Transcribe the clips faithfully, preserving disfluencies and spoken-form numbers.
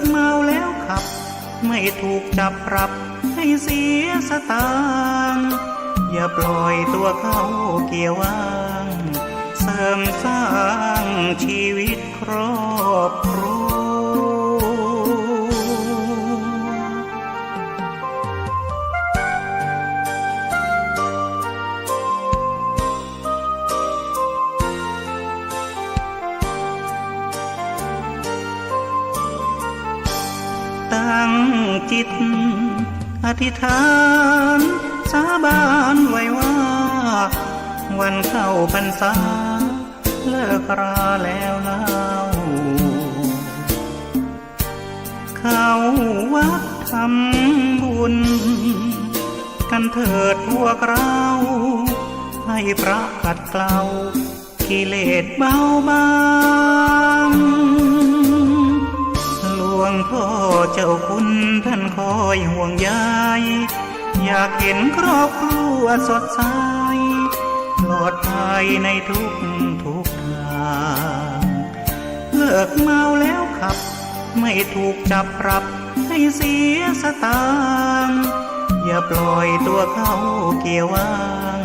เมาแล้วขับ ไม่ถูกจับปรับให้เสียสตางค์ อย่าปล่อยตัวเข้าเกียร์ว่าง เสริมสร้างชีวิตครอบครัว ตั้งจิตอธิษฐานสาบานไว้ว่า วันเข้าพรรษาเลิกราแล้วเล่า เข้าวัดทำบุญกันเถิดพวกเรา ให้พระขัดเกลากิเลสเบาบาง หลวงพ่อเจ้าคุณท่านคอยห่วงใย อยากเห็นครอบครัวสดใส ปลอดภัยในทุกทุกทาง เลิกเมาแล้วขับ ไม่ถูกจับปรับให้เสียสตางค์ อย่าปล่อยตัวเข้าเกียร์ว่าง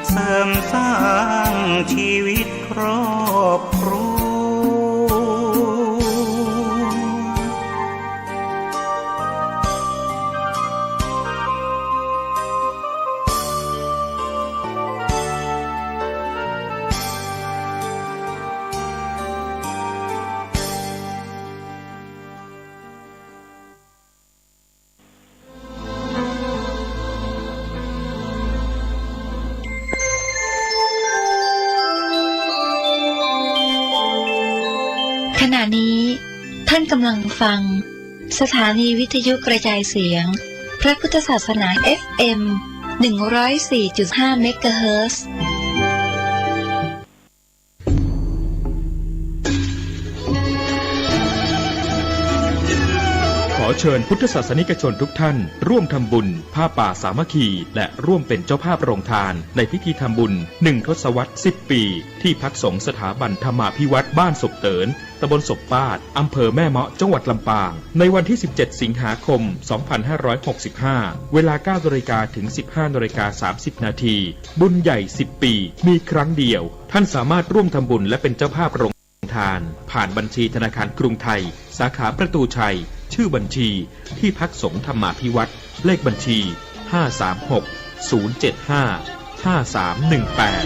เสริมสร้างชีวิตครอบครัว ขณะนี้ท่านกำลังฟังสถานีวิทยุกระจายเสียงพระพุทธศาสนา เอฟเอ็ม หนึ่งร้อยสี่จุดห้า เมกะเฮิรตซ์ ขอเชิญพุทธศาสนิกชนทุกท่านร่วมทำบุญผ้าป่าสามัคคี และร่วมเป็นเจ้าภาพโรงทานในพิธีทำบุญหนึ่งทศวรรษสิบปี ที่พักสงฆ์สถาบันธรรมาภิวัตน์บ้านศพเติน ตำบลศพปาด อำเภอแม่เมาะ จังหวัดลำปาง ในวันที่สิบเจ็ดสิงหาคมสองพันห้าร้อยหกสิบห้า เวลาเก้านาฬิกาถึงสิบห้านาฬิกาสามสิบนาที บุญใหญ่สิบปี มีครั้งเดียว ท่านสามารถร่วมทำบุญและเป็นเจ้าภาพโรงทาน ผ่านบัญชีธนาคารกรุงไทย สาขาประตูชัย ชื่อบัญชี ที่พักสงฆ์ธรรมาภิวัตน์ เลขบัญชี ห้าสามหก ศูนย์เจ็ดห้า ห้าสามหนึ่งแปด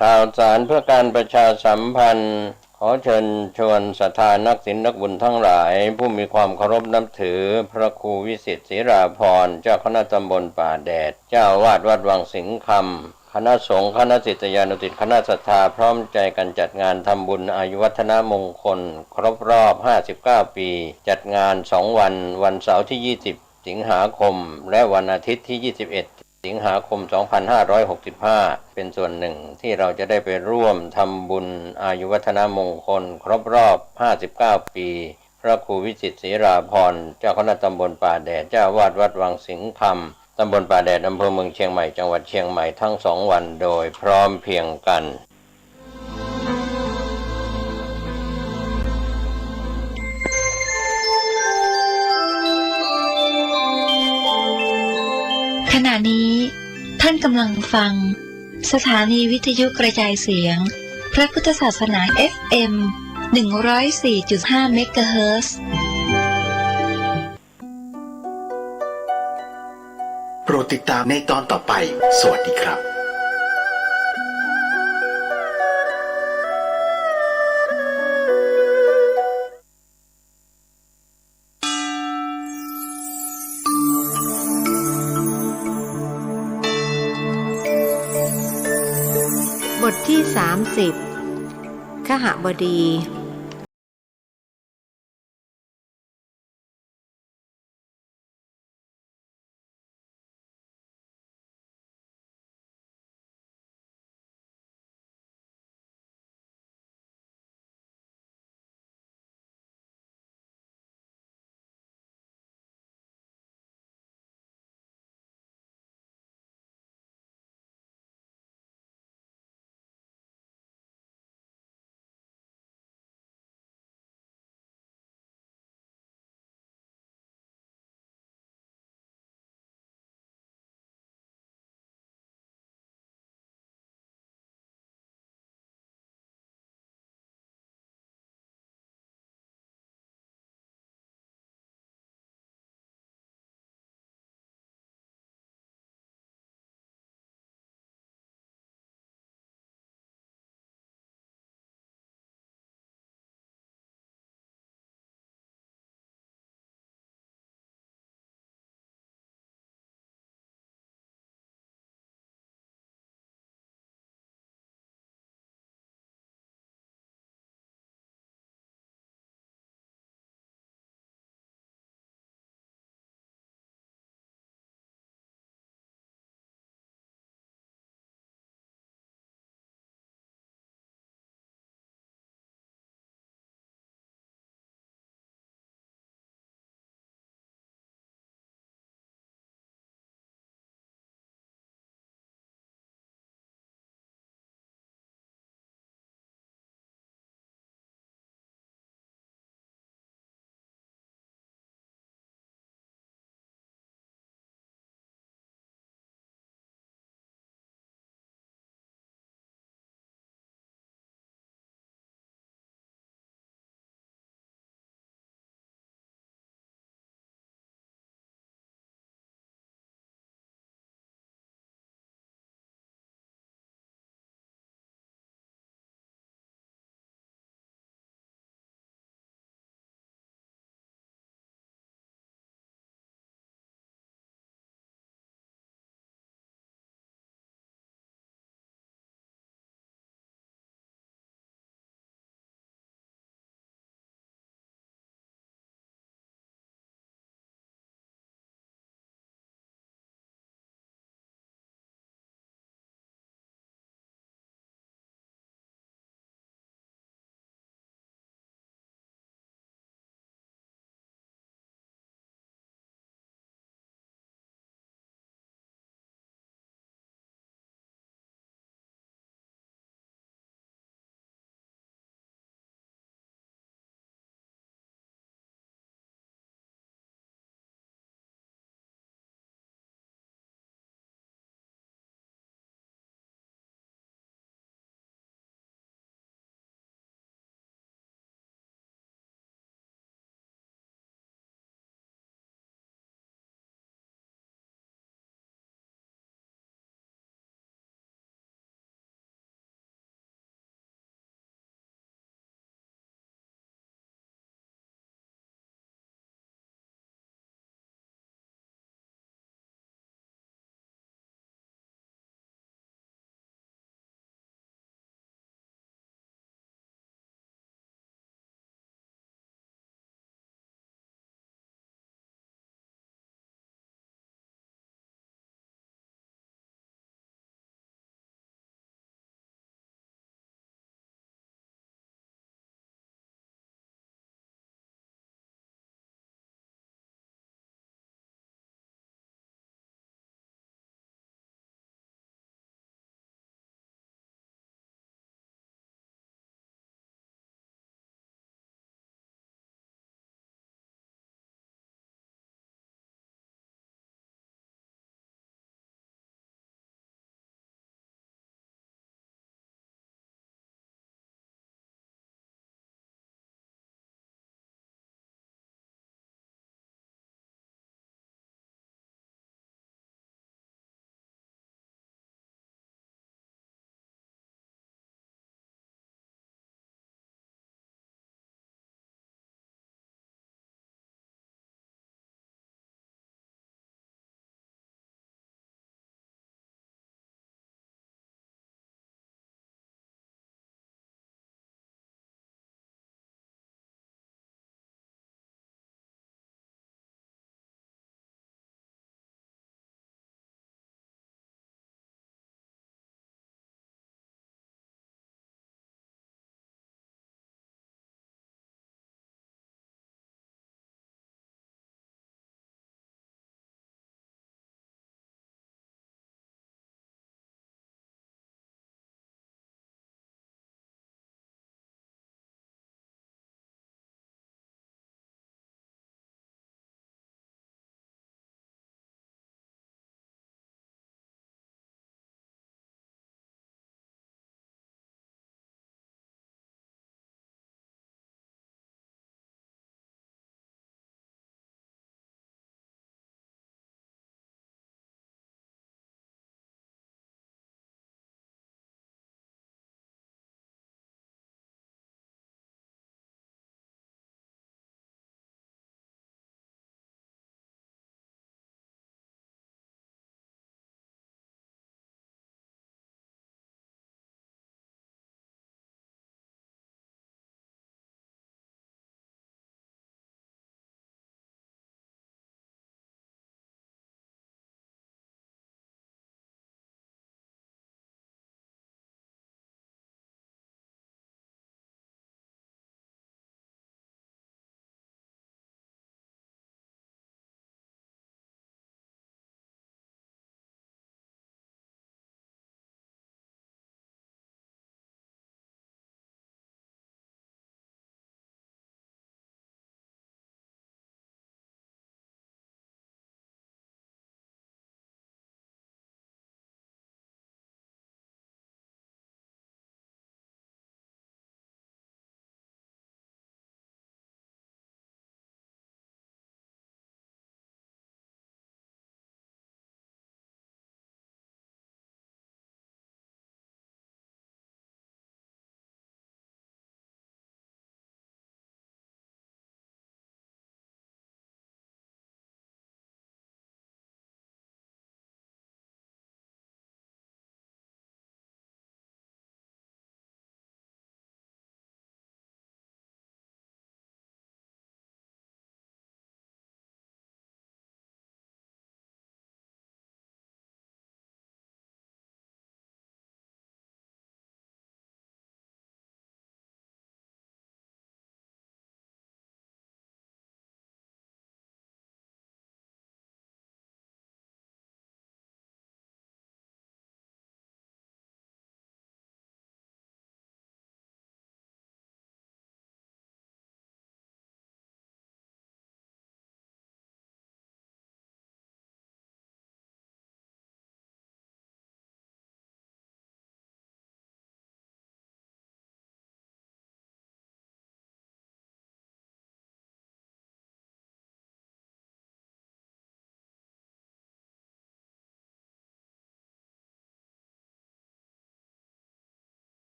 ข่าวสารเพื่อการประชาสัมพันธ์ ขอเชิญชวนศรัทธานักศีลนักบุญทั้งหลาย ผู้มีความเคารพนับถือพระครูวิสิทธิ์ ศิราภรณ์ เจ้าคณะตำบลป่าแดด เจ้าอาวาสวัดวังสิงห์คำ คณะสงฆ์ คณะศิษยานุศิษย์ คณะศรัทธา พร้อมใจกันจัดงานทำบุญอายุวัฒนมงคล ครบรอบ ห้าสิบเก้า ปี จัดงาน สอง วัน วันเสาร์ที่ ยี่สิบ สิงหาคม และวันอาทิตย์ที่ ยี่สิบเอ็ด สิงหาคม สองพันห้าร้อยหกสิบห้า เป็นส่วนหนึ่งที่เราจะได้ไปร่วมทำบุญอายุวัฒนมงคล ครบรอบ ห้าสิบเก้า ปี พระครูวิสิทธิ์ ศิราภรณ์ เจ้าคณะตำบลป่าแดด เจ้าอาวาสวัดวังสิงห์คำ ตำบลป่าแดด อำเภอเมืองเชียงใหม่ จังหวัดเชียงใหม่ ทั้งสองวันโดยพร้อมเพรียงกัน ขณะนี้ท่านกำลังฟังสถานีวิทยุกระจายเสียงพระพุทธศาสนา เอฟเอ็ม หนึ่งร้อยสี่จุดห้า เมกะเฮิรตซ์ โปรดติดตามในตอนต่อไป สวัสดีครับ บทที่ สามสิบ คหบดี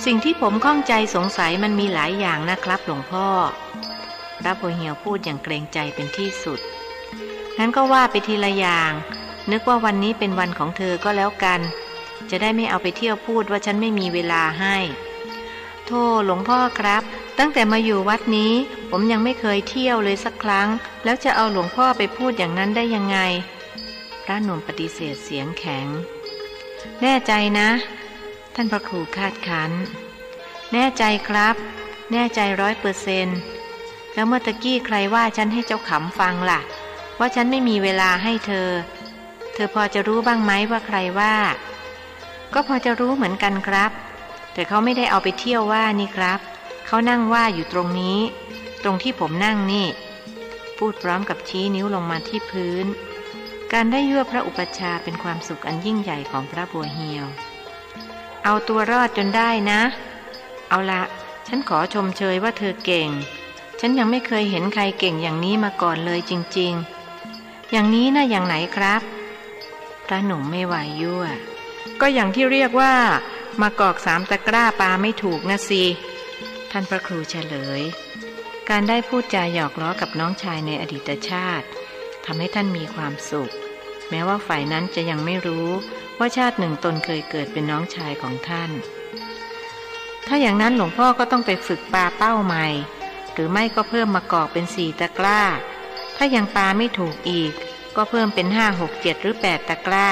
สิ่งที่ผมข้องใจสงสัยมันมีหลายอย่างนะครับหลวงพ่อ พระบัวเหียวพูดอย่างเกรงใจเป็นที่สุด งั้นก็ว่าไปทีละอย่าง นึกว่าวันนี้เป็นวันของเธอก็แล้วกัน จะได้ไม่เอาไปเที่ยวพูดว่าฉันไม่มีเวลาให้ โธ่หลวงพ่อครับ ตั้งแต่มาอยู่วัดนี้ ผมยังไม่เคยเที่ยวเลยสักครั้ง แล้วจะเอาหลวงพ่อไปพูดอย่างนั้นได้ยังไง พระหนุ่มปฏิเสธเสียงแข็ง แน่ใจนะ ท่านพระครูคาดคั้น แน่ใจครับ แน่ใจร้อยเปอร์เซ็นต์ แล้วเมื่อตะกี้ใครว่าฉันให้เจ้าขำฟังล่ะ ว่าฉันไม่มีเวลาให้เธอ เธอพอจะรู้บ้างไหมว่าใครว่า ก็พอจะรู้เหมือนกันครับ แต่เขาไม่ได้เอาไปเที่ยวว่านี่ครับ เขานั่งว่าอยู่ตรงนี้ ตรงที่ผมนั่งนี่ พูดพร้อมกับชี้นิ้วลงมาที่พื้น การได้ยั่วพระอุปัชฌาย์เป็นความสุขอันยิ่งใหญ่ของพระบัวเหียว เอาตัวรอดจนได้นะ เอาละ ฉันขอชมเชยว่าเธอเก่ง ฉันยังไม่เคยเห็นใครเก่งอย่างนี้มาก่อนเลยจริงๆ อย่างนี้นะอย่างไหนครับ พระหนุ่มไม่วายยั่ว ก็อย่างที่เรียกว่ามากอกสามตะกร้าปาไม่ถูกนะสิ ท่านพระครูเฉลย การได้พูดจาหยอกล้อกับน้องชายในอดีตชาติทำให้ท่านมีความสุข แม้ว่าฝ่ายนั้นจะยังไม่รู้ว่าชาติหนึ่งตนเคยเกิดเป็นน้องชายของท่าน ถ้าอย่างนั้นหลวงพ่อก็ต้องไปฝึกปาเป้าใหม่ หรือไม่ก็เพิ่มมากอกเป็นสี่ตะกร้า ถ้ายังปาไม่ถูกอีก ก็เพิ่มเป็นห้า หก เจ็ด หรือแปดตะกร้า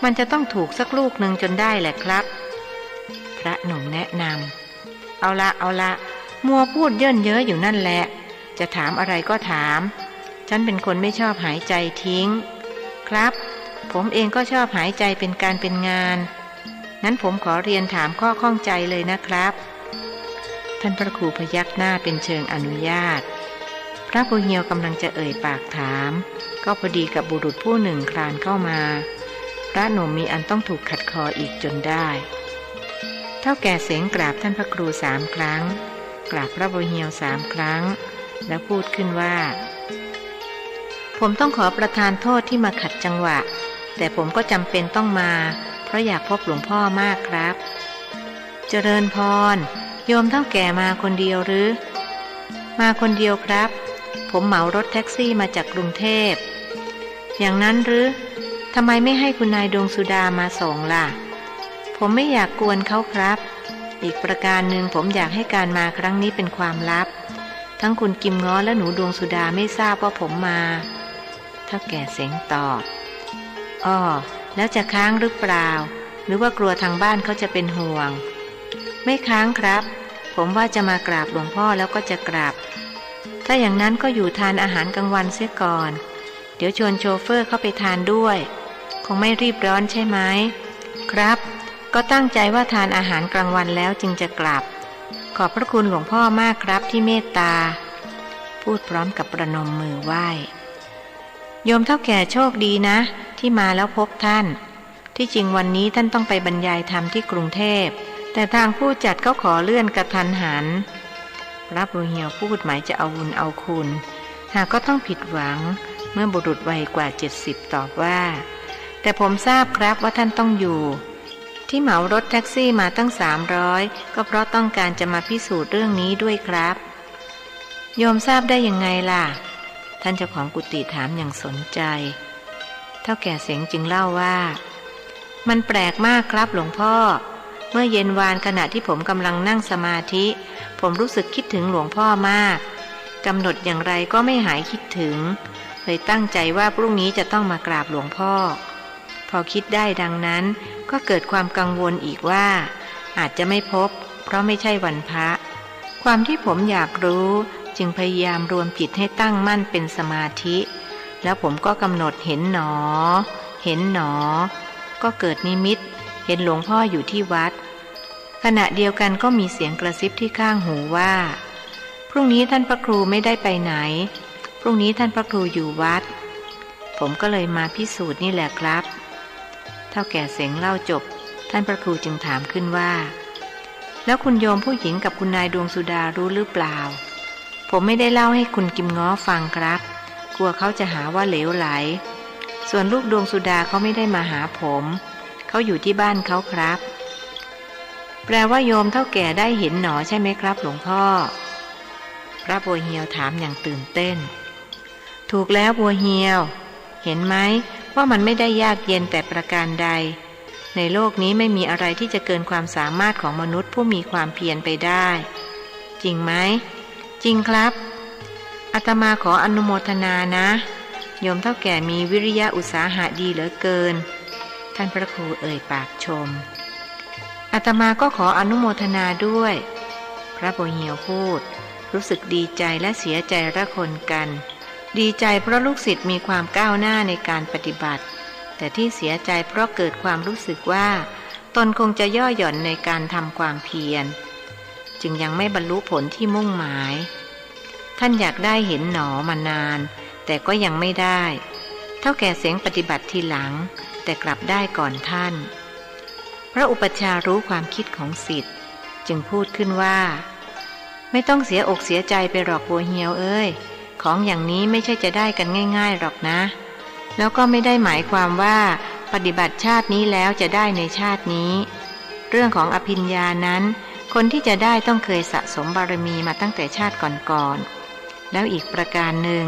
มันจะต้องถูกสักลูกหนึ่งจนได้แหละครับ พระหนุ่มแนะนำ เอาละ เอาละ มัวพูดเยินเย้ออยู่นั่นแหละ จะถามอะไรก็ถาม ฉันเป็นคนไม่ชอบหายใจทิ้ง ครับ ผมเองก็ชอบหายใจเป็นการเป็นงาน งั้นผมขอเรียนถามข้อข้องใจเลยนะครับ ท่านพระครูพยักหน้าเป็นเชิงอนุญาต พระบัวเหียวกำลังจะเอ่ยปากถาม ก็พอดีกับบุรุษผู้หนึ่งคลานเข้ามา พระหนุ่มมีอันต้องถูกขัดคออีกจนได้ เฒ่าแก่เสงกราบท่านพระครูสามครั้ง กราบพระบัวเหียวสามครั้ง แล้วพูดขึ้นว่า ผมต้องขอประทานโทษที่มาขัดจังหวะ แต่ผมก็จำเป็นต้องมา เพราะอยากพบหลวงพ่อมากครับ เจริญพร โยมเฒ่าแก่มาคนเดียวหรือ มาคนเดียวครับ ผมเหมารถแท็กซี่มาจากกรุงเทพ อย่างนั้นหรือ ทำไมไม่ให้คุณนายดวงสุดามาส่งล่ะ ผมไม่อยากกวนเขาครับ อีกประการหนึ่งผมอยากให้การมาครั้งนี้เป็นความลับ ทั้งคุณกิมง้อและหนูดวงสุดาไม่ทราบว่าผมมา เฒ่าแก่เสงตอบ อ้อ แล้วจะค้างหรือเปล่า หรือว่ากลัวทางบ้านเขาจะเป็นห่วง ไม่ค้างครับ ผมว่าจะมากราบหลวงพ่อแล้วก็จะกลับ ถ้าอย่างนั้นก็อยู่ทานอาหารกลางวันเสียก่อน เดี๋ยวชวนโชเฟอร์เข้าไปทานด้วย คงไม่รีบร้อนใช่ไหม ครับ ก็ตั้งใจว่าทานอาหารกลางวันแล้วจึงจะกลับ ขอบพระคุณหลวงพ่อมากครับที่เมตตา พูดพร้อมกับประนมมือไหว้ โยมเฒ่าแก่โชคดีนะ ที่มาแล้วพบท่าน ที่จริงวันนี้ท่านต้องไปบรรยายธรรมที่กรุงเทพ แต่ทางผู้จัดเขาขอเลื่อนกระทันหัน พระบัวเหียวพูดหมายจะเอาบุญเอาคุณ หากก็ต้องผิดหวัง เมื่อบุรุษวัยกว่าเจ็ดสิบตอบว่า แต่ผมทราบครับว่าท่านต้องอยู่ ที่เหมารถแท็กซี่มาตั้งสามร้อย ก็เพราะต้องการจะมาพิสูจน์เรื่องนี้ด้วยครับ โยมทราบได้ยังไงล่ะ ท่านเจ้าของกุฏิถามอย่างสนใจ เฒ่าแก่เสงจึงเล่าว่า มันแปลกมากครับหลวงพ่อ เมื่อเย็นวานขณะที่ผมกำลังนั่งสมาธิ ผมรู้สึกคิดถึงหลวงพ่อมาก กำหนดอย่างไรก็ไม่หายคิดถึง เลยตั้งใจว่าพรุ่งนี้จะต้องมากราบหลวงพ่อ พอคิดได้ดังนั้น ก็เกิดความกังวลอีกว่า อาจจะไม่พบ เพราะไม่ใช่วันพระ ความที่ผมอยากรู้ จึงพยายามรวมจิตให้ตั้งมั่นเป็นสมาธิ แล้วผมก็กำหนดเห็นหนอ เห็นหนอ ก็เกิดนิมิต เห็นหลวงพ่ออยู่ที่วัด ขณะเดียวกันก็มีเสียงกระซิบที่ข้างหูว่า พรุ่งนี้ท่านพระครูไม่ได้ไปไหน พรุ่งนี้ท่านพระครูอยู่วัด ผมก็เลยมาพิสูจน์นี่แหละครับ เฒ่าแก่เสงเล่าจบ ท่านพระครูจึงถามขึ้นว่า แล้วคุณโยมผู้หญิงกับคุณนายดวงสุดารู้หรือเปล่า ผมไม่ได้เล่าให้คุณกิมง้อฟังครับ กลัวเขาจะหาว่าเหลวไหล ส่วนลูกดวงสุดาเขาไม่ได้มาหาผม เขาอยู่ที่บ้านเขาครับ แปลว่าโยมเฒ่าแก่ได้เห็นหนอใช่ไหมครับหลวงพ่อ พระบัวเฮียวถามอย่างตื่นเต้น ถูกแล้วบัวเฮียว เห็นไหมว่ามันไม่ได้ยากเย็นแต่ประการใด ในโลกนี้ไม่มีอะไรที่จะเกินความสามารถของมนุษย์ผู้มีความเพียรไปได้ จริงไหม จริงครับ อาตมาขออนุโมทนานะ โยมเฒ่าแก่มีวิริยะอุตสาหะดีเหลือเกิน ท่านพระครูเอ่ยปากชม อาตมาก็ขออนุโมทนาด้วย พระบัวเหียวพูด รู้สึกดีใจและเสียใจระคนกัน ดีใจเพราะลูกศิษย์มีความก้าวหน้าในการปฏิบัติ แต่ที่เสียใจเพราะเกิดความรู้สึกว่า ตนคงจะย่อหย่อนในการทำความเพียร จึงยังไม่บรรลุผลที่มุ่งหมาย ท่านอยากได้เห็นหนอมานาน แต่ก็ยังไม่ได้ เฒ่าแก่เสงปฏิบัติทีหลัง แต่กลับได้ก่อนท่าน พระอุปัชฌาย์รู้ความคิดของศิษย์ จึงพูดขึ้นว่า ไม่ต้องเสียอกเสียใจไปหรอกบัวเหียวเอ้ย ของอย่างนี้ไม่ใช่จะได้กันง่ายๆหรอกนะ แล้วก็ไม่ได้หมายความว่าปฏิบัติชาตินี้แล้วจะได้ในชาตินี้ เรื่องของอภิญญานั้น คนที่จะได้ต้องเคยสะสมบารมีมาตั้งแต่ชาติก่อนๆ แล้วอีกประการหนึ่ง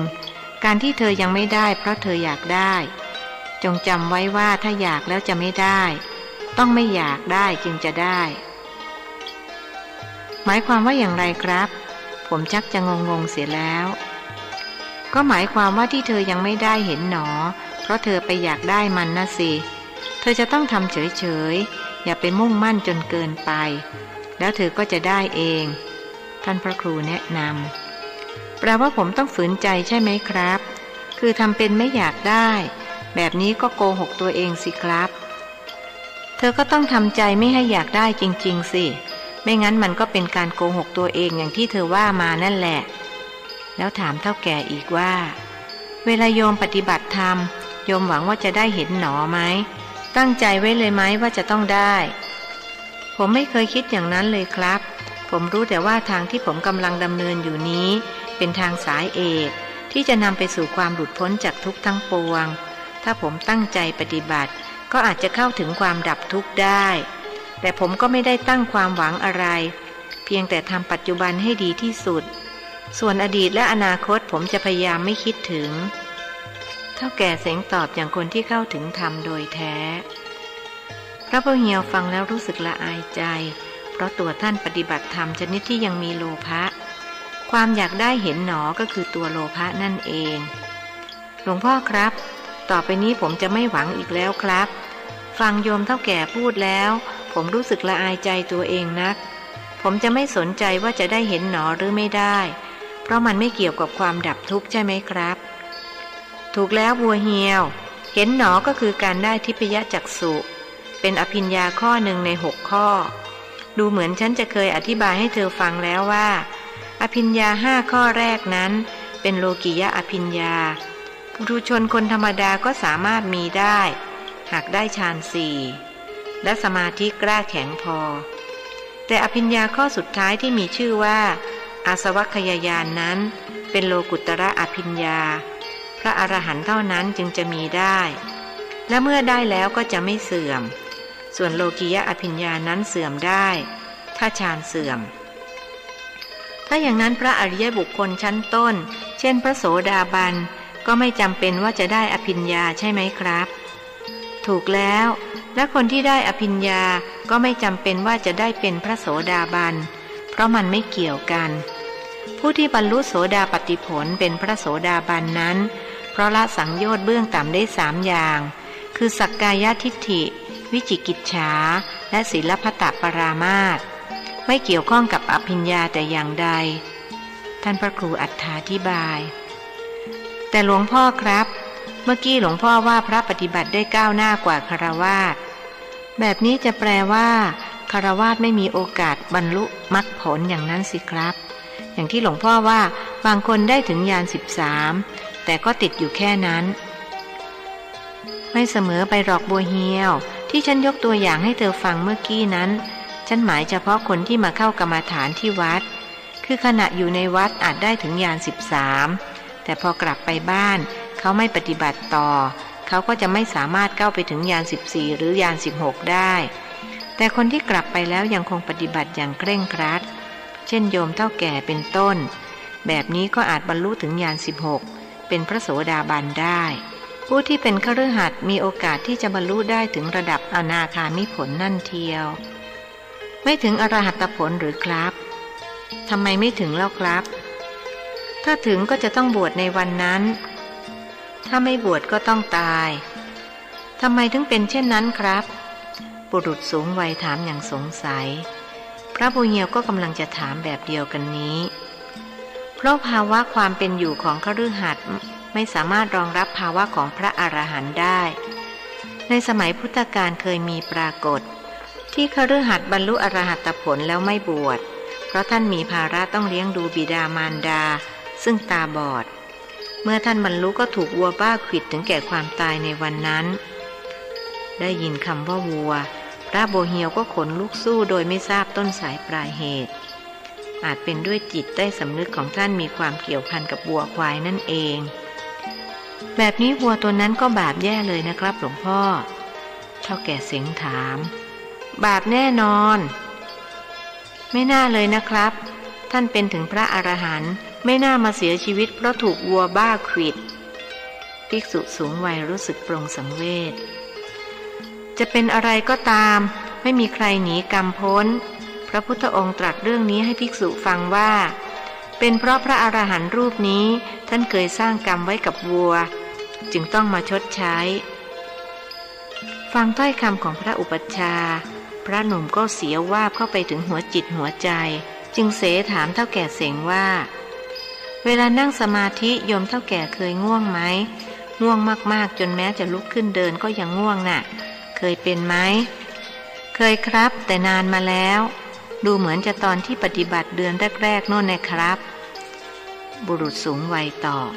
การที่เธอยังไม่ได้เพราะเธออยากได้ จงจำไว้ว่าถ้าอยากแล้วจะไม่ได้ ต้องไม่อยากได้จึงจะได้ หมายความว่าอย่างไรครับ ผมชักจะงงๆเสียแล้ว ก็หมายความว่าที่เธอยังไม่ได้เห็นหนอ เพราะเธอไปอยากได้มันนะสิ เธอจะต้องทำเฉยๆ อย่าไปมุ่งมั่นจนเกินไป แล้วเธอก็จะได้เอง ท่านพระครูแนะนำ แปลว่าผมต้องฝืนใจใช่ไหมครับ คือทำเป็นไม่อยากได้ แบบนี้ก็โกหกตัวเองสิครับ เธอก็ต้องทำใจไม่ให้อยากได้จริงๆสิ ไม่งั้นมันก็เป็นการโกหกตัวเองอย่างที่เธอว่ามานั่นแหละ แล้วถามเฒ่าแก่อีกว่า เวลาโยมปฏิบัติธรรม โยมหวังว่าจะได้เห็นหนอไหม ตั้งใจไว้เลยไหมว่าจะต้องได้ ผมไม่เคยคิดอย่างนั้นเลยครับ ผมรู้แต่ว่าทางที่ผมกำลังดำเนินอยู่นี้ เป็นทางสายเอก ที่จะนำไปสู่ความหลุดพ้นจากทุกข์ทั้งปวง ถ้าผมตั้งใจปฏิบัติ ก็อาจจะเข้าถึงความดับทุกข์ได้ แต่ผมก็ไม่ได้ตั้งความหวังอะไร เพียงแต่ทำปัจจุบันให้ดีที่สุด ส่วนอดีตและอนาคตผมจะพยายามไม่คิดถึง เฒ่าแก่เสงตอบอย่างคนที่เข้าถึงธรรมโดยแท้ พระบัวเหียวฟังแล้วรู้สึกละอายใจ เพราะตัวท่านปฏิบัติธรรมชนิดที่ยังมีโลภะ ความอยากได้เห็นหนอก็คือตัวโลภะนั่นเอง หลวงพ่อครับ ต่อไปนี้ผมจะไม่หวังอีกแล้วครับ ฟังโยมเฒ่าแก่พูดแล้ว ผมรู้สึกละอายใจตัวเองนัก ผมจะไม่สนใจว่าจะได้เห็นหนอหรือไม่ได้ เพราะมันไม่เกี่ยวกับความดับทุกข์ใช่ไหมครับ ถูกแล้วบัวเหียว เห็นหนอก็คือการได้ทิพยจักษุ เป็นอภิญญาข้อหนึ่งในหกข้อ ดูเหมือนฉันจะเคยอธิบายให้เธอฟังแล้วว่า อภิญญาห้าข้อแรกนั้น เป็นโลกิยะอภิญญา ปุถุชนคนธรรมดาก็สามารถมีได้ หากได้ฌานสี่ และสมาธิกล้าแข็งพอ แต่อภิญญาข้อสุดท้ายที่มีชื่อว่า อาสวัคคยญาณนั้น เป็นโลกุตระอภิญญา พระอรหันต์เท่านั้นจึงจะมีได้ และเมื่อได้แล้วก็จะไม่เสื่อม ส่วนโลกิยะอภิญญานั้นเสื่อมได้ ถ้าฌานเสื่อม ถ้าอย่างนั้นพระอริยบุคคลชั้นต้น เช่นพระโสดาบัน ก็ไม่จำเป็นว่าจะได้อภิญญาใช่ไหมครับ ถูกแล้ว และคนที่ได้อภิญญาก็ไม่จำเป็นว่าจะได้เป็นพระโสดาบัน เพราะมันไม่เกี่ยวกัน ผู้ที่บรรลุโสดาปัตติผลเป็นพระโสดาบันนั้น เพราะละสังโยชน์เบื้องต่ำได้สามอย่าง คือสักกายทิฏฐิ วิจิกิจฉา และศีลพัตตปรามาส ไม่เกี่ยวข้องกับอภิญญาแต่อย่างใด ท่านพระครูอัฏฐาธิบาย แต่หลวงพ่อครับ เมื่อกี้หลวงพ่อว่าพระปฏิบัติได้ก้าวหน้ากว่าฆราวาส แบบนี้จะแปลว่าฆราวาสไม่มีโอกาสบรรลุมรรคผลอย่างนั้นสิครับ อย่างที่หลวงพ่อว่าบางคนได้ถึงญาณสิบสาม แต่ก็ติดอยู่แค่นั้น ไม่เสมอไปหรอกบัวเหียว ที่ฉันยกตัวอย่างให้เธอฟังเมื่อกี้นั้น ฉันหมายเฉพาะคนที่มาเข้ากรรมฐานที่วัด คือขณะอยู่ในวัดอาจได้ถึงญาณสิบสาม แต่พอกลับไปบ้าน เขาไม่ปฏิบัติต่อ เขาก็จะไม่สามารถเข้าไปถึงญาณสิบสี่ หรือญาณสิบหกได้ แต่คนที่กลับไปแล้วยังคงปฏิบัติอย่างเคร่งครัด เช่นโยมเฒ่าแก่เป็นต้น แบบนี้ก็อาจบรรลุถึงญาณสิบหก เป็นพระโสดาบันได้ ผู้ที่เป็นคฤหัสถ์มีโอกาสที่จะบรรลุได้ถึงระดับอนาคามิผลนั่นเทียว ไม่ถึงอรหัตผลหรือครับ ทำไมไม่ถึงเล่าครับ ถ้าถึงก็จะต้องบวชในวันนั้น ถ้าไม่บวชก็ต้องตาย ทำไมถึงเป็นเช่นนั้นครับ บุรุษสูงวัยถามอย่างสงสัย พระบัวเหียวก็กำลังจะถามแบบเดียวกันนี้ เพราะภาวะความเป็นอยู่ของคฤหัสถ์ไม่สามารถรองรับภาวะของพระอรหันต์ได้ ในสมัยพุทธกาลเคยมีปรากฏ ที่คฤหัสถ์บรรลุอรหัตผลแล้วไม่บวช เพราะท่านมีภาระต้องเลี้ยงดูบิดามารดา ซึ่งตาบอด เมื่อท่านบรรลุก็ถูกวัวบ้าขวิดถึงแก่ความตายในวันนั้น ได้ยินคำว่าวัว พระบัวเหียวก็ขนลุกสู้โดยไม่ทราบต้นสายปลายเหตุ อาจเป็นด้วยจิตใต้สำนึกของท่านมีความเกี่ยวพันกับวัวควายนั่นเอง แบบนี้วัวตัวนั้นก็บาปแย่เลยนะครับหลวงพ่อ เฒ่าแก่เสงถาม บาปแน่นอน ไม่น่าเลยนะครับ ท่านเป็นถึงพระอรหันต์ ไม่น่ามาเสียชีวิตเพราะถูกวัวบ้าขวิด ภิกษุสูงวัยรู้สึกปรงสังเวช จะเป็นอะไรก็ตาม ไม่มีใครหนีกรรมพ้น พระพุทธองค์ตรัสเรื่องนี้ให้ภิกษุฟังว่า เป็นเพราะพระอรหันต์รูปนี้ท่านเคยสร้างกรรมไว้กับวัว จึงต้องมาชดใช้ ฟังถ้อยคำของพระอุปัชฌาย์ พระหนุ่มก็เสียววาบเข้าไปถึงหัวจิตหัวใจ จึงเสถามเฒ่าแก่เสงว่า เวลานั่งสมาธิโยมเฒ่าแก่เคยง่วงไหม ง่วงมากๆ จนแม้จะลุกขึ้นเดินก็ยังง่วงน่ะ เคยเป็นไหม เคยครับ แต่นานมาแล้ว ดูเหมือนจะตอนที่ปฏิบัติเดือนแรกๆ โน่นนะครับ บุรุษสูงวัยตอบ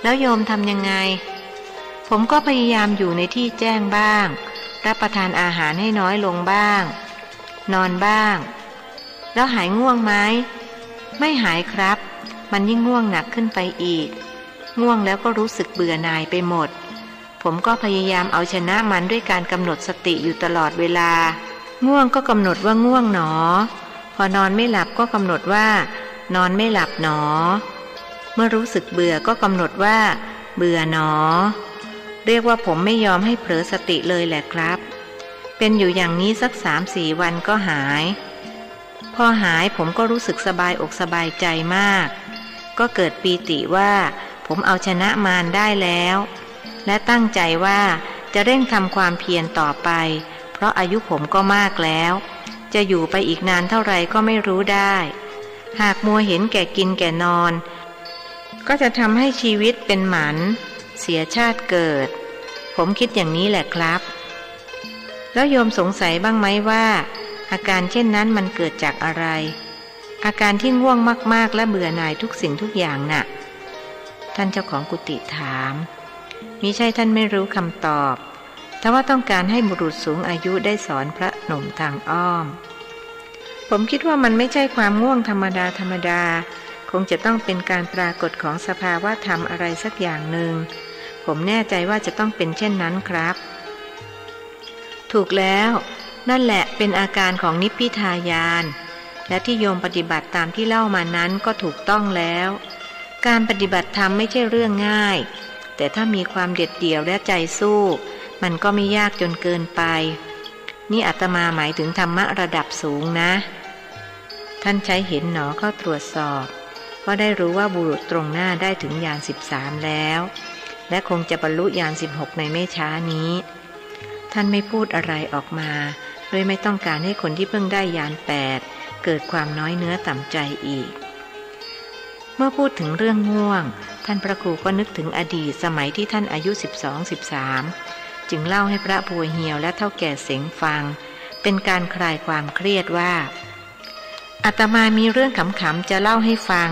แล้วโยมทำยังไง ผมก็พยายามอยู่ในที่แจ้งบ้าง รับประทานอาหารให้น้อยลงบ้าง นอนบ้าง แล้วหายง่วงไหม ไม่หายครับ มันยิ่งง่วงหนักขึ้นไปอีก ง่วงแล้วก็รู้สึกเบื่อหน่ายไปหมด ผมก็พยายามเอาชนะมันด้วยการกำหนดสติอยู่ตลอดเวลา ง่วงก็กำหนดว่าง่วงหนอ พอนอนไม่หลับก็กำหนดว่า นอนไม่หลับหนอ เมื่อรู้สึกเบื่อก็กำหนดว่า เบื่อหนอ เรียกว่าผมไม่ยอมให้เผลอสติเลยแหละครับ เป็นอยู่อย่างนี้สักสามสี่วันก็หาย พอหายผมก็รู้สึกสบายอกสบายใจมาก ก็เกิดปีติว่าผมเอาชนะมารได้แล้ว และตั้งใจว่าจะเร่งทำความเพียรต่อไป เพราะอายุผมก็มากแล้ว จะอยู่ไปอีกนานเท่าไหร่ก็ไม่รู้ได้ หากมัวเห็นแก่กินแก่นอน ก็จะทำให้ชีวิตเป็นหมัน เสียชาติเกิด ผมคิดอย่างนี้แหละครับ แล้วโยมสงสัยบ้างไหมว่า อาการเช่นนั้นมันเกิดจากอะไร อาการที่ง่วงมากๆ และเบื่อหน่ายทุกสิ่งทุกอย่างน่ะ ท่านเจ้าของกุฏิถาม มิใช่ท่านไม่รู้คำตอบ ทว่าต้องการให้บุรุษสูงอายุได้สอนพระหนุ่มทางอ้อม ผมคิดว่ามันไม่ใช่ความง่วงธรรมดาธรรมดา คงจะต้องเป็นการปรากฏของสภาวะธรรมอะไรสักอย่างหนึ่ง ผมแน่ใจว่าจะต้องเป็นเช่นนั้นครับ ถูกแล้ว นั่นแหละเป็นอาการของนิพพิทาญาณ และที่โยมปฏิบัติตามที่เล่ามานั้นก็ถูกต้องแล้ว การปฏิบัติธรรมไม่ใช่เรื่องง่าย แต่ถ้ามีความเด็ดเดี่ยวและใจสู้ มันก็ไม่ยากจนเกินไป นี่อาตมาหมายถึงธรรมะระดับสูงนะ ท่านใช้เห็นหนอเข้าตรวจสอบ ก็ได้รู้ว่าบุรุษตรงหน้าได้ถึงญาณสิบสามแล้ว และคงจะบรรลุญาณสิบหกในไม่ช้านี้ ท่านไม่พูดอะไรออกมา ด้วยไม่ต้องการให้คนที่เพิ่งได้ญาณแปดเกิดความน้อยเนื้อต่ำใจอีก เมื่อพูดถึงเรื่องง่วง ท่านพระครูก็นึกถึงอดีตสมัยที่ท่านอายุสิบสอง สิบสาม จึงเล่าให้พระบัวเหียวและเฒ่าแก่เสงฟัง เป็นการคลายความเครียดว่า อาตมามีเรื่องขำๆ จะเล่าให้ฟัง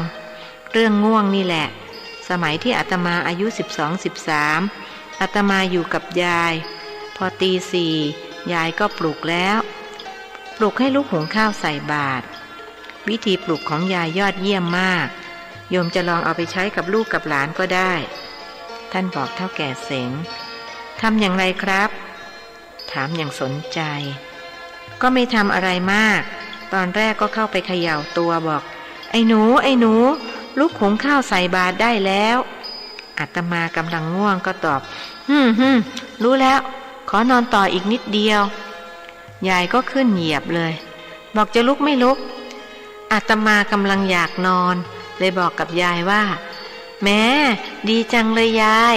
เรื่องง่วงนี่แหละ สมัยที่อาตมาอายุสิบสอง สิบสาม อาตมาอยู่กับยาย พอตีสี่ ยายก็ปลุกแล้ว ปลุกให้ลุกหุงข้าวใส่บาตร วิธีปลุกของยายยอดเยี่ยมมาก โยมจะลองเอาไปใช้กับลูกกับหลานก็ได้ ท่านบอกเฒ่าแก่เสง ทำอย่างไรครับ ถามอย่างสนใจ ก็ไม่ทำอะไรมาก ตอนแรกก็เข้าไปเขย่าตัวบอก ไอ้หนู ไอ้หนู ลุกหุงข้าวใส่บาตรได้แล้ว อาตมากำลังง่วงก็ตอบ หืมหืม รู้แล้ว ขอนอนต่ออีกนิดเดียว ยายก็ขึ้นเหยียบเลย บอกจะลุกไม่ลุก อาตมากำลังอยากนอน เลยบอกกับยายว่า แหม ดีจังเลยยาย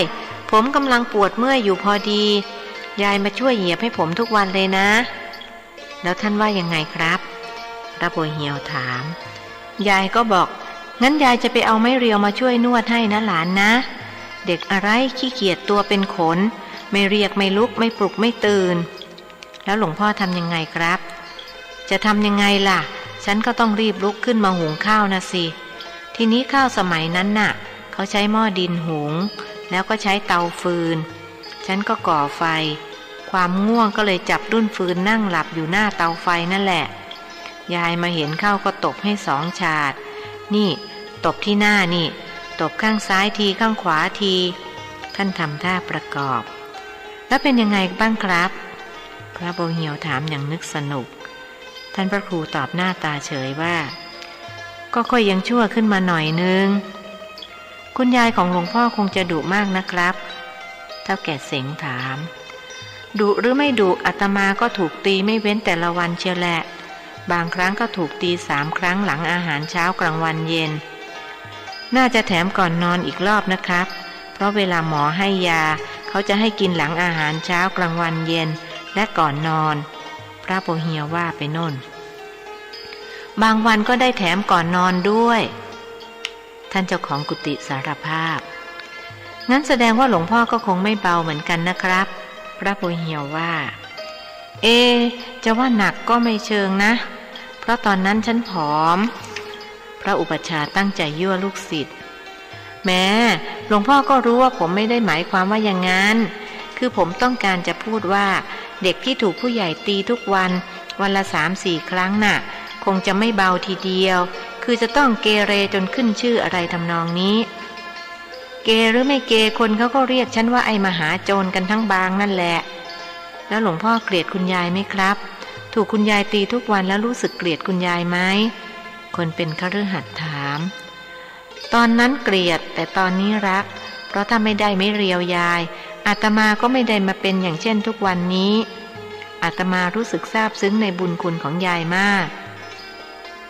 ผมกำลังปวดเมื่อยอยู่พอดี ยายมาช่วยเหยียบให้ผมทุกวันเลยนะ แล้วท่านว่ายังไงครับ พระบัวเหี่ยวถาม ยายก็บอก งั้นยายจะไปเอาไม้เรียวมาช่วยนวดให้นะหลานนะ เด็กอะไรขี้เกียจตัวเป็นขน ไม่เรียกไม่ลุกไม่ปลุกไม่ตื่น แล้วหลวงพ่อทำยังไงครับ จะทำยังไงล่ะ ฉันก็ต้องรีบลุกขึ้นมาหุงข้าวนะสิ ทีนี้ข้าวสมัยนั้นน่ะ เขาใช้หม้อดินหุง แล้วก็ใช้เตาฟืน ฉันก็ก่อไฟ ความง่วงก็เลยจับดุ้นฟืนนั่งหลับอยู่หน้าเตาไฟนั่นแหละ ยายมาเห็นเข้าก็ตบให้สองฉาด นี่ ตบที่หน้านี่ ตบข้างซ้ายทีข้างขวาที ท่านทำท่าประกอบ แล้วเป็นยังไงบ้างครับ พระบัวเหี่ยวถามอย่างนึกสนุก ท่านพระครูตอบหน้าตาเฉยว่า ก็ค่อยยังชั่วขึ้นมาหน่อยนึง คุณยายของหลวงพ่อคงจะดุมากนะครับ เฒ่าแก่เสงถาม ดุหรือไม่ดุ อาตมาก็ถูกตีไม่เว้นแต่ละวันเชียวแหละ บางครั้งก็ถูกตีสามครั้งหลังอาหารเช้ากลางวันเย็น น่าจะแถมก่อนนอนอีกรอบนะครับ เพราะเวลาหมอให้ยา เขาจะให้กินหลังอาหารเช้ากลางวันเย็น และก่อนนอน พระบัวเหี่ยวว่าไปโน่น บางวันก็ได้แถมก่อนนอนด้วย ท่านเจ้าของกุฏิสารภาพ งั้นแสดงว่าหลวงพ่อก็คงไม่เบาเหมือนกันนะครับ พระบัวเหี่ยวว่า เอ จะว่าหนักก็ไม่เชิงนะ เพราะตอนนั้นฉันผอม พระอุปัชฌาย์ตั้งใจยั่วลูกศิษย์ แหม หลวงพ่อก็รู้ว่าผมไม่ได้หมายความว่าอย่างนั้น คือผมต้องการจะพูดว่า เด็กที่ถูกผู้ใหญ่ตีทุกวัน วันละสามสี่ครั้งน่ะ คงจะไม่เบาทีเดียว คือจะต้องเกเรจนขึ้นชื่ออะไรทำนองนี้ เกหรือไม่เก คนเขาก็เรียกฉันว่าไอ้มหาโจรกันทั้งบางนั่นแหละ แล้วหลวงพ่อเกลียดคุณยายไหมครับ ถูกคุณยายตีทุกวันแล้วรู้สึกเกลียดคุณยายไหม คนเป็นคฤหัสถ์ถาม ตอนนั้นเกลียด แต่ตอนนี้รัก เพราะถ้าไม่ได้ไม้เรียวยาย อาตมาก็ไม่ได้มาเป็นอย่างเช่นทุกวันนี้ อาตมารู้สึกซาบซึ้งในบุญคุณของยายมาก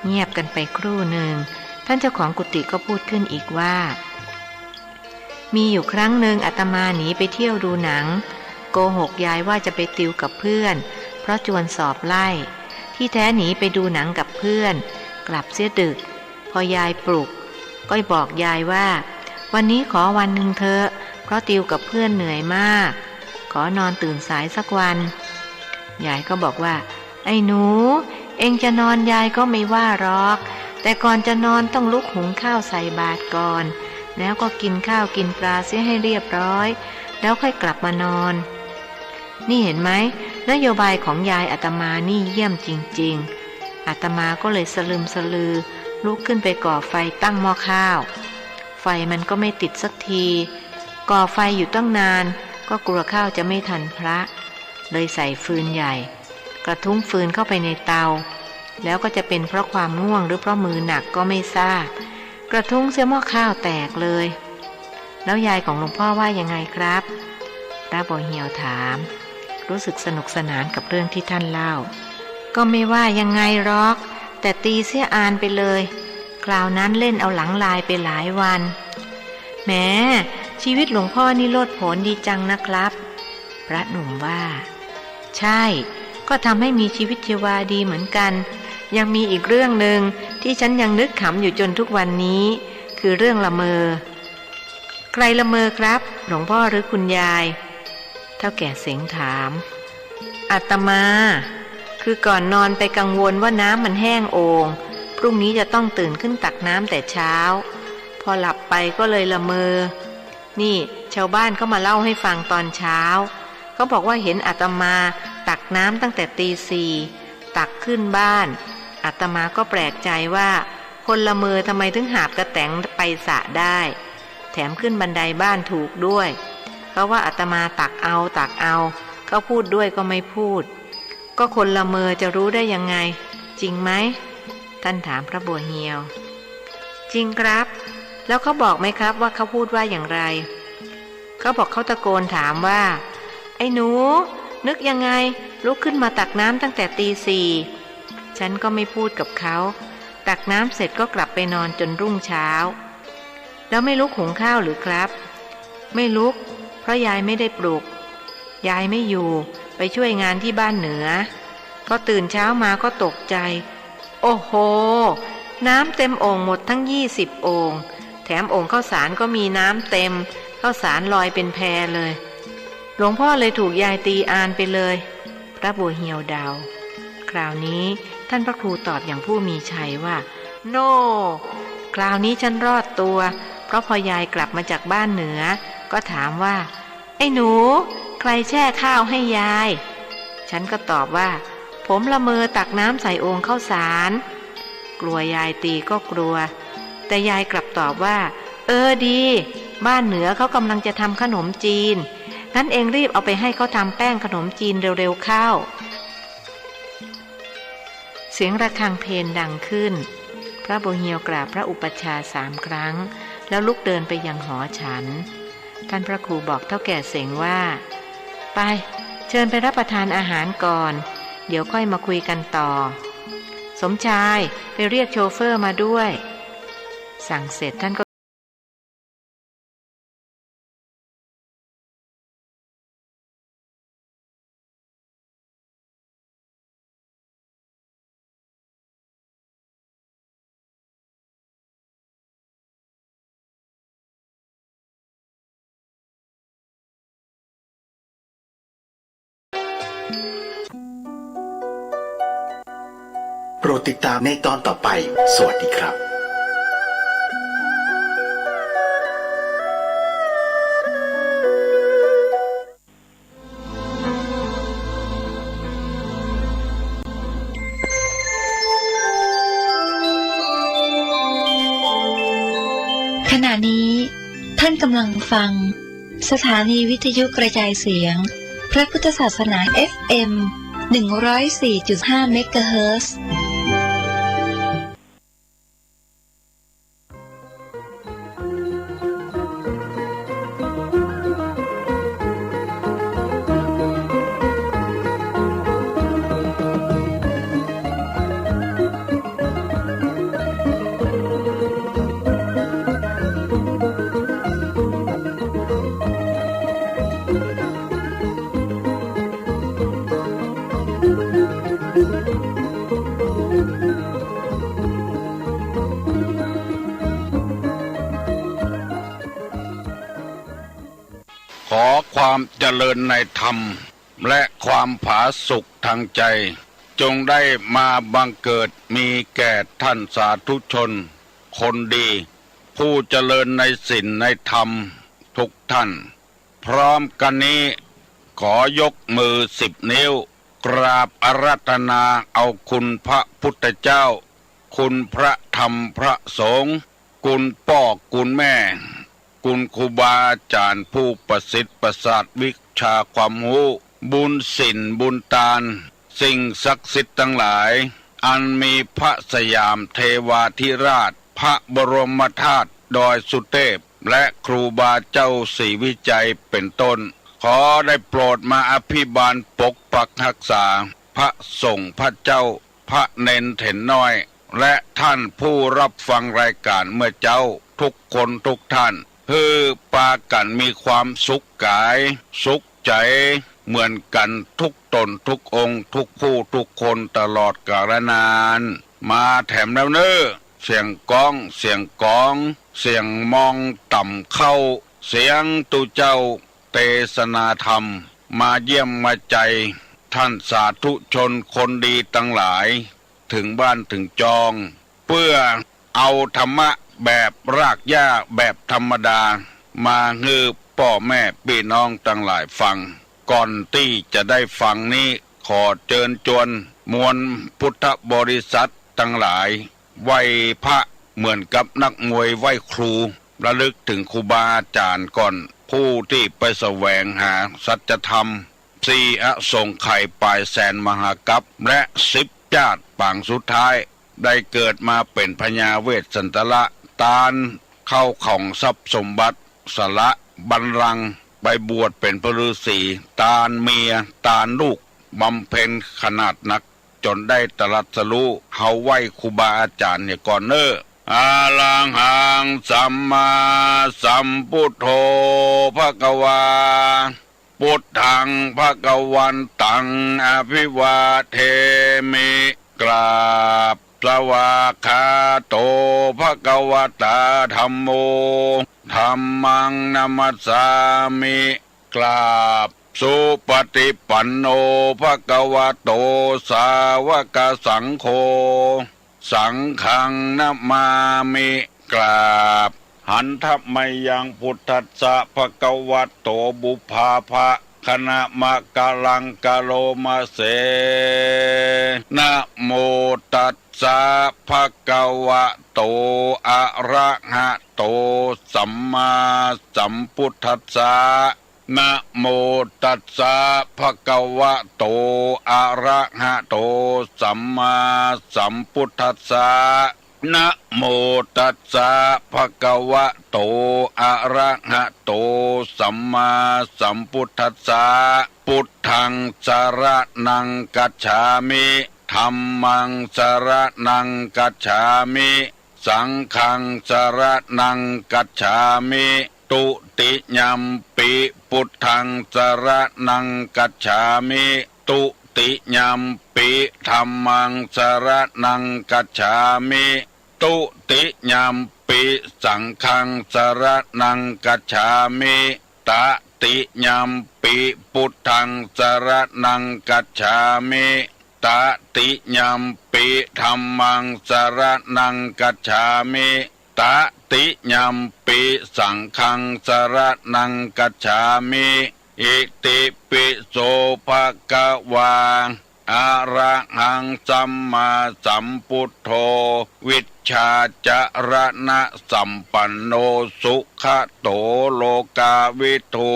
เงียบกันไปครู่หนึ่ง ท่านเจ้าของกุฏิก็พูดขึ้นอีกว่า มีอยู่ครั้งหนึ่งอาตมาหนีไปเที่ยวดูหนัง โกหกยายว่าจะไปติวกับเพื่อน เพราะจวนสอบไล่ ที่แท้หนีไปดูหนังกับเพื่อน กลับเสียดึก พอยายปลุก ก็บอกยายว่า วันนี้ขอวันหนึ่งเถอะ เพราะติวกับเพื่อนเหนื่อยมาก ขอนอนตื่นสายสักวัน ยายก็บอกว่า ไอ้หนู เองจะนอนยายก็ไม่ว่าหรอก แต่ก่อนจะนอนต้องลุกหุงข้าวใส่บาตรก่อน แล้วก็กินข้าวกินปลาเสียให้เรียบร้อย แล้วค่อยกลับมานอน นี่เห็นไหม นโยบายของยายอาตมานี่เยี่ยมจริงๆ อาตมาก็เลยสลึมสลือ ลุกขึ้นไปก่อไฟตั้งหม้อข้าว ไฟมันก็ไม่ติดสักที ก่อไฟอยู่ตั้งนาน ก็กลัวข้าวจะไม่ทันพระ เลยใส่ฟืนใหญ่ กระทุ้งฟืนเข้าไปในเตา แล้วก็จะเป็นเพราะความง่วงหรือเพราะมือหนักก็ไม่ทราบ กระทุ้งเสียหม้อข้าวแตกเลย แล้วยายของหลวงพ่อว่ายังไงครับ พระบัวเหี่ยวถาม รู้สึกสนุกสนานกับเรื่องที่ท่านเล่า ก็ไม่ว่ายังไงหรอก แต่ตีเสียอานไปเลย คราวนั้นเล่นเอาหลังลายไปหลายวัน แหม ชีวิตหลวงพ่อนี่โลดโผนดีจังนะครับ พระหนุ่มว่า ใช่ ก็ทำให้มีชีวิตชีวาดีเหมือนกัน ยังมีอีกเรื่องหนึ่งที่ฉันยังนึกขำอยู่จนทุกวันนี้ คือเรื่องละเมอ ใครละเมอครับ หลวงพ่อหรือคุณยาย เฒ่าแก่เสงถาม อาตมา คือก่อนนอนไปกังวลว่าน้ำมันแห้งโอ่ง พรุ่งนี้จะต้องตื่นขึ้นตักน้ำแต่เช้า พอหลับไปก็เลยละเมอ นี่ชาวบ้านเขามาเล่าให้ฟังตอนเช้า เขาบอกว่าเห็นอาตมาตักน้ำตั้งแต่ตีสี่ ตักขึ้นบ้าน อาตมาก็แปลกใจว่าคนละเมอทำไมถึงหาบกระแต๋งไปสระได้ แถมขึ้นบันไดบ้านถูกด้วย เขาว่าอาตมาตักเอาตักเอา เขาพูดด้วยก็ไม่พูด ก็คนละเมอจะรู้ได้ยังไง จริงไหม ท่านถามพระบัวเหียว จริงครับ แล้วเขาบอกไหมครับว่าเขาพูดว่าอย่างไร เขาบอกเขาตะโกนถามว่า ไอ้หนู นึกยังไง ลุกขึ้นมาตักน้ำตั้งแต่ตีสี่ ฉันก็ไม่พูดกับเขา ตักน้ำเสร็จก็กลับไปนอนจนรุ่งเช้า แล้วไม่ลุกหุงข้าวหรือครับ ไม่ลุก เพราะยายไม่ได้ปลุก ยายไม่อยู่ ไปช่วยงานที่บ้านเหนือ พอตื่นเช้ามาก็ตกใจ โอ้โห น้ำเต็มโอ่งหมดทั้งยี่สิบโอ่ง แถมโอ่งข้าวสารก็มีน้ำเต็ม ข้าวสารลอยเป็นแพเลย หลวงพ่อเลยถูกยายตีอานไปเลย พระบัวเหียวเดา คราวนี้ท่านพระครูตอบอย่างผู้มีชัยว่า โน่ คราวนี้ฉันรอดตัว เพราะพอยายกลับมาจากบ้านเหนือ ก็ถามว่า ไอ้หนู ใครแช่ข้าวให้ยาย ฉันก็ตอบว่า ผมละเมอตักน้ำใส่โอ่งข้าวสาร กลัวยายตีก็กลัว แต่ยายกลับตอบว่า เออดี บ้านเหนือเขากำลังจะทำขนมจีน งั้นเองรีบเอาไปให้เขาทำแป้งขนมจีนเร็วๆเข้า เสียงระฆังเพลดังขึ้น พระบัวเหียวกราบพระอุปัชฌาย์สามครั้ง แล้วลุกเดินไปยังหอฉัน ท่านพระครูบอกเฒ่าแก่เสงว่า ไป เชิญไปรับประทานอาหารก่อน เดี๋ยวค่อยมาคุยกันต่อ สมชาย ไปเรียกโชเฟอร์มาด้วย สั่งเสร็จท่านก็ โปรดติดตามในตอนต่อไป สวัสดีครับ ขณะนี้ท่านกำลังฟัง สถานีวิทยุกระจายเสียง พระพุทธศาสนา เอฟเอ็ม หนึ่งร้อยสี่จุดห้า เมกะเฮิรตซ์ ขอความเจริญในธรรม และความผาสุกทางใจ จงได้มาบังเกิดมีแก่ท่านสาธุชนคนดี ผู้เจริญในศีลในธรรมทุกท่าน พร้อมกันนี้ ขอยกมือสิบนิ้ว กราบอาราธนาเอาคุณพระพุทธเจ้า คุณพระธรรมพระสงฆ์ คุณป้อคุณแม่ คุณครูบาอาจารย์ผู้ประสิทธิ์ประสาทวิชาความรู้ บุญศีลบุญตาน สิ่งศักดิ์สิทธิ์ทั้งหลาย อันมีพระสยามเทวาธิราช พระบรมธาตุดอยสุเทพ และครูบาเจ้าศรีวิชัยเป็นต้น ขอได้โปรดมาอภิบาลปกปักรักษา พระสงฆ์พระเจ้า พระเณรเถรน้อย และท่านผู้รับฟังรายการเมื่อเจ๊า ทุกคนทุกท่าน หื้อปากั๋นมีความสุขก๋าย สุขใจ๋ เหมือนกั๋นทุกต๋นทุกองค์ ทุกผู้ทุกคนตลอดกาลนาน มาแถมแล้วเน่อ เสียงก้อง เสียงกอง เสียงมองต่ำเข้า เสียงตุ๊เจ้า เตสนาธรรม มาเยี่ยมมาใจ ท่านสาธุชนคนดีตังหลาย ถึงบ้านถึงจอง เพื่อเอาธรรมะแบบรากหญ้าแบบธรรมดา มาหื้อป้อแม่ปี้น้องตังหลายฟัง ก่อนตี้จะได้ฟังนี้ ขอเจิญจวนมวลพุทธบริษัทตังหลาย ไหว้พระเหมือนกับนักมวยไหว้ครู ระลึกถึงครูบาอาจ๋ารย์ก่อน ผู้ตี้ไปแสวงหาสัจธรรม สี่อสงไขยปลายแสนมหากัป และสิบจาติปางสุดท้าย ได้เกิดมาเป็นพญาเวสสันตระ ตานเข้าของทรัพย์สมบัติ สละบัลลังก์ไปบวชเป็นพระฤาษี ตานเมีย ตานลูก บำเพ็ญขนาดหนัก จนได้ตรัสรู้ เฮาไหว้ครูบาอาจารย์เนี่ยก่อนเน้อ Arahaṃ sammāsambuddho bhagavā. Buddhaṃ bhagavantaṃ abhivādemi. กราบ Svākkhāto bhagavatā dhammo. Dhammaṃ namassāmi. กราบ Supaṭipanno bhagavato sāvakasaṅgho. Saṅghaṃ namāmi. กราบ Handa mayaṃ buddhassa bhagavato pubbabhāganamakāraṃ karoma se. Namo tassa bhagavato arahato sammāsambuddhassa. Namo tassa bhagavato arahato sammāsambuddhassa. Namo tassa bhagavato arahato sammāsambuddhassa. Buddhaṃ saraṇaṃ gacchāmi. Dhammaṃ saraṇaṃ gacchāmi. Saṅghaṃ saraṇaṃ gacchāmi. Dutiyampi buddhaṃ saraṇaṃ gacchāmi. Dutiyampi dhammaṃ saraṇaṃ gacchāmi. Dutiyampi saṅghaṃ saraṇaṃ gacchāmi. Tatiyampi buddhaṃ saraṇaṃ gacchāmi. Tatiyampi dhammaṃ saraṇaṃ gacchāmi. Tatiyampi saṅghaṃ saraṇaṃ gacchāmi. Itipi so bhagavā arahaṃ sammāsambuddho vijjācaraṇasampanno sugato lokavidū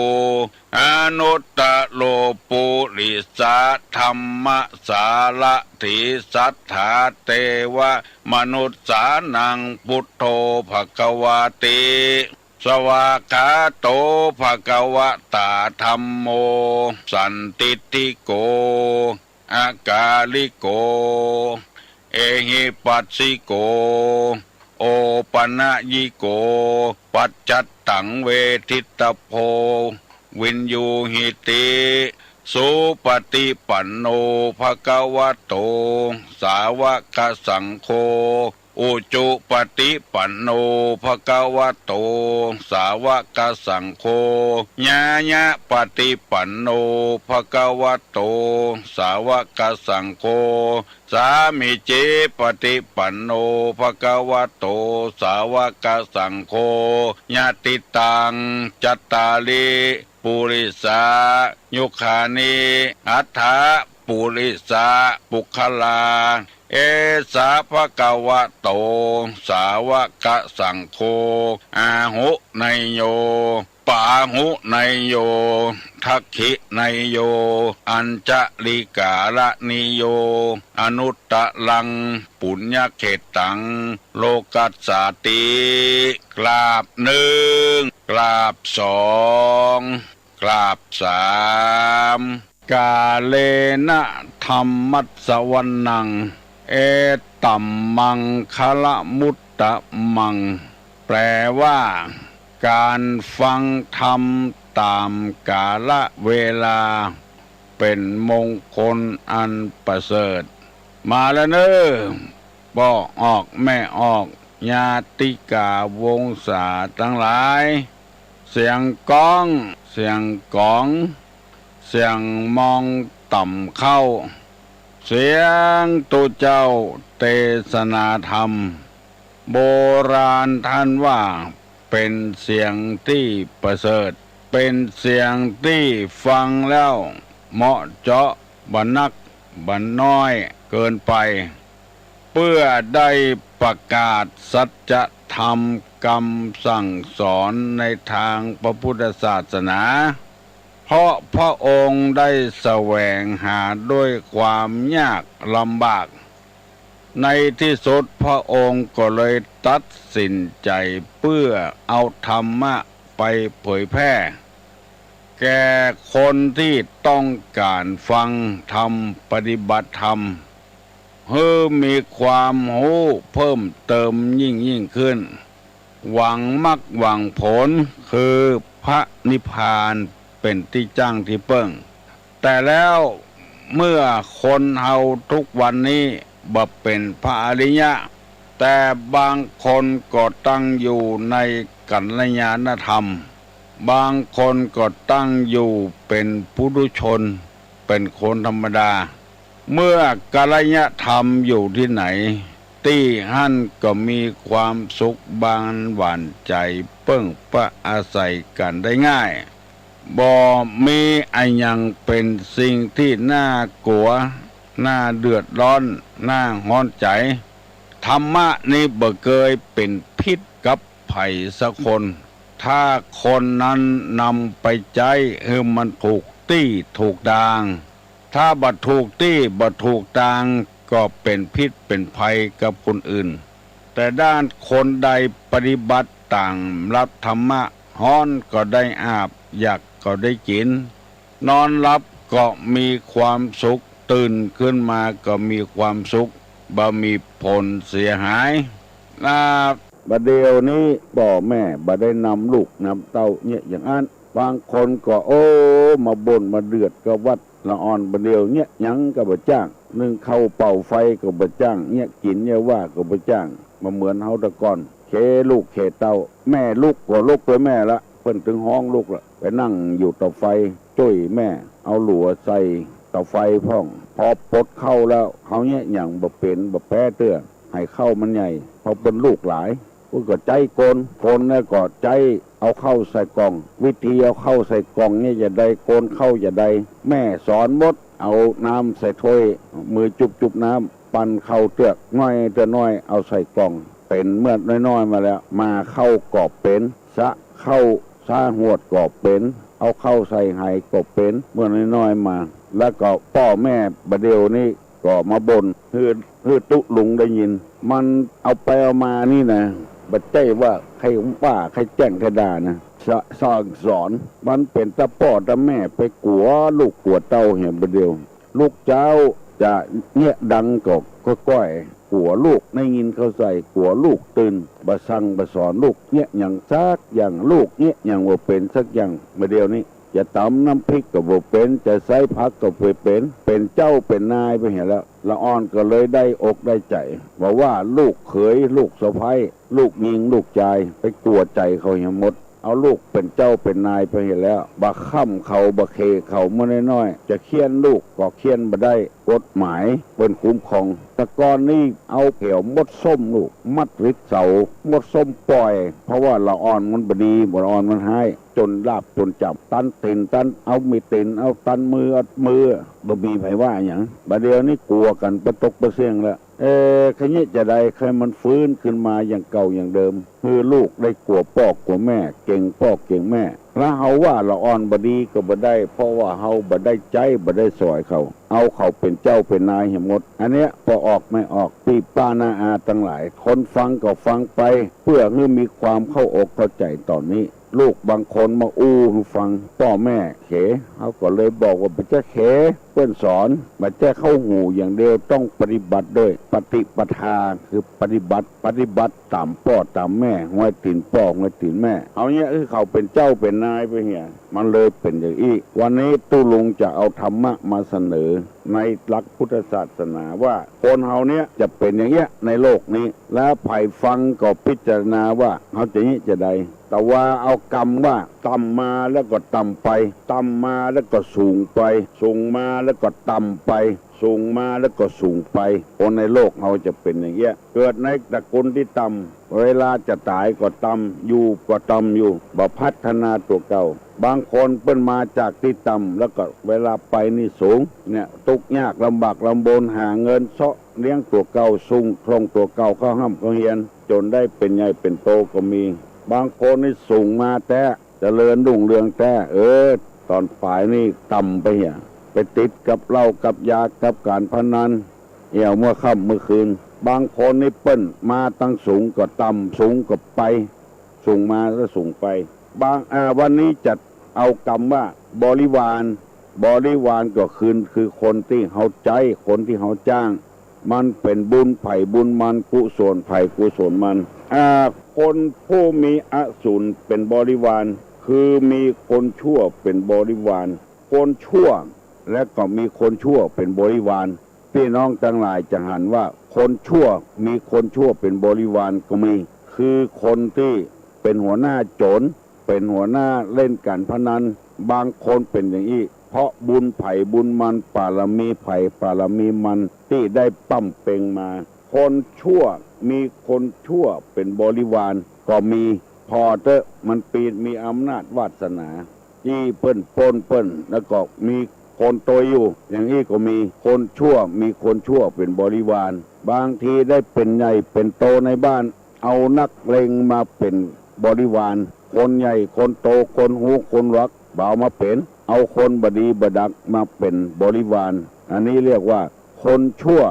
anuttaro purisadammasārathi satthā devamanussānaṃ buddho bhagavāti. Svākkhāto bhagavatā dhammo sandiṭṭhiko akāliko ehipassiko opanayiko paccattaṃ veditabbo viññūhīti. Supaṭipanno bhagavato sāvakasaṅgho. Ujupaṭipanno bhagavato sāvakasaṅgho. Ñāyapaṭipanno bhagavato sāvakasaṅgho. Sāmīcipaṭipanno bhagavato sāvakasaṅgho. Yadidaṃ cattāri purisayugāni aṭṭha purisapuggalā esa bhagavato sāvakasaṅgho āhuneyyo pāhuneyyo dakkhiṇeyyo añjalikaraṇīyo anuttaraṃ puññakkhettaṃ lokassāti. กราบหนึ่ง กราบสอง กราบสาม Kālena dhammassavanaṃ etammaṅgalamuttamaṃ. แปลว่า การฟังธรรมตามกาลเวลา เป็นมงคลอันประเสริฐ มาแล้วเนอ ป้อออกแม่ออก ญาติกาวงศาทั้งหลาย เสียงก้อง เสียงก๋อง เสียงมองต่ำเข้า เสียงตุ๊เจ้าเตสนาธรรม โบราณท่านว่า เป็นเสียงที่ประเสริฐ เป็นเสียงที่ฟังแล้วเหมาะเจาะบ่นักบ่น้อยเกินไป เพื่อได้ประกาศสัจธรรมคำสั่งสอนในทางพระพุทธศาสนา เพราะพระองค์ได้แสวงหาด้วยความยากลำบาก ในที่สุดพระองค์ก็เลยตัดสินใจเพื่อเอาธรรมะไปเผยแพร่ แก่คนที่ต้องการฟังธรรมปฏิบัติธรรม หื้อมีความฮู้เพิ่มเติมยิ่งยิ่งขึ้น หวังมรรคหวังผลคือพระนิพพานเป็นตี้จั้งตี้เปิ้ง แต่แล้วเมื่อคนเฮาทุกวันนี้บ่เป็นพระอริยะ แต่บางคนก็ตั้งอยู่ในกัลยาณธรรม บางคนก็ตั้งอยู่เป็นปุถุชน เป็นคนธรรมดา เมื่อกัลยาณธรรมอยู่ที่ไหน ตี้หั้นก็มีความสุขบานหวานใจเปิ้งปะอาศัยกันได้ง่าย บ่มีอะหยังเป็นสิ่งที่น่ากลัว น่าเดือดร้อน น่าฮ้อนใจ ธรรมะนี้บ่เกยเป็นพิษกับไผสักคน ถ้าคนนั้นนำไปใจ๊หื้อมันถูกตี้ถูกตาง ถ้าบ่ถูกตี้บ่ถูกตาง ก็เป็นพิษเป็นภัยกับคนอื่น แต่ด้านคนใดปฏิบัติตามหลักธรรมะ ฮ้อนก็ได้อาบ อยากก็ได้กิน นอนหลับก็มีความสุข ตื่นขึ้นมาก็มีความสุข บ่มีผลเสียหาย อ่า บ่าเดี่ยวนี้ป้อแม่บ่ได้นำลูกนำเต้าเยียะอย่างอั้น บางคนก็ โอ้ มาบ่นมาเดือดกับวัด ละอ่อนบ่าเดี่ยวเยียะหยังก็บ่จ้าง นึ่งข้าวเป่าไฟก็บ่จ้าง เยียะกิ๋นเยียะว่าก็บ่จ้าง บ่เหมือนเฮาแต่ก่อน เคลูกเคเต้า แม่ลุกก็ลุกตวยแม่ละ เปิ้นตึงฮ้องลุกละ ไปนั่งอยู่ต่อไฟ จ้วยแม่ เอาหลัวใส่ต่อไฟพ่อง พอปดข้าวแล้ว เฮาเยียะหยังบ่เป๋นบ่แป๊เตื้อ หื้อข้าวมันใหญ่ เพราะเปิ้นลูกหลาย เปิ้นก็ใจ๊โกน โกนแล้วก็ใจ๊เอาข้าวใส่กล่อง วิธีเอาข้าวใส่กล่องเนี่ยจะใด โกนข้าวจะใด แม่สอนหมด เอาน้ำใส่ถ้วย มือจุบๆน้ำ ปั่นข้าวเตื้อกน้อยเตื้อกน้อย เอาใส่กล่อง เป๋นเมื่อน้อยๆมาแล้ว หม่าข้าวก็เป๋น สะข้าวสะหวดก็เป๋น เอาข้าวใส่ไหก็เป๋น เมื่อน้อยๆมา แล้วก็ป้อแม่บ่าเดี่ยวนี้ ก็มาบ่นหื้อ หื้อตุ๊ลุงได้ยิน มันเอาไปเอามานี่นะ บ่ใจ้ว่าใค่ว่าใค่แจ้งใค่ด่านะ สะ สั่งสอน มันเป๋นตาป้อตาแม่ไปกั๋วลูกกั๋วเต้าเหียบ่าเดี่ยว ลูกเจ้าจะเยียะดังก็ก้อยๆ กั๋วลูกได้ยินเข้าใส่ กั๋วลูกตื่น บ่สั่งบ่สอนลูกเยียะหยังสักอย่าง ลูกเยียะหยังบ่เป๋นสักอย่าง บ่าเดี่ยวนี้ จะต๋ำน้ำพริกก็บ่เป๋น จะใส่ผักก็บ่เป๋น เป๋นเจ้าเป๋นนายไปเหียแล้ว ละอ่อนก็เลยได้อกได้ใจ๋ บ่าว่าลูกเขย ลูกสะใภ้ ลูกญิง ลูกจาย ไปกั๋วใจ๋เขาเหียหมด เอาลูกเป๋นเจ้าเป๋นนายไปเหียแล้ว บ่าค้ำเขา บ่าเขเขาเมื่อน้อยๆ จะเฆี่ยนลูกก็เฆี่ยนบ่ได้ กฎหมายเปิ้นคุ้มครอง แต่ก่อนนี้เอาแผวมดส้มลูก มัดติดเสา มดส้มป่อย เพราะว่าละอ่อนมันบ่ดี ละอ่อนมันฮ้าย จ๋นหลาบจ๋นจ๋ำ ตันตี๋น ตัน เอามีตี๋น เอาตันมือ เอามือ บ่มีใผว่าหยัง บ่าเดี่ยวนี้กั๋วกั๋นปะตกปะเสี้ยงแล้ว เออ ใค่เยียะจะใด ใค่มันฟื้นขึ้นมาอย่างเก่าอย่างเดิม หื้อลูกได้กั๋วป้อกั๋วแม่ เก๋งป้อเก๋งแม่ แล้วเฮาว่าละอ่อนบ่ดีก็บ่ได้ เพราะว่าเฮาบ่ได้ใจ๊ บ่ได้สอยเขา เอาเขาเป๋นเจ้าเป๋นนายเหียหมด อันเนี้ยป้อออกแม่ออก ปี้ป้าน้าอาตังหลาย คนฟังก็ฟังไป เปื้อหื้อมีความเข้าอกเข้าใจ๋ต่อนี้ ลูกบางคนมาอู้หื้อฟัง ป้อแม่เข เฮาก็เลยบอกว่าบ่ใจ้เข เปิ้นสอน บ่ใจ้เข้าหูอย่างเดียว ต้องปฏิบัติด้วย ปฏิปทา คือปฏิบัติ ปฏิบัติต๋ามป้อต๋ามแม่ ห้อยตี๋นป้อห้อยตี๋นแม่ เอาเยียะหื้อเขาเป๋นเจ้าเป๋นนายไปเหีย มันเลยเป๋นอย่างอี้ วันนี้ตุ๊ลุงจะเอาธรรมะมาเสนอ ในหลักพุทธศาสนาว่า คนเฮาเนี้ยจะเป๋นอย่างเยียะในโลกนี้ แล้วใผฟังก็พิจารณาว่าเฮาจะเยียะจะใด แต่ว่าเอากำว่า ต่ำมาแล้วก็ต่ำไป ต่ำมาแล้วก็สูงไป สูงมาแล้วก็ต่ำไป สูงมาแล้วก็สูงไป คนในโลกเฮาจะเป๋นอย่างเยียะ เกิดในตระกูลตี้ต่ำ เวลาจะต๋ายก็ต่ำ อยู่ก็ต่ำอยู่ บ่พัฒนาตั๋วเก่า บางคนเปิ้นมาจากตี้ต่ำ แล้วก็เวลาไปนี่สูง เนี่ย ตุ๊กยากลำบากลำบน หาเงินเซาะเลี้ยงตั๋วเก่า ส่ง ส่งตั๋วเก่าเข้าฮ่ำเข้าเฮียน จ๋นได้เป๋นใหญ่เป๋นโตก็มี บางคนนี่สูงมาแต๊ เจริญรุ่งเรืองแต๊ เออ ตอนปลายนี่ต่ำไปเหีย ไปติดกับเหล้ากับยากับการพนัน เอี่ยวเมื่อค่ำเมื่อคืน บางคนนี่เปิ้นมาตังสูงก็ต่ำ สูงก็ไป สูงมาแล้วสูงไป บางอ่าวันนี้จะเอากำว่าบริวาร บริวารก็คือคือคนที่เฮาใจ๊ คนที่เฮาจ้าง มันเป๋นบุญใผบุญมัน กุศลใผกุศลมัน อ่า คนผู้มีอสูรเป๋นบริวาร คือมีคนชั่วเป๋นบริวาร คนชั่ว และก็มีคนชั่วเป๋นบริวาร พี่น้องตังหลายจะหันว่าคนชั่ว มีคนชั่วเป๋นบริวารก็มี คือคนที่เป๋นหัวหน้าโจ๋ร เป๋นหัวหน้าเล่นการพนัน บางคนเป๋นอย่างอี้ เพราะบุญใผบุญมัน ปารมีใผปารมีมัน ตี้ได้บำเพ็ญมา คนชั่ว มีคนชั่วเป๋นบริวารก็มี ผ่อเต๊อะ มันปีดมีอำนาจวาสนา จี้เปิ้นปล้นเปิ้น แล้วก็มีคนตวยอยู่ อย่างอี้ก็มี คนชั่ว มีคนชั่วเป๋นบริวาร บางทีได้เป๋นใหญ่เป๋นโตในบ้าน เอานักเลงมาเป๋นบริวาร คนใหญ่ คนโต คนฮู้ คนรัก บ่าวมาเป๋น เอาคนบ่ดีบ่ดักมาเป๋นบริวาร อันนี้เรียกว่า คนชั่ว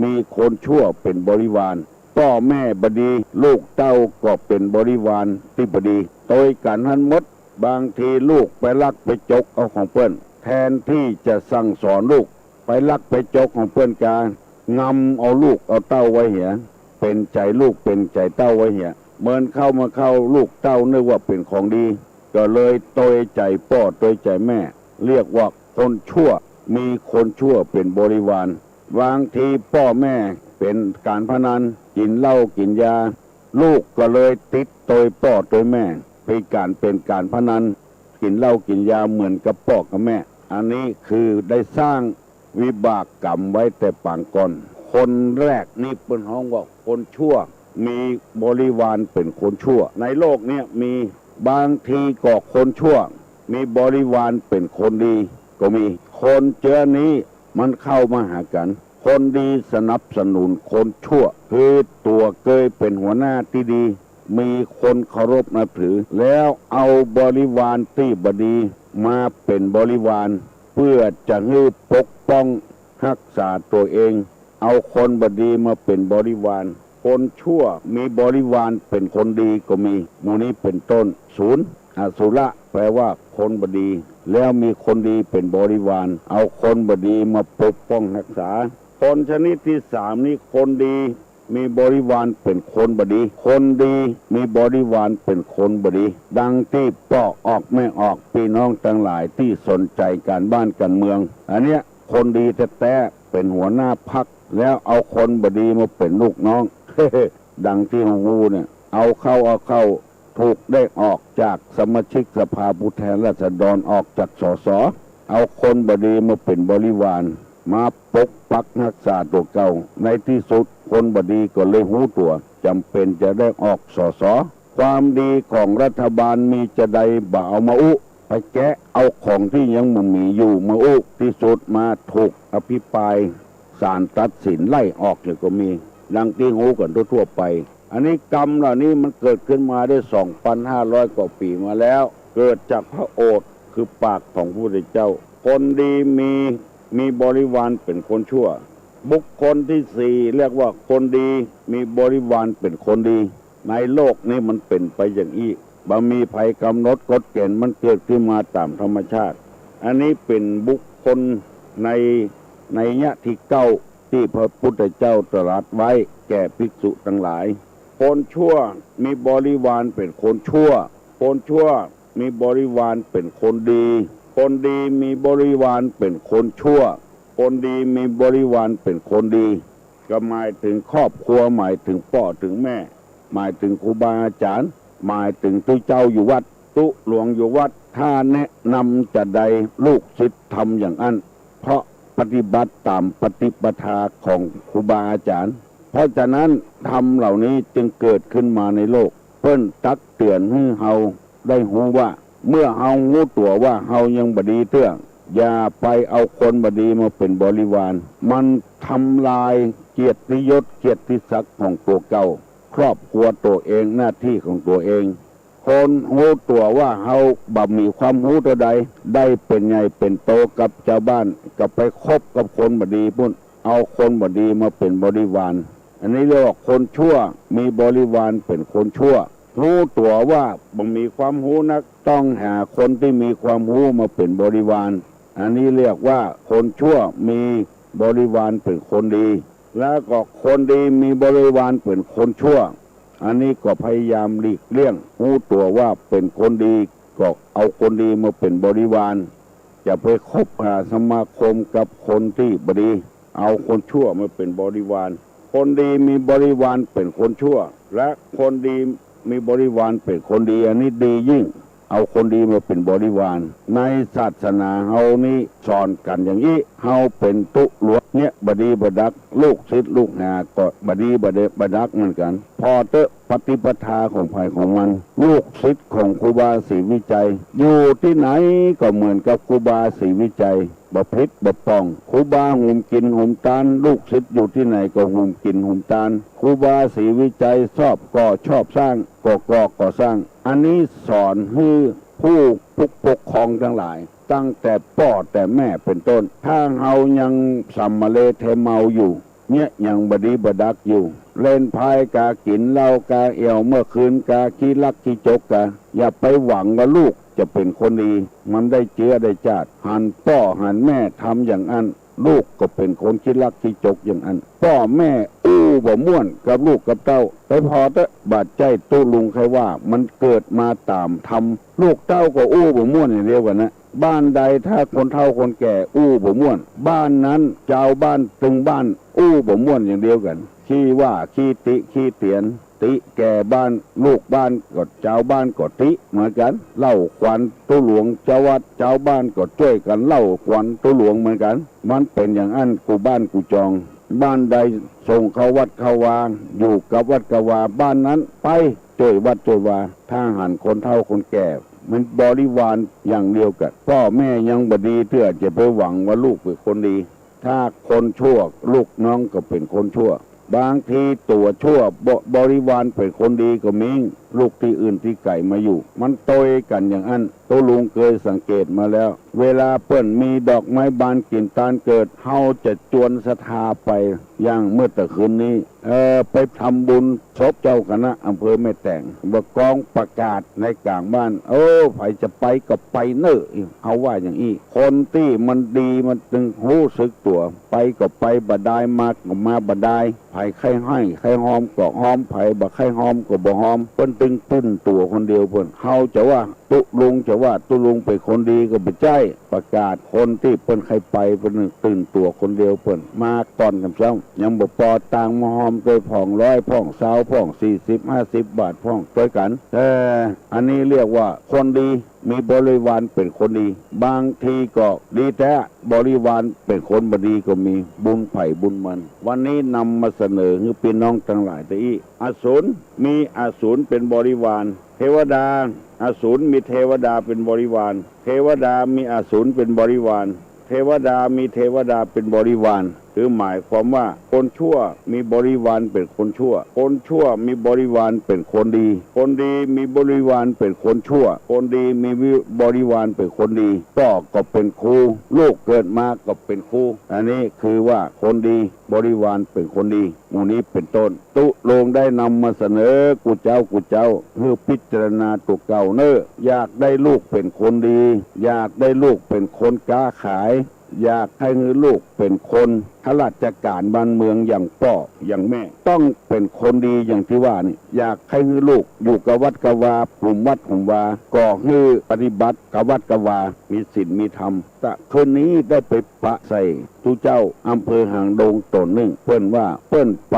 มีคนชั่วเป๋นบริวาร ป้อแม่บ่ดี ลูกเต้าก็เป๋นบริวารตี้บ่ดี ตวยกั๋นหั้นหมด บางทีลูกไปลักไปจกเอาของเปิ้น แทนที่จะสั่งสอนลูก ไปลักไปจกของเปิ้นกา งำเอาลูกเอาเต้าไว้เหีย เป๋นใจ๋ลูกเป๋นใจ๋เต้าไว้เหีย เมินเข้ามาเข้าลูกเต้านึกว่าเป๋นของดี ก็เลยตวยใจ๋ป้อตวยใจ๋แม่ เรียกว่าคนชั่ว มีคนชั่วเป๋นบริวาร บางทีป้อแม่เป๋นการพนัน กิ๋นเหล้ากิ๋นยา ลูกก็เลยติดตวยป้อตวยแม่ ไปการเป๋นการพนัน กิ๋นเหล้ากิ๋นยาเหมือนกับป้อกับแม่ อันนี้คือได้สร้างวิบากกรรมไว้แต่ปางก่อน คนแรกนี่เปิ้นฮ้องว่าคนชั่ว มีบริวารเป๋นคนชั่ว ในโลกเนี้ยมี บางทีก็คนชั่ว มีบริวารเป๋นคนดีก็มี คนเจื้อนี้มันเข้ามาหากั๋น คนดีสนับสนุนคนชั่ว คือตั๋วเกยเป๋นหัวหน้าตี้ดี มีคนเคารพนับถือ แล้วเอาบริวารตี้บ่ดีมาเป๋นบริวาร เพื่อจะหื้อปกป้องฮักษาตั๋วเอง เอาคนบ่ดีมาเป๋นบริวาร คนชั่วมีบริวารเป๋นคนดีก็มี หมู่นี้เป๋นต้น ศูนย์ อสุระ แปลว่าคนบ่ดี แล้วมีคนดีเป๋นบริวาร เอาคนบ่ดีมาปกป้องฮักษา คนชนิดที่สามนี้คนดี มีบริวารเป๋นคนบ่ดี คนดีมีบริวารเป๋นคนบ่ดี ดังตี้ป้อออกแม่ออก พี่น้องตังหลายตี้สนใจ๋การบ้านการเมือง อันเนี้ยคนดีแต๊ๆ เป๋นหัวหน้าพรรค แล้วเอาคนบ่ดีมาเป๋นลูกน้อง ดังตี้ฮู้เนี่ย เอาเข้าเอาเข้า ถูกได้ออกจากสมาชิกสภาผู้แทนราษฎร ออกจาก สส เอาคนบ่ดีมาเป๋นบริวาร มาปกปักฮักษาตั๋วเก่า ในตี้สุดคนบ่ดีก็เลยฮู้ตั๋ว จ๋ำเป๋นจะได้ออก สส ความดีของรัฐบาลมีจาใดบ่เอามาอู้ ไปแกะเอาของตี้ยังบ่มีอยู่มาอู้ ตี้สุดมาถูกอภิปราย ศาลตัดสินไล่ออกเนี่ยก็มี ดังตี้ฮู้กั๋นทั่วๆ ไป อันนี้กรรมเหล่านี้มันเกิดขึ้นมาได้ สองพันห้าร้อย กว่าปี๋มาแล้ว เกิดจากพระโอษฐ์คือปากของพระพุทธเจ้า คนดีมี มีบริวารเป๋นคนชั่ว บุคคลที่สี่เรียกว่าคนดี มีบริวารเป๋นคนดี ในโลกนี้มันเป๋นไปอย่างอี้ บ่มีใผก๋ำหนดกฎเก๋ณฑ์ มันเกิดขึ้นมาต๋ามธรรมชาติ อันนี้เป๋นบุคคลใน นัยยะตี้เก้า ตี้พระพุทธเจ้าตรัสไว้แก่ภิกษุตังหลาย คนชั่วมีบริวารเป๋นคนชั่ว คนชั่วมีบริวารเป๋นคนดี คนดีมีบริวารเป๋นคนชั่ว คนดีมีบริวารเป๋นคนดี ก็หมายถึงครอบครัว หมายถึงป้อถึงแม่ หมายถึงครูบาอาจ๋ารย์ หมายถึงตุ๊เจ้าอยู่วัด ตุ๊หลวงอยู่วัด ถ้าแนะนำจาใด ลูกศิษย์ทำอย่างอั้น เพราะปฏิบัติต๋ามปฏิปทาของครูบาอาจ๋ารย์ เพราะฉะนั้นธรรมเหล่านี้จึงเกิดขึ้นมาในโลก เปิ้นตักเตือนหื้อเฮาได้ฮู้ว่า เมื่อเฮาฮู้ตั๋วว่าเฮายังบ่ดีเตื้อ อย่าไปเอาคนบ่ดีมาเป๋นบริวาร มันทำลายเกียรติยศเกียรติศักดิ์ของตั๋วเก่า ครอบครัวตั๋วเอง หน้าตี้ของตั๋วเอง คนฮู้ตั๋วว่าเฮาบ่มีความฮู้เต้าใด ได้เป๋นใหญ่เป๋นโตกับจาวบ้าน ก็ไปคบกับคนบ่ดีปุ้น เอาคนบ่ดีมาเป๋นบริวาร อันนี้เรียกว่าคนชั่วมีบริวารเป๋นคนชั่ว ฮู้ตั๋วว่าบ่มีความฮู้นัก ต้องหาคนตี้มีความฮู้มาเป๋นบริวาร อันนี้เรียกว่าคนชั่วมีบริวารเป๋นคนดี แล้วก็คนดีมีบริวารเป๋นคนชั่ว อันนี้ก็พยายามหลีกเลี่ยง ฮู้ตั๋วว่าเป๋นคนดี ก็เอาคนดีมาเป๋นบริวาร อย่าไปคบหาสมาคมกับคนตี้บ่ดี เอาคนชั่วมาเป๋นบริวาร คนดีมีบริวารเป๋นคนชั่ว และคนดีมีบริวารเป๋นคนดี อันนี้ดียิ่ง เอาคนดีมาเป๋นบริวาร ในศาสนาเฮานี้สอนกั๋นอย่างอี้ เฮาเป๋นตุ๊หลวงเนี่ยบ่ดีบ่ดัก ลูกศิษย์ลูกหาก็บ่ดีบ่เดบ่ดักเหมือนกั๋น ผ่อเต๊อะ ปฏิปทาของใผของมัน ลูกศิษย์ของครูบาศรีวิชัย อยู่ตี้ไหนก็เหมือนกับครูบาศรีวิชัย บ่ผิดบ่ป่อง ครูบาหุมกิ๋นหุมตาน ลูกศิษย์อยู่ตี้ไหนก็หุมกิ๋นหุมตาน ครูบาศรีวิชัยชอบก่อชอบสร้าง ก็ก่อก่อสร้าง อันนี้สอนหื้อผู้ผู้ปกครองตังหลาย ตั้งแต่ป้อแต่แม่เป๋นต้น ถ้าเฮายังสำมะเลเทเมาอยู่ เนี่ยยังบ่ดีบ่ดักอยู่ เล่นไพ่กากิ๋นเหล้ากาแอ่วเมื่อคืนกาขี้ลักขี้จกกา อย่าไปหวังว่าลูกจะเป๋นคนดี มันได้เจื้อได้จาติ หันป้อหันแม่ทำอย่างอั้น ลูกก็เป๋นคนขี้ลักขี้จกอย่างอั้น ป้อแม่อู้บ่ม่วนกับลูกกับเต้า ไปผ่อเต๊อะ บ่าใจ้ตุ๊ลุงใค่ว่า มันเกิดมาต๋ามธรรม ลูกเต้าก็อู้บ่ม่วนอย่างเดียวกั๋นนะ บ้านใดถ้าคนเฒ่าคนแก่อู้บ่ม่วน บ้านนั้นจาวบ้านตึงบ้านอู้บ่ม่วนอย่างเดียวกั๋น ขี้ว่าขี้ติขี้เตียน ติแก่บ้าน ลูกบ้านก็จาวบ้านก็ติเหมือนกั๋น เล่าขวัญตุ๊หลวงจาววัด จาวบ้านก็จ้วยกั๋นเล่าขวัญตุ๊หลวงเหมือนกั๋น มันเป๋นอย่างอั้นกู้บ้านกู้จอง บ้านใดส่งเข้าวัดเข้าวา อยู่กับวัดกับวา บ้านนั้นไปจ้วยวัดจ้วยวา ถ้าหันคนเฒ่าคนแก่ มันบริวารอย่างเดียวกั๋น ป้อแม่ยังบ่ดีเตื้อจะไปหวังว่าลูกเป๋นคนดี ถ้าคนชั่ว ลูกน้องก็เป๋นคนชั่ว บางทีตั๋วชั่ว บ- บริวารเป๋นคนดีก็มี ลูกตี้อื่นตี้ไก๋มาอยู่ มันตวยกั๋นอย่างอั้น ตุ๊ลุงเกยสังเกตมาแล้ว เวลาเปิ้นมีดอกไม้บานกิ๋นตานเกิด เฮาจะจวนศรัทธาไป อย่างเมื่อตะคืนนี้ เอ่อ ไปทำบุญศพเจ้าคณะอำเภอแม่แตง บ่ากองประกาศในก๋างบ้าน เออ ใผจะไปก็ไปเน่อ เฮาว่าอย่างอี้ คนตี้มันดีมันตึงฮู้สึกตั๋ว ไปก็ไปบ่ดาย มาก็มาบ่ดาย ใผใค่ฮ้อยใค่ฮอมก็ฮอม ใผบ่ใค่ฮอมก็บ่ฮอม เปิ้นตึงตื่นตั๋วคนเดียวเปิ้น เฮาจะว่าตุ๊ลุงจะว่าตุ๊ลุงเป๋นคนดีก็บ่ใจ้ ประกาศคนตี้เปิ้นใค่ไป เปิ้นตึงตื่นตั๋วคนเดียวเปิ้น มาก่อนกำซ้ำ ยังบ่ปอตางค์มาฮอมตวยพ่อง ร้อยพ่อง ซาวพ่อง สี่สิบ ห้าสิบ บาทพ่องตวยกั๋น แต่อันนี้เรียกว่าคนดี มีบริวารเป๋นคนดี บางทีก็ดีแต๊ บริวารเป๋นคนบ่ดีก็มี บุญใผบุญมัน วันนี้นำมาเสนอหื้อปี้น้องตังหลายเต้าอี้ อสูร มีอสูรเป๋นบริวาร เทวดา อสูรมีเทวดาเป๋นบริวาร เทวดามีอสูรเป๋นบริวาร เทวดามีเทวดาเป๋นบริวาร คือหมายความว่าคนชั่วมีบริวารเป๋นคนชั่ว คนชั่วมีบริวารเป๋นคนดี คนดีมีบริวารเป๋นคนชั่ว คนดีมีวิ- บริวารเป๋นคนดี ป้อก็เป๋นครู ลูกเกิดมาก็เป๋นครู อันนี้คือว่าคนดี บริวารเป๋นคนดี หมู่นี้เป๋นต้น ตุ๊ลุงได้นำมาเสนอกู้เจ้ากู้เจ้า หื้อพิจารณาตั๋วเก่าเน่อ อยากได้ลูกเป๋นคนดี อยากได้ลูกเป๋นคนก๊าขาย อยากหื้อลูกเป๋นคนข้าราชก๋านบ้านเมืองอย่างป้ออย่างแม่ ต้องเป๋นคนดีอย่างตี้ว่านี่ อยากหื้อลูกอยู่กับวัดกับวา หุมวัดหุมวา ก็หื้อปฏิบัติกับวัดกับวา มีศีลมีธรรม ตะคืนนี้ได้ไปปะใส่ตุ๊เจ้าอำเภอหางดงต๋นนึ่ง เปิ้นว่าเปิ้นไป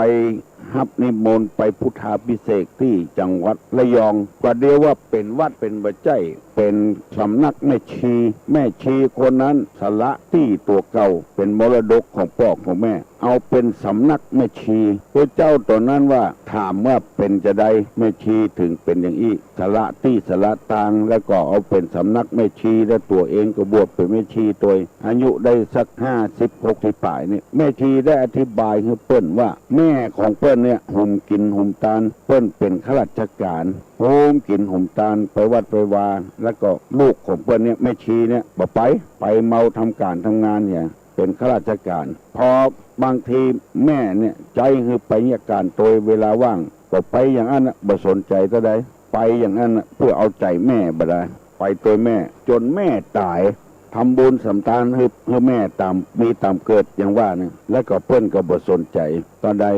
ฮับนิมนต์ไปพุทธาภิเษกตี้จังหวัดระยอง ก็เดียวว่าเป๋นวัดเป๋นบ่ใจ้ เป๋นสำนักแม่ชี แม่ชีคนนั้นสละตี้ตั๋วเก่า เป๋นมรดกของป้อของแม่ เอาเป๋นสำนักแม่ชี ตุ๊เจ้าต๋นนั้นว่า ถามว่าเป๋นจาใด แม่ชีถึงเป๋นอย่างอี้ สละตี้สละตาง แล้วก็เอาเป๋นสำนักแม่ชี แล้วตั๋วเองก็บวชเป๋นแม่ชีตวย อายุได้สักห้าสิบหกสิบป๋ายนี่ แม่ชีได้อธิบายหื้อเปิ้นว่า แม่ของเปิ้นเนี่ย หุมกิ๋นหุมตาน เปิ้นเป๋นข้าราชก๋าน ไป โฮมกิ๋นโฮมตาน ไปวัดไปวา แล้วก็ลูกของเปิ้นเนี่ย แม่ชีเนี่ย บ่ไป ไปเมาทำก๋านทำงานเนี่ย เป๋นข้าราชก๋าน พอบางทีแม่เนี่ย ใจ๊หื้อไปเยียะก๋านโตยเวลาว่าง ก็ไปอย่างอั้นน่ะ บ่สนใจ๋เต้าใด ไปอย่างอั้นน่ะ เปื้อเอาใจ๋แม่บ่ได้ ไปโตยแม่ จ๋นแม่ต๋าย ทำบุญสำตานหื้อ หื้อแม่ต๋าม มีต๋ามเกิดอย่างว่าเนี่ย แล้วก็เปิ้นก็บ่สนใจ๋เต้าใด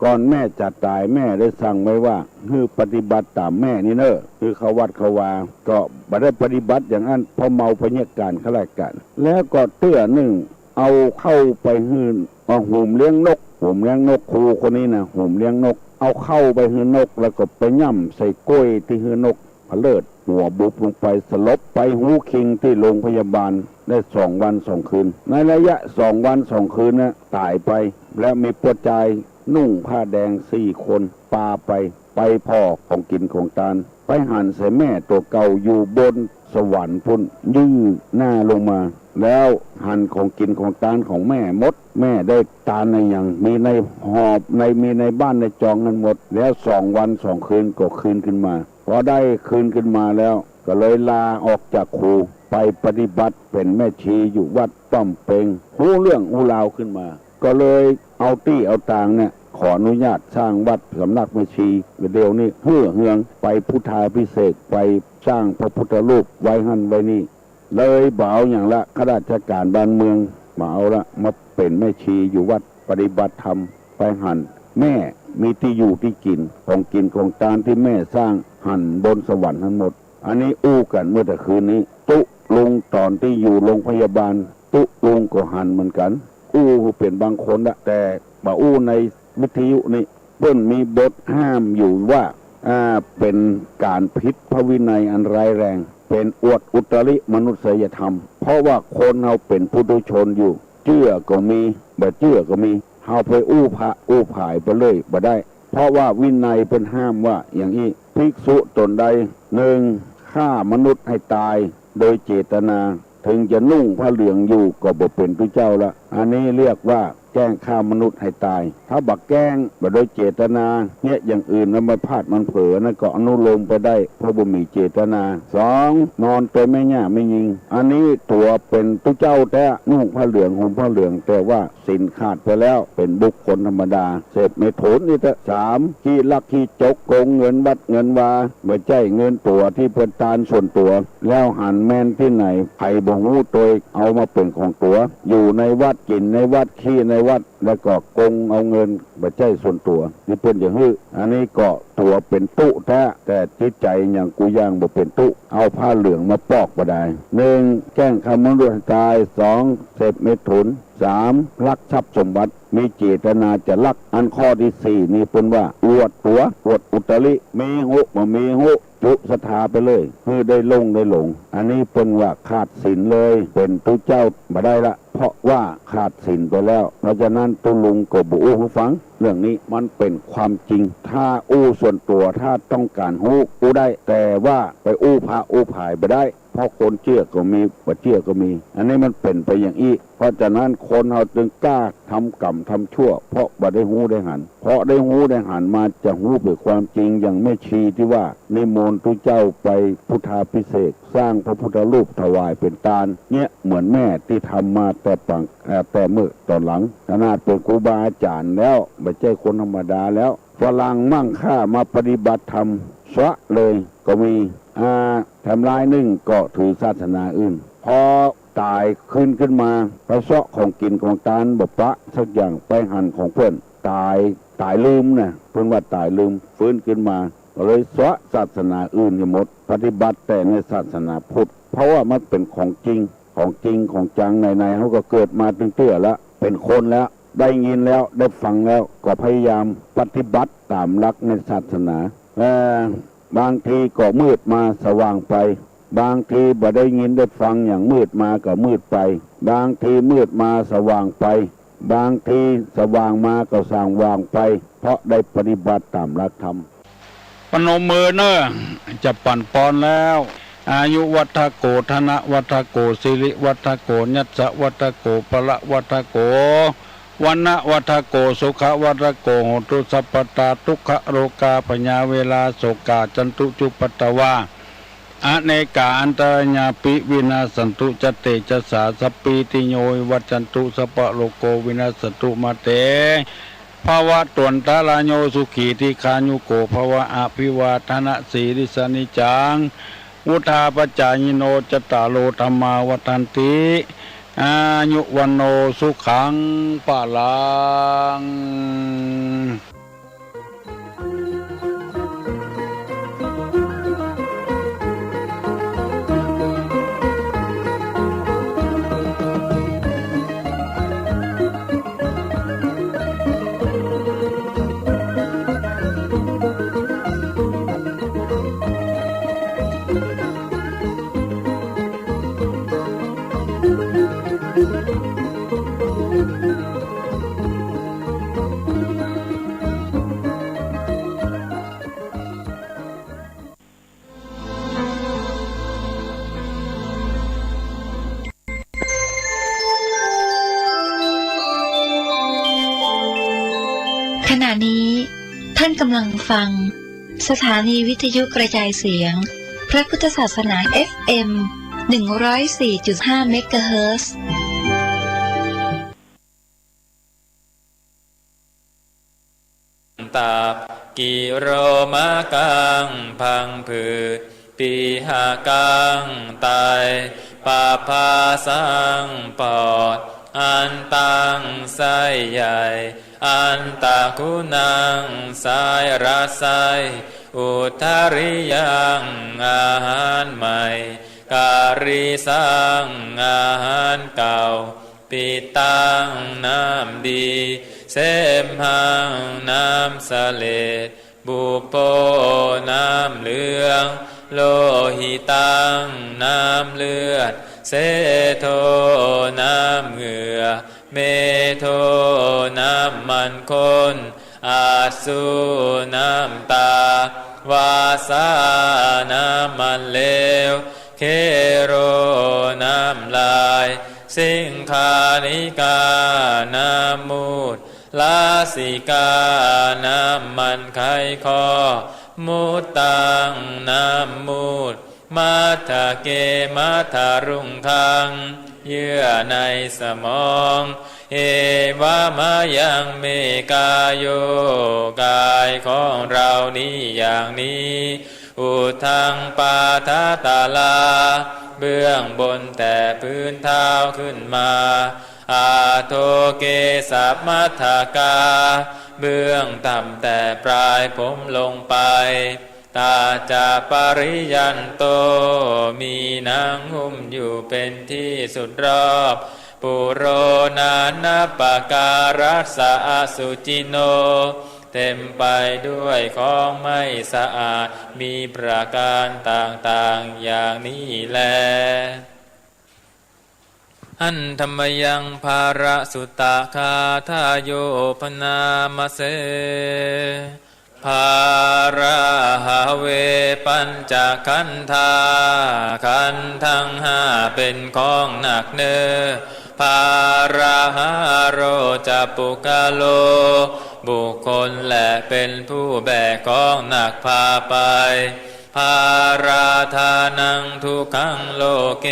ก่อนแม่จะต๋าย แม่ได้สั่งไว้ว่า หื้อปฏิบัติต๋ามแม่นี่เน่อ หื้อเข้าวัดเข้าวา ก็บ่ได้ปฏิบัติอย่างอั้น เพราะเมาไปเยียะก๋านข้าราชก๋าน แล้วก็เตื้อนึ่ง เอาเข้าไปหื้อ เอาหุมเลี้ยงนก หุมเลี้ยงนก ครูคนนี้นะ หุมเลี้ยงนก เอาเข้าไปหื้อนก แล้วก็ไปย่ำใส่ก้วยตี้หื้อนก ผะเลิด หัวบุบลงไป สลบไปฮู้คิงตี้โรงพยาบาล ได้สองวันสองคืน ในระยะสองวันสองคืนน่ะ ต๋ายไป แล้วมีป้อจายนุ่งผ้าแดงสี่คน ปาไป ไปผ่อของกิ๋นของตาน ไปหันใส่แม่ตั๋วเก่าอยู่บนสวรรค์พุ้น ยื่นหน้าลงมา แล้วหันของกิ๋นของตานของแม่หมด แม่ได้ตานอะหยัง มีในหอบใน มีในบ้านในจองนั้นหมด แล้วสองวันสองคืนก็คืนขึ้นมา พอได้คืนขึ้นมาแล้ว ก็เลยลาออกจากครู ไปปฏิบัติเป๋นแม่ชีอยู่วัดป้อมเปง ฮู้เรื่องฮู้ราวขึ้นมา ก็เลยเอาตี้เอาตางเนี่ย ขออนุญาตสร้างวัดสำนักแม่ชี เดี๋ยวนี้หื้อเฮืองไปพุทธาภิเษก ไปสร้างพระพุทธรูปไว้หั้นไว้นี่ เลยบ่เอาอย่างละ ข้าราชก๋านบ้านเมือง บ่เอาละ มาเป๋นแม่ชีอยู่วัดปฏิบัติธรรม ไปหันแม่ มีตี้อยู่ตี้กิ๋น ของกิ๋นของตานตี้แม่สร้างหันบนสวรรค์ทั้งหมด อันนี้อู้กั๋นเมื่อแต่คืนนี้ ตุ๊ลุงต๋อนตี้อยู่โรงพยาบาล ตุ๊ลุงก็หันเหมือนกั๋น อู้เป๋นบางคนละ แต่บ่อู้ในวิทยุนี่ เปิ้นมีบทห้ามอยู่ว่า อ่า เป๋นก๋านผิดพระวินัยอันร้ายแรง เป๋นอวดอุตริมนุษยธรรม เพราะว่าคนเฮาเป๋นปุถุชนอยู่ เจื้อก็มี บ่เจื้อก็มี เฮาไปอู้พระอู้ผายไปเลยบ่ได้ เพราะว่าวินัยเปิ้นห้ามว่าอย่างอี้ ภิกษุต๋นใด หนึ่ง ฆ่ามนุษย์ให้ตายโดยเจตนา ถึงจะนุ่งผ้าเหลืองอยู่ก็บ่เป๋นตุ๊เจ้าละ อันนี้เรียกว่าแกล้งฆ่ามนุษย์ให้ตาย ถ้าบ่แกล้ง บ่โดยเจตนา เยียะอย่างอื่นแล้วมันพลาดมันเผลอ นั่นก็อนุโลมไปได้ เพราะบ่มีเจตนา สอง นอนโตยแม่หญ้าแม่ญิง อันนี้ตั๋วเป๋นตุ๊เจ้าแต๊ นุ่งผ้าเหลืองห่มผ้าเหลือง แต่ว่าศีลขาดไปแล้ว เป๋นบุคคลธรรมดา เสพเมถุนนี่แต๊ สาม ขี้ลักขี้จก โกงเงินวัดเงินวา บ่ใจ้เงินตั๋วตี้เปิ้นตานส่วนตั๋ว แล้วหันแม่นตี้ไหน ใผบ่ฮู้โตย เอามาเป๋นของตั๋ว อยู่ในวัด กิ๋นในวัด ขี้ในวัด แล้วก็โกงเอาเงิน บ่ใจ้ส่วนตั๋ว ตี้เปิ้นจะหื้อ อันนี้ก็ตั๋วเป๋นตุ๊แต๊ แต่จิตใจ๋อย่างกูย่างบ่เป๋นตุ๊ เอาผ้าเหลืองมาปอกบ่ได้ หนึ่ง แกล้งฆ่ามนุษย์ให้ตาย สอง เสพเมถุน สาม ลักทรัพย์สมบัติ มีเจตนาจะลัก อันข้อตี้สี่นี่เปิ้นว่าอวดตั๋ว อวดอุตริ มีฮู้บ่มีฮู้ จุศรัทธาไปเลย หื้อได้หลงได้หลง อันนี้เปิ้นว่าขาดศีลเลย เป๋นตุ๊เจ้าบ่ได้ละ เพราะว่าขาดศีลไปแล้ว เพราะฉะนั้นตุ๊ลุงก็บ่อู้หื้อฟัง เรื่องนี้มันเป๋นความจริง ถ้าอู้ส่วนตั๋ว ถ้าต้องก๋านฮู้ อู้ได้ แต่ว่าไปอู้พระอู้ผายบ่ได้ เพราะคนเจื้อก็มี บ่เจื้อก็มี อันนี้มันเป๋นไปอย่างอี้ เพราะฉะนั้นคนเฮาจึงกล้าทำกรรมทำชั่ว เพราะบ่ได้ฮู้ได้หัน เพราะได้ฮู้ได้หันมาจะฮู้เป๋นความจริง อย่างแม่ชีตี้ว่านิมนต์ตุ๊เจ้าไปพุทธาภิเษก สร้างพระพุทธรูปถวายเป๋นตาน เนี่ยเหมือนแม่ตี้ทำมาแต่ปาง เอ่อ แต่เมื่อต๋อนหลัง ขนาดเป๋นครูบาอาจ๋ารย์แล้ว บ่ใจ้คนธรรมดาแล้ว ฝรั่งมั่งค่ามาปฏิบัติธรรม ซะเลยก็มี อ่า แถมรายนึ่งก็ถือศาสนาอื่น พอต๋ายคืนขึ้นมา ไปเซาะของกิ๋นของตานบ่ปะสักอย่าง ไปหันของเปิ้น ต๋าย ต๋ายลืมนะ เปิ้นว่าต๋ายลืม ฟื้นขึ้นมา ก็เลยเซาะศาสนาอื่นให้หมด ปฏิบัติแต่ในศาสนาพุทธ เพราะว่ามันเป๋นของจริง ของจริงของจัง ไหนๆ เฮาก็เกิดมาตึงเตื้อละ เป๋นคนแล้ว ได้ยินแล้ว ได้ฟังแล้ว ก็พยายามปฏิบัติต๋ามหลักในศาสนา เอ่อ บางทีก็มืดมาสว่างไป บางทีบ่ได้ยินได้ฟังอย่าง มืดมาก็มืดไป บางทีมืดมาสว่างไป บางทีสว่างมาก็สว่างไป เพราะได้ปฏิบัติต๋ามหลักธรรม ปนมมือเนอะ จะปั๋นปอนแล้ว อายุวัฒโก ธนวัฒโก สิริวัฒโก ยัสสวัฒโก พละวัฒโก Vaṇṇavaḍḍhako sukhavaḍḍhako hotu sabbadā. Dukkharogabhayā verā sokā sattu cupaddavā, anekā antarāyāpi vinassantu ca tejasā. Sabbītiyo vivajjantu sabbarogo vinassatu, mā te bhavatvantarāyo sukhī dīghāyuko bhava. Abhivādanasīlissa niccaṃ vuḍḍhāpacāyino cattāro dhammā vaḍḍhanti, āyu vaṇṇo sukhaṃ balaṃ. ขณะนี้ท่านกำลังฟังสถานีวิทยุกระจายเสียงพระพุทธศาสนา เอฟเอ็ม หนึ่งร้อยสี่จุดห้า เมกะเฮิรตซ์ ตับ กิโรมะกัง พังผืด ปีหะกัง ไต ปะพาสัง ปอด อันตัง ไส้ใหญ่ อันตะกุณัง ไส้รัดไส้ อุทาริยัง อาหารใหม่ การีสัง อาหารเก่า ปิตตัง น้ำดี เสมหัง น้ำเสลด ปุพโพ น้ำเหลือง โลหิตัง น้ำเลือด เสโท น้ำเหงื่อ เมโท น้ำมันข้น อัสสุ น้ำตา วาสา น้ำมันเหลว เคโร น้ำลาย สิงคานิกา น้ำมูตร ลาสิกา น้ำมันไขข้อ มุตตัง น้ำมูตร มัทธะเก มัทธะรุงคัง เยื่อในสมอง เอวะมะยัง เม กาโย กายของเรานี้อย่างนี้ อุทธัง ปาทะตะลา เบื้องบนแต่พื้นเท้าขึ้นมา อาโท เกสะ มัทธะกา เบื้องต่ำแต่ปลายผมลงไป ตาจะปริยันโต มีหนังหุ้มอยู่เป็นที่สุดรอบ ปุโร นานัปปะการัสสะ อสุจิโน เต็มไปด้วยของไม่สะอาด มีประการต่างๆ อย่างนี้แล หันธมยัง ภาระสุตตะคาทาโย พนามเส ภาระหะเว ปัญจขันธา ขันธ์ทั้งห้าเป็นของหนักเนอ ภาระหาโร จะ ปุคคโล บุคคลและเป็นผู้แบกของหนักพาไป ภาราธานัง ทุกขัง โลเก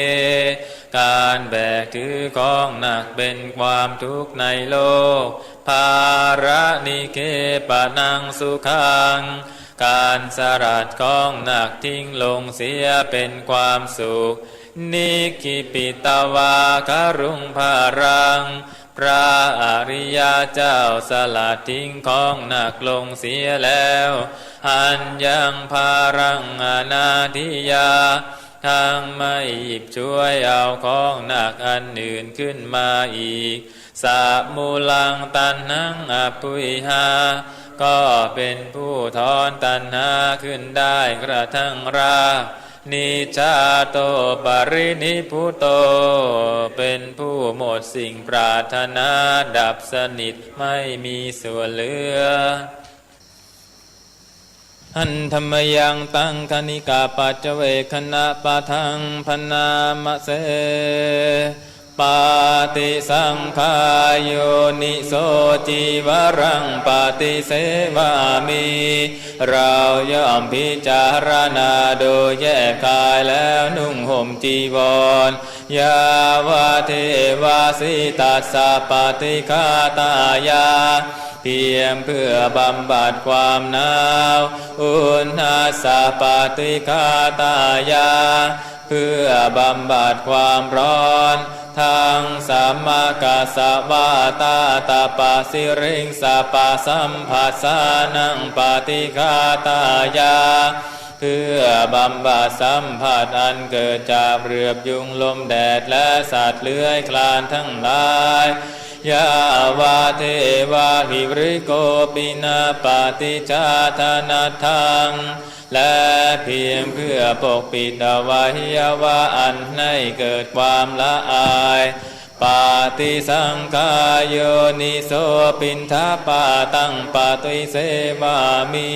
การแบกถือของหนักเป็นความทุกข์ในโลก ภาระนิเคปะนัง สุขัง การสลัดของหนักทิ้งลงเสียเป็นความสุข นิคขิปิตวา คารุง ภารัง พระอริยเจ้าสลัดทิ้งของหนักลงเสียแล้ว หันยัง ภารัง อนาทิยา ทั้งไม่หยิบฉวยเอาของหนักอันอื่นขึ้นมาอีก สะมูลัง ตัณหัง อปุยหา ก็เป็นผู้ถอนตัณหาขึ้นได้กระทั่งราก นิจจาโต ปรินิพพุโต เป็นผู้หมดสิ่งปรารถนาดับสนิทไม่มีส่วนเหลือ หันธมยัง ตังคณิกะปัจจเวกขณะปะทัง พนามเส Paṭisaṅkhā yoniso cīvaraṃ paṭisevāmi. เราย่อมพิจารณาโดยแยบคายแล้วนุ่งห่มจีวร yāvadeva sītassa paṭighātāya เพียงเพื่อบำบัดความหนาว uṇhassa paṭighātāya เพื่อบำบัดความร้อน taṃ samakassa vātātapasiriṃsapasamphassānaṃ paṭighātāya เพื่อบำบัดสัมผัสอันเกิดจากเหลือบยุงลมแดดและสัตว์เลื้อยคลานทั้งหลาย yāvadeva hirikopinapaṭicchādanatthaṃ และเพียงเพื่อปกปิดอวัยวะอันให้เกิดความละอาย Paṭisaṅkhā yoniso piṇḍapātaṃ paṭisevāmi.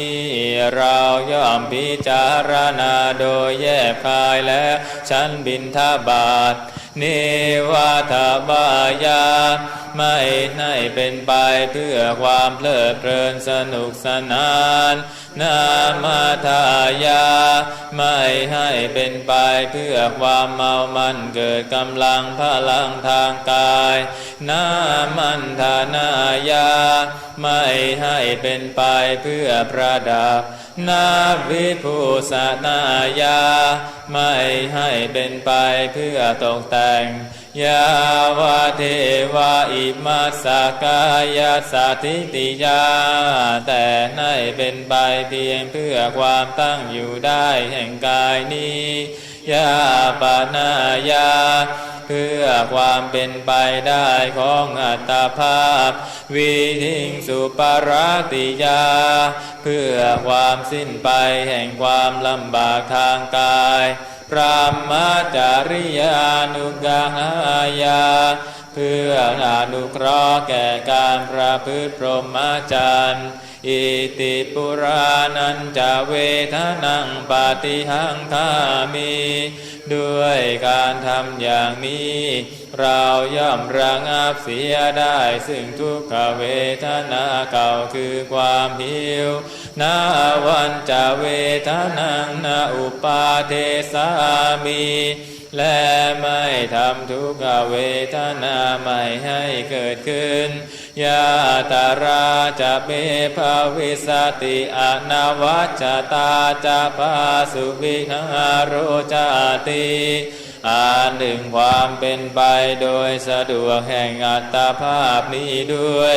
เราย่อมพิจารณาโดยแยบคายแล้วฉันบิณฑบาต Neva davāya ไม่ให้เป็นไปเพื่อความเพลิดเพลินสนุกสนาน Na madāya ไม่ให้เป็นไปเพื่อความเมามันเกิดกำลังพลังทางกาย Na maṇḍanāya ไม่ให้เป็นไปเพื่อประดับ Na vibhūsanāya ไม่ให้เป็นไปเพื่อตกแต่ง Yāvadeva imassa kāyassa ṭhitiyā แต่ให้เป็นไปเพียงเพื่อความตั้งอยู่ได้แห่งกายนี้ Yāpanāya เพื่อความเป็นไปได้ของอัตภาพ Vidhiṃsu paratiyā เพื่อความสิ้นไปแห่งความลำบากทางกาย Brahmacariyānuggahāya เพื่ออนุเคราะห์แก่การประพฤติพรหมจรรย์ Iti purāṇañca vedanaṃ paṭihaṅkhāmi ด้วยการทำอย่างนี้ เราย่อมระงับเสียได้ซึ่งทุกขเวทนาเก่าคือความหิว Nāvañca vedanaṃ na uppādessāmi และไม่ทำทุกขเวทนาใหม่ให้เกิดขึ้น Yātrā ca me bhavissati anavajjatā ca phāsuvihāro cāti อันหนึ่งความเป็นไปโดยสะดวกแห่งอัตภาพนี้ด้วย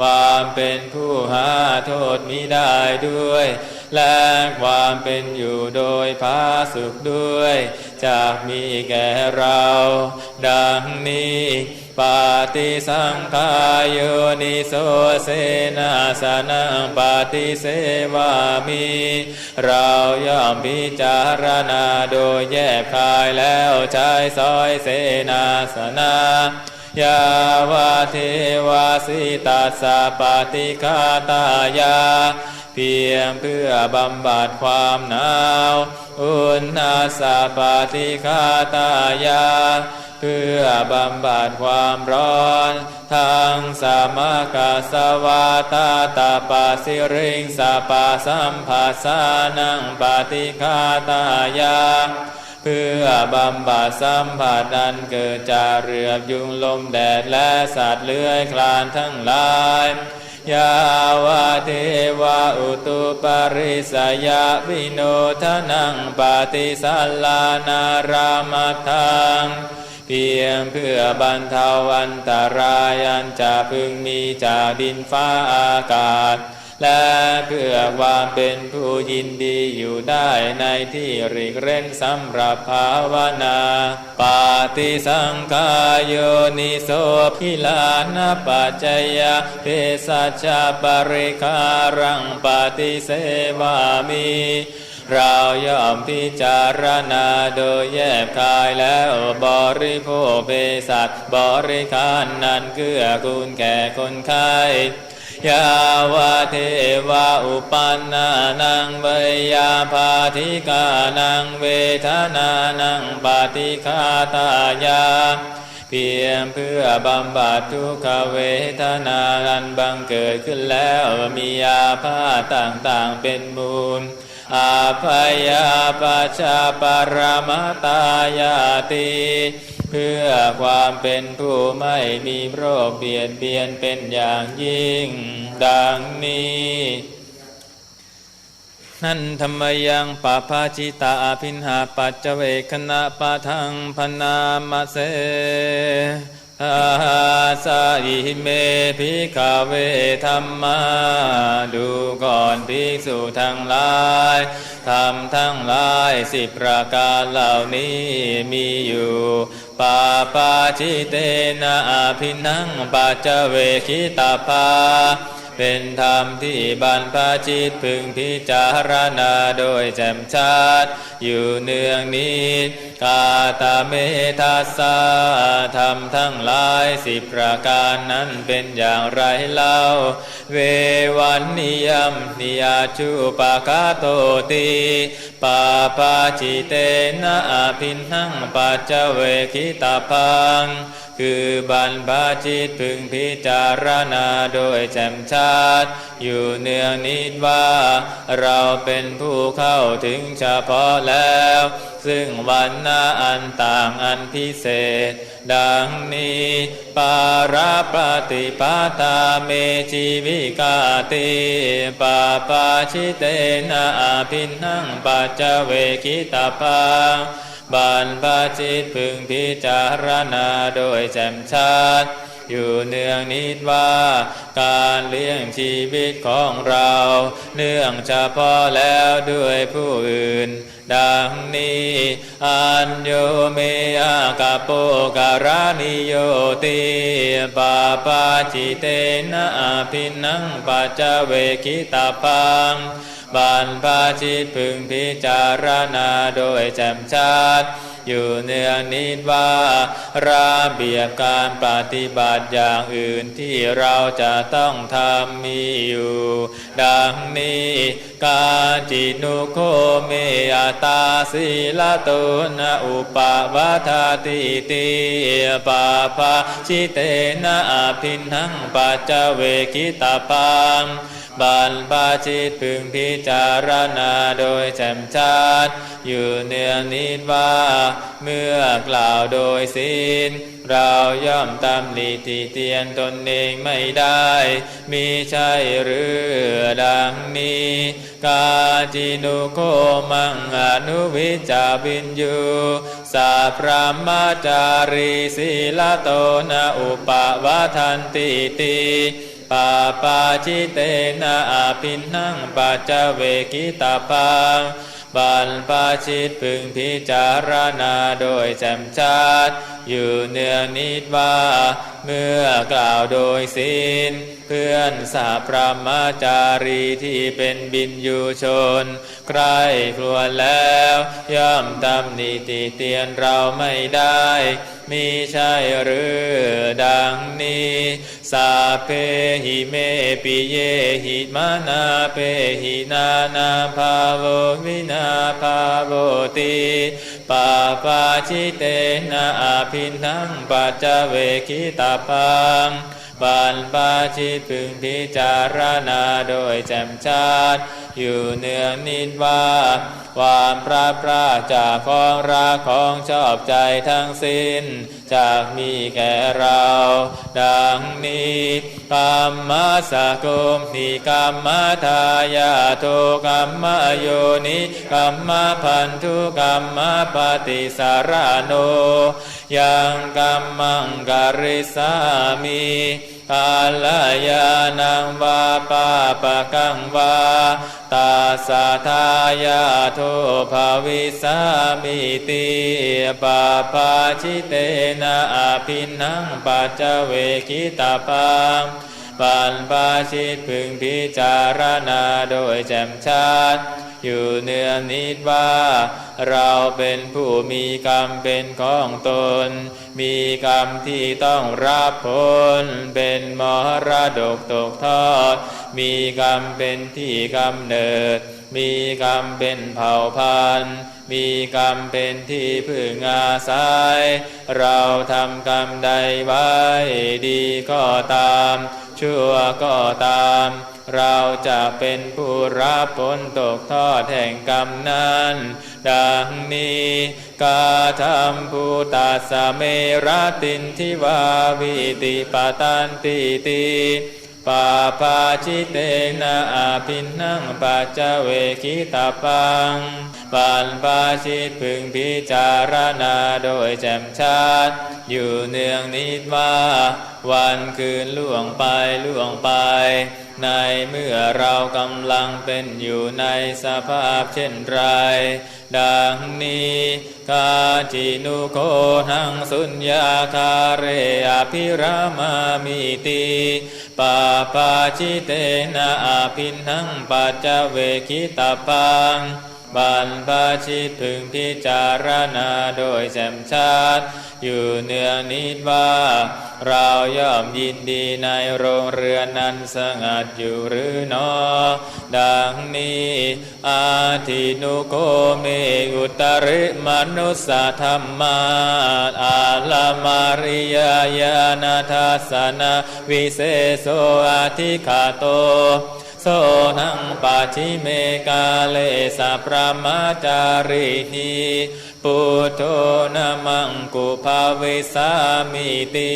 ความเป็นผู้หาโทษมิได้ด้วย และความเป็นอยู่โดยผาสุกด้วย จักมีแก่เรา ดังนี้ Paṭisaṅkhā yoniso senāsanaṃ paṭisevāmi เราย่อมพิจารณาโดยแยบคายแล้วใช้สอยเสนาสนะ Yāvadeva sītassa paṭighātāya เพียงเพื่อบำบัดความหนาว Uṇhassa paṭighātāya เพื่อบำบัดความร้อน Taṃ samakassa vātātapasiriṃsapasamphassānaṃ paṭighātāya เพื่อบำบัดสัมผัสอันเกิดจากเหลือบยุงลมแดดและสัตว์เลื้อยคลานทั้งหลาย Yāvadeva utuparissayavinodanaṃ paṭisallānārāmatthaṃ เพียงเพื่อบรรเทาอันตรายอันจะพึงมีจากดินฟ้าอากาศ และเพื่อความเป็นผู้ยินดีอยู่ได้ในที่หลีกเร้นสำหรับภาวนา Paṭisaṅkhā yoniso gilānapaccayabhesajjaparikkhāraṃ paṭisevāmi เราย่อมพิจารณาโดยแยบคายแล้วบริโภคเภสัชบริขารนั้นเกื้อกูลแก่คนไข้ Yāvadeva uppannānaṃ veyyābādhikānaṃ vedanānaṃ paṭighātāya เพียงเพื่อบำบัดทุกขเวทนาอันบังเกิดขึ้นแล้วมีอาพาธต่างๆเป็นมูล อัพยาปัชชปรมตายาติ เพื่อความเป็นผู้ไม่มีโรคเบียดเบียนเป็นอย่างยิ่ง ดังนี้ Handa mayaṃ pabbajitā abhiṇhaṃ paccavekkhanapaṭhaṃ bhaṇāma se. Dasa ime bhikkhave dhammā, ดูก่อนภิกษุทั้งหลาย ธรรมทั้งหลายสิบประการเหล่านี้มีอยู่ pabbajitena abhiṇhaṃ paccavekkhitabbaṃ เป็นธรรมที่บรรพชิตพึงพิจารณาโดยแจ่มชัดอยู่เนืองนิด katame dasa ธรรมทั้งหลายสิบประการนั้นเป็นอย่างไรเล่า vevaṇṇiyamhi ajjupakatoti pabbajitena abhiṇhaṃ paccavekkhitabbaṃ คือบรรพชิตพึงพิจารณาโดยแจ่มชัดอยู่เนืองนิดว่า เราเป็นผู้เข้าถึงเฉพาะแล้ว ซึ่งวรรณะอันต่างอันพิเศษ ดังนี้ parapaṭipadā me jīvikāti pabbajitena abhiṇhaṃ paccavekkhitabbaṃ บรรพชิตพึงพิจารณาโดยแจ่มชัดอยู่เนืองนิดว่า การเลี้ยงชีวิตของเราเนื่องเฉพาะแล้วด้วยผู้อื่น ดังนี้ añño me ākappo karaṇīyoti pabbajitena abhiṇhaṃ paccavekkhitabbaṃ บรรพชิตพึงพิจารณาโดยแจ่มชัดอยู่เนืองนิดว่า ระเบียบการปฏิบัติอย่างอื่นที่เราจะต้องทำมีอยู่ ดังนี้ Kācinu kho me attā sīlato na uppavadati ti pabbajitena abhiṇhaṃ paccavekkhitabbaṃ บรรพชิตพึงพิจารณาโดยแจ่มชัดอยู่เนืองนิดว่า เมื่อกล่าวโดยศีล เราย่อมตำหนิติเตียนตนเองไม่ได้ มิใช่หรือ ดังนี้ Kācinu kho maṃ anuvijja viññū sabrahmacārī sīlato na uppavadanti ti pabbajitena abhiṇhaṃ paccavekkhitabbaṃ บรรพชิตพึงพิจารณาโดยแจ่มชัดอยู่เนืองนิดว่า เมื่อกล่าวโดยศีล เพื่อนสัพพรหมจารีที่เป็นวิญญูชน ใคร่ครวญแล้วย่อมตำหนิติเตียนเราไม่ได้ มิใช่หรือ ดังนี้ Sabbehi me piyehi manāpehi nānābhāvo vinābhāvo ti pabbajitena abhiṇhaṃ paccavekkhitabbaṃ บรรพชิตพึงพิจารณาโดยแจ่มชัดอยู่เนืองนิดว่า ความพลัดพรากจากของรักของชอบใจทั้งสิ้น จักมีแก่เรา ดังนี้ Kammassako hi kammadāyādo kammayoni kammabandhu kammapaṭisaraṇo. Yaṃ kammaṃ karissāmi, kalyāṇaṃ vā pāpakaṃ vā, tassa dāyādo bhavissāmīti pabbajitena abhiṇhaṃ paccavekkhitabbaṃ บรรพชิตพึงพิจารณาโดยแจ่มชัดอยู่เนืองนิดว่า เราเป็นผู้มีกรรมเป็นของตน มีกรรมที่ต้องรับผล เป็นมรดกตกทอด มีกรรมเป็นที่กำเนิด มีกรรมเป็นเผ่าพันธุ์ มีกรรมเป็นที่พึ่งอาศัย เราทำกรรมใดไว้ ดีก็ตาม ชั่วก็ตาม เราจะเป็นผู้รับผลตกทอดแห่งกรรมนั้น ดังนี้ Kathampu tassa me rattindiva vītipatantīti, pāpajitena abhinnaṃ paccavekkhitabbaṃ. บรรพชิตพึงพิจารณาโดยแจ่มชัด อยู่เนืองนิดว่า วันคืนล่วงไปล่วงไป ในเมื่อเรากำลังเป็นอยู่ในสภาพเช่นไร ดังนี้ Kaccinu kho naṃ suññāgāre abhiramāmīti, pāpajitena abhinnaṃ paccavekkhitabbaṃ. บรรพชิตพึงพิจารณาโดยแจ่มชัด อยู่เนืองนิดว่า เราย่อมยินดีในโรงเรือนนั้นสงัดอยู่หรือหนอ ดังนี้ Atthinu kho me uttare manussadhammā alamariyañāṇadassanavīseso adhigato, so naṃ pacchime kāle sabrahmacārihi buddho namaṃ kubhāvissāmīti,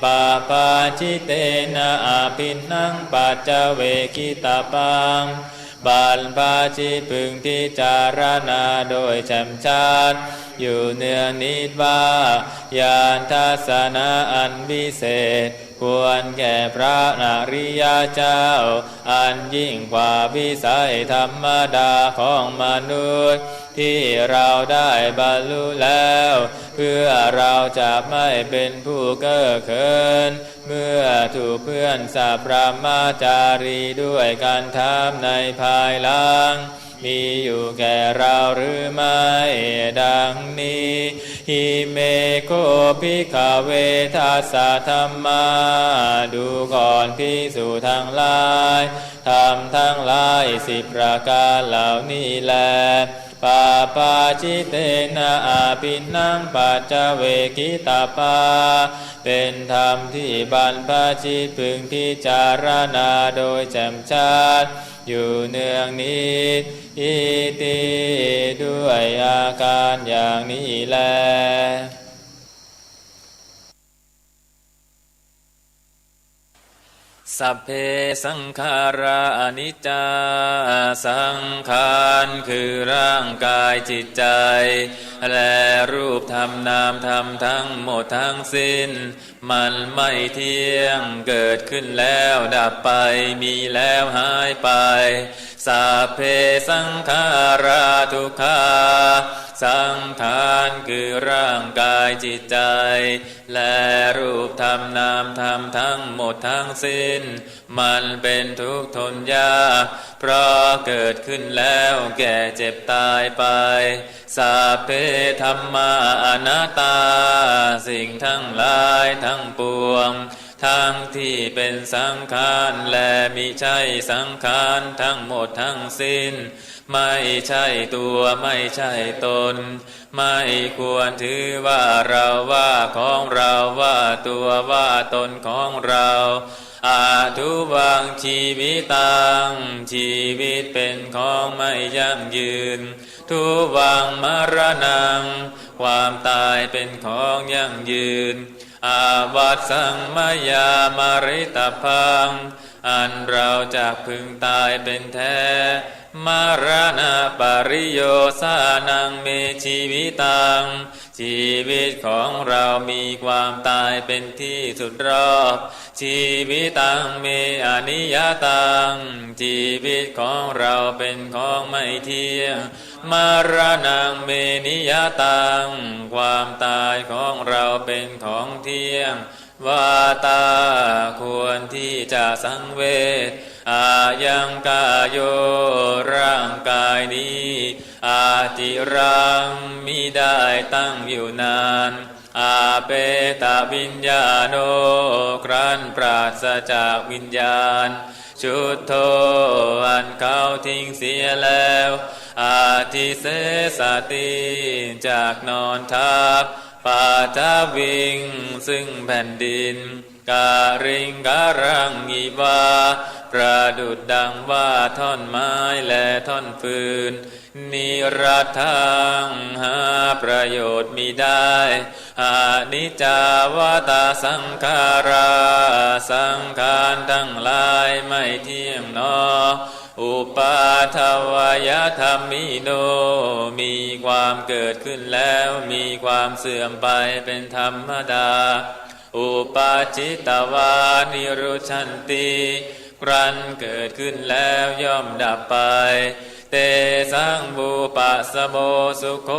pāpajitena abhinnaṃ paccavekkhitabbaṃ. บรรพชิตพึงพิจารณาโดยแจ่มชัด อยู่เนืองนิดว่า ญาณทัศนะอันวิเศษ ควรแก่พระอริยเจ้า อันยิ่งกว่าวิสัยธรรมดาของมนุษย์ ที่เราได้บรรลุแล้ว เพื่อเราจะไม่เป็นผู้เก้อเขิน เมื่อถูกเพื่อนสัพพรหมจารีด้วยกันถามในภายหลัง มีอยู่แก่เราหรือไม่ ดังนี้ Ime kho bhikkhave dassadhammā ดูก่อนภิกษุทั้งหลาย ธรรมทั้งหลายสิบประการเหล่านี้แล pāpajitena abhinnaṃ paccavekkhitabbaṃ เป็นธรรมที่บรรพชิตพึงพิจารณาโดยแจ่มชัด อยู่เนืองนิด iti ด้วยอาการอย่างนี้แล Sabbe saṅkhārā aniccā สังขารคือร่างกายจิตใจ และรูปธรรมนามธรรมทั้งหมดทั้งสิ้น มันไม่เที่ยง เกิดขึ้นแล้วดับไป มีแล้วหายไป Sabbe saṅkhārā dukkhā สังขารคือร่างกายจิตใจ และรูปธรรมนามธรรมทั้งหมดทั้งสิ้น มันเป็นทุกข์ทนยาก เพราะเกิดขึ้นแล้วแก่เจ็บตายไป Sabbe dhammā anattā สิ่งทั้งหลายทั้งปวง ทั้งที่เป็นสังขารและมิใช่สังขารทั้งหมดทั้งสิ้น ไม่ใช่ตัวไม่ใช่ตน ไม่ควรถือว่าเราว่าของเราว่าตัวว่าตนของเรา Adhuvaṃ jīvitaṃ ชีวิตเป็นของไม่ยั่งยืน Dhuvaṃ maraṇaṃ ความตายเป็นของยั่งยืน Avassaṃ mayā maritabbaṃ อันเราจักพึงตายเป็นแท้ Maraṇapariyosānaṃ me jīvitaṃ ชีวิตของเรามีความตายเป็นที่สุดรอบ Jīvitaṃ me aniyataṃ ชีวิตของเราเป็นของไม่เที่ยง Maraṇaṃ me niyataṃ ความตายของเราเป็นของเที่ยง Vātā ควรที่จะสังเวช Ayaṃ kāyo ร่างกายนี้ aciraṃ มิได้ตั้งอยู่นาน apetaviññāṇo ครั้นปราศจากวิญญาณ chuddho อันเขาทิ้งเสียแล้ว อธิเสสติ จากนอนทับ ปัทวิง ซึ่งแผ่นดิน กริงกรัง อิวา ประดุจดังว่าท่อนไม้และท่อนฟืน นิรัตถัง หาประโยชน์มิได้ อนิจจาวตา สังขารา สังขารทั้งหลายไม่เที่ยงหนอ อุปาทวยธรรมิโน มีความเกิดขึ้นแล้วมีความเสื่อมไปเป็นธรรมดา อุปาจิตวา นิรุชชันติ ครั้นเกิดขึ้นแล้วย่อมดับไป เตสัง วุปัสสโม สุโข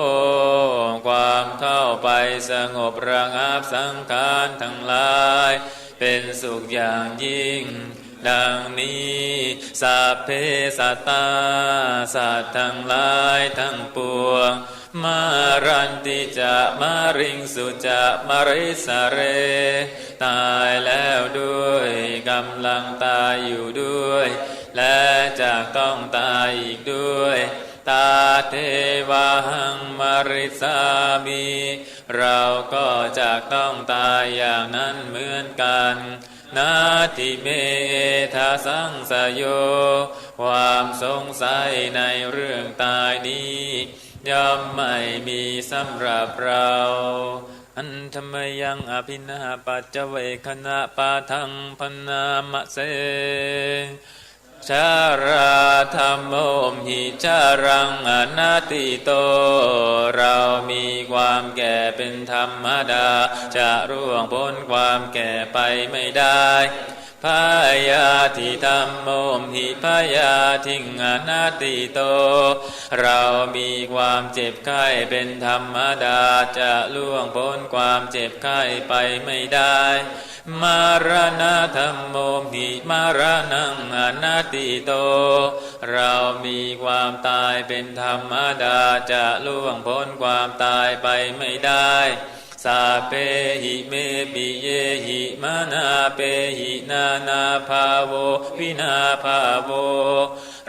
ความเข้าไปสงบระงับสังขารทั้งหลาย เป็นสุขอย่างยิ่ง ดังนี้ สัพเพสัตตา สัตว์ทั้งหลายทั้งปวง มรันติจะ มริงสุจะ มริสเร ตายแล้วด้วย กำลังตายอยู่ด้วย และจะต้องตายอีกด้วย ตาเทวาหัง มริสามิ เราก็จะต้องตายอย่างนั้นเหมือนกัน นาทิเมเอทาสังสโย ความสงสัยในเรื่องตายนี้ ย่อมไม่มีสำหรับเรา อันธมยังอภินหปัจจเวคณปาทังพนามะเส ชราธรรมโมหิ ชรังอนัตติโต เรามีความแก่เป็นธรรมดา จะล่วงพ้นความแก่ไปไม่ได้ พยาธิธรรมโมหิ พยาธิงอนัตติโต เรามีความเจ็บไข้เป็นธรรมดา จะล่วงพ้นความเจ็บไข้ไปไม่ได้ มรณะธรรมโมหิ มรณังอนัตติโต เรามีความตายเป็นธรรมดา จะล่วงพ้นความตายไปไม่ได้ สัพเพหิเมปิเยหิ มนาเปหิ นานาภาโว วินาภาโว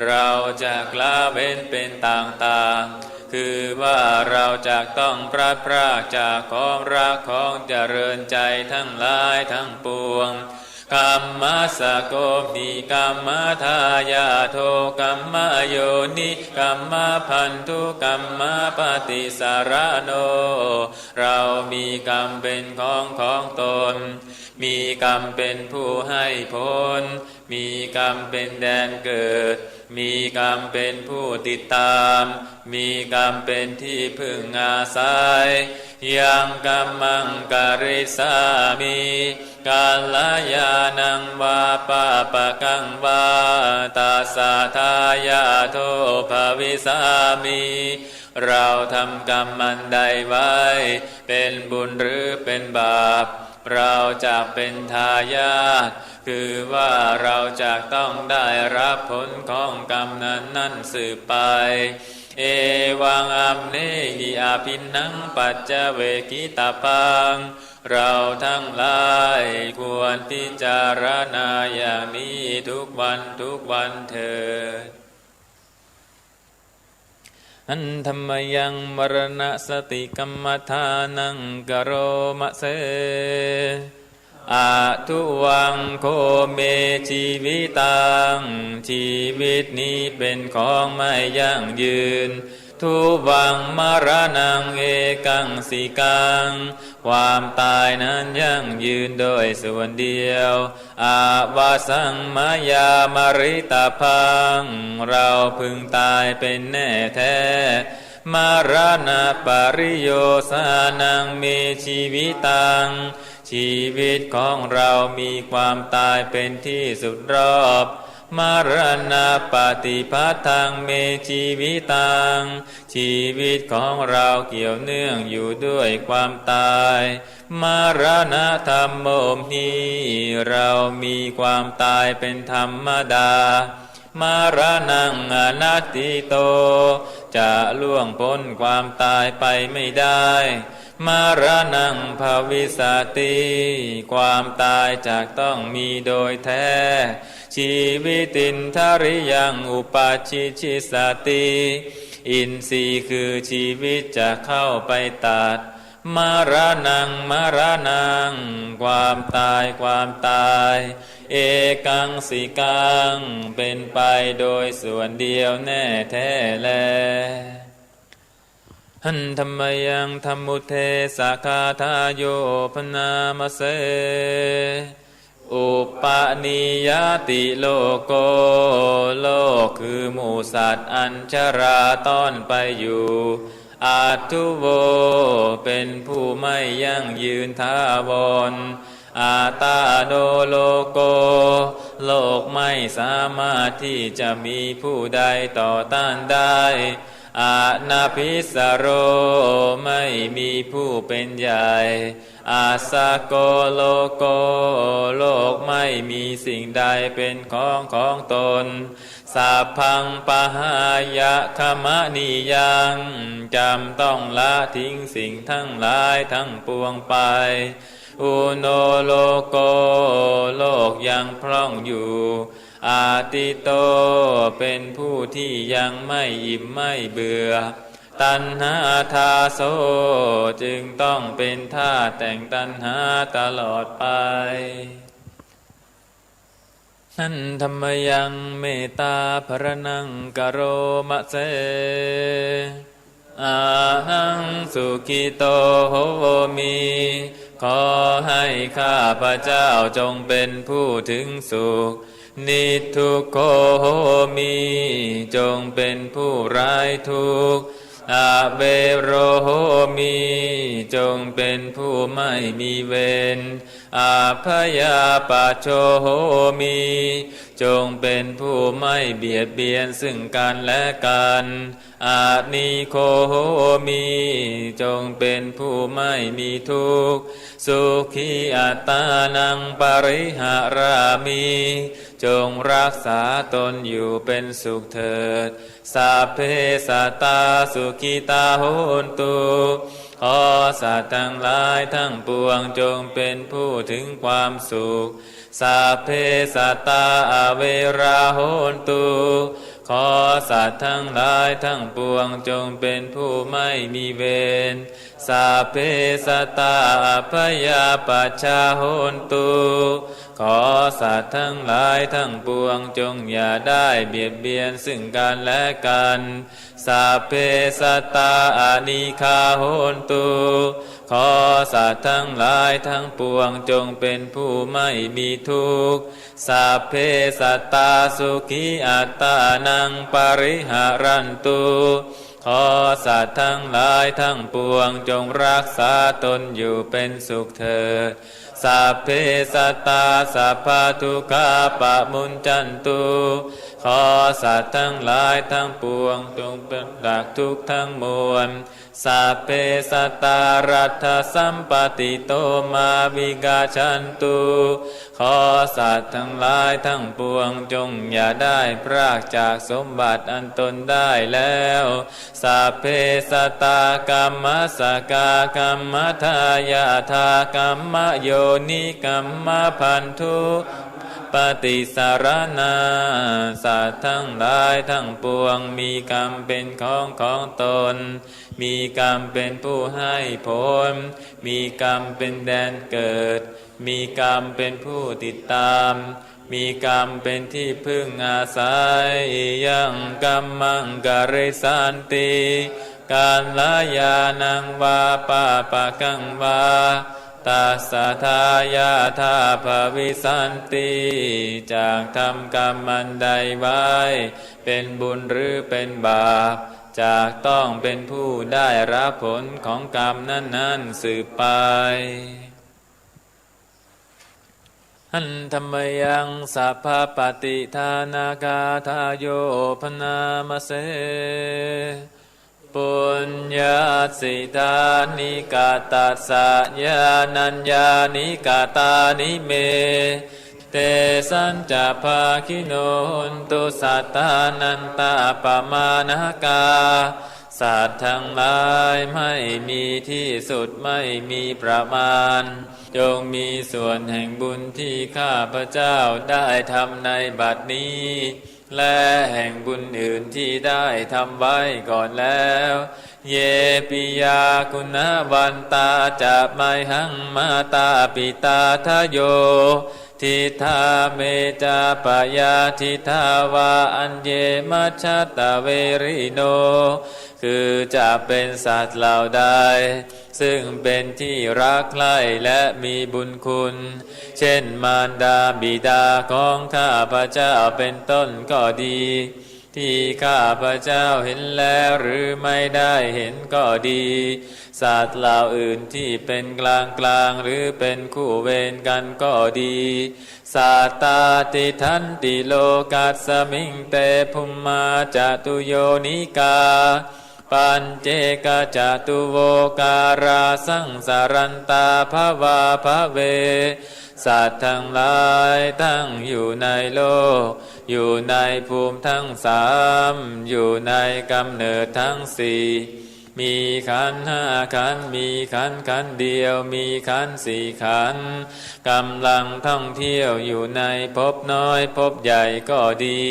เราจะละเว้นเป็นต่างๆ คือว่าเราจะต้องพลัดพรากจากของรักของเจริญใจทั้งหลายทั้งปวง กรรมสโกหิ กรรมทายาโท กรรมโยนิ กรรมพันธุ กรรมปฏิสารโน เรามีกรรมเป็นของของตน มีกรรมเป็นผู้ให้ผล มีกรรมเป็นแดนเกิด มีกรรมเป็นผู้ติดตาม มีกรรมเป็นที่พึ่งอาศัย ยังกัมมังกริสสามิ กัลยาณังวาปาปกังวา ตัสสะทายาโทภวิสสามิ เราทำกรรมอันใดไว้ เป็นบุญหรือเป็นบาป เราจะเป็นทายาท คือว่าเราจะต้องได้รับผลของกรรมนั้นนั้นสืบไป เอวังอัมเนหิ อภินหังปัจจเวกิตาปัง เราทั้งหลายควรพิจารณาอย่างนี้ทุกวันทุกวันเถิด อันธมยังมรณสติกรรมฐานังกโรมะเส อทุวังโขเมชีวิตัง ชีวิตนี้เป็นของไม่ยั่งยืน ทุวังมรณังเอกังสิกัง ความตายนั้นยั่งยืนโดยส่วนเดียว อวสังมยามริตพัง เราพึงตายเป็นแน่แท้ มรณปริโยสานังเมชีวิตัง ชีวิตของเรามีความตายเป็นที่สุดรอบ มรณปฏิพัทธังเมชีวิตัง ชีวิตของเราเกี่ยวเนื่องอยู่ด้วยความตาย มรณะธรรมโมหิ เรามีความตายเป็นธรรมดา มรณังอนัตติโต จะล่วงพ้นความตายไปไม่ได้ มรณังภวิสสติ ความตายจะต้องมีโดยแท้ ชีวิตินทริยังอุปัชฌิชิสสติ อินทรีย์คือชีวิตจะเข้าไปตัด มรณัง มรณัง ความตาย ความตาย เอกังสิกัง เป็นไปโดยส่วนเดียวแน่แท้แล หันธรรมยังธรรมุเทสคาทาโยพนามเส อุปนิยติโลโก โลกคือหมู่สัตว์อันชราต้อนไปอยู่ อัตถุโว เป็นผู้ไม่ยั่งยืนถาวร อัตตาโนโลโก โลกไม่สามารถที่จะมีผู้ใดต่อต้านได้ อนาภิสโร ไม่มีผู้เป็นใหญ่ อัสสโกโลโก โลกไม่มีสิ่งใดเป็นของของตน สัพพังปหายะขมนิยัง จำต้องละทิ้งสิ่งทั้งหลายทั้งปวงไป อุโนโลโก โลกยังพร่องอยู่ อาทิโต เป็นผู้ที่ยังไม่อิ่มไม่เบื่อ ตัณหาทาโส จึงต้องเป็นทาสแห่งตัณหาตลอดไป หันธรรมยังเมตตาพรณังกโรมะเส อาหังสุขิโตโหมิ ขอให้ข้าพเจ้าจงเป็นผู้ถึงสุข นิทุกโขโหมิ จงเป็นผู้ไร้ทุกข์ อเวโรโหมิ จงเป็นผู้ไม่มีเวร อาพยาปัจโชโหมิ จงเป็นผู้ไม่เบียดเบียนซึ่งกันและกัน อานิโคโหมิ จงเป็นผู้ไม่มีทุกข์ สุขีอัตตานังปริหารามิ จงรักษาตนอยู่เป็นสุขเถิด สัพเพสัตตาสุขิตาโหนตุ ขอสัตว์ทั้งหลายทั้งปวงจงเป็นผู้ถึงความสุข สัพเพสัตตาอเวราโหนตุ ขอสัตว์ทั้งหลายทั้งปวงจงเป็นผู้ไม่มีเวร สัพเพสัตตาอัพยาปัชชาโหนตุ ขอสัตว์ทั้งหลายทั้งปวงจงอย่าได้เบียดเบียนซึ่งกันและกัน สัพเพสัตตาอนิคาโหนตุ ขอสัตว์ทั้งหลายทั้งปวงจงเป็นผู้ไม่มีทุกข์ สัพเพสัตตาสุขีอัตตานังปริหารันตุ ขอสัตว์ทั้งหลายทั้งปวงจงรักษาตนอยู่เป็นสุขเถิด สัพเพสัตตาสัพพทุกขาปะมุญจันตุ ขอสัตว์ทั้งหลายทั้งปวงจงเป็นจากทุกข์ทั้งมวล สัพเพสัตตารัตถสัมปติโตมาวิกาชันตุ ขอสัตว์ทั้งหลายทั้งปวงจงอย่าได้พรากจากสมบัติอันตนได้แล้ว สัพเพสัตตากัมมัสสกากัมมทายาทากัมมโยนิกัมมพันธุปฏิสารณา สัตว์ทั้งหลายทั้งปวงมีกรรมเป็นของของตน มีกรรมเป็นผู้ให้ผล มีกรรมเป็นแดนเกิด มีกรรมเป็นผู้ติดตาม มีกรรมเป็นที่พึ่งอาศัย ยังกัมมังกริสันติ กัลยาณังวาปาปกังวา ตัสสะทายาทาภวิสันติ จากทำกรรมอันใดไว้ เป็นบุญหรือเป็นบาป จากต้องเป็นผู้ได้รับผลของกรรมนั้นๆสืบไป หันธรรมยังสัพพปฏิทานคาทาโยพนามเส ปุญญาสิทานิกตัสสะญาณัญญานิกตานิเม เตสัญจะภาคิโนหุนตุสัตตานันตาปมาณกา สัตว์ทั้งหลายไม่มีที่สุดไม่มีประมาณ จงมีส่วนแห่งบุญที่ข้าพเจ้าได้ทำในบัดนี้ และแห่งบุญอื่นที่ได้ทำไว้ก่อนแล้ว Ye piyā guṇavantā ca mayhaṃ mātā pitā dayo, diṭṭhā me ca payādiṭṭhā vā aññe majjhattaverino. คือจะเป็นสัตว์เหล่าใด ซึ่งเป็นที่รักใคร่และมีบุญคุณ เช่นมารดาบิดาของข้าพเจ้าเป็นต้นก็ดี ที่ข้าพเจ้าเห็นแล้วหรือไม่ได้เห็นก็ดี สัตว์เหล่าอื่นที่เป็นกลางๆ หรือเป็นคู่เวรกันก็ดี Sattā tiṭṭhanti lokasmiṃ te bhummā catuyonikā, pañcekacatuvokārā saṃsarantā bhavābhave. สัตว์ทั้งหลายทั้งอยู่ในโลก อยู่ในภูมิทั้งสาม อยู่ในกำเนิดทั้งสี่ มีขันธ์ห้าขันธ์ มีขันธ์ขันธ์เดียว มีขันธ์สี่ขันธ์ กำลังท่องเที่ยวอยู่ในภพน้อยภพใหญ่ก็ดี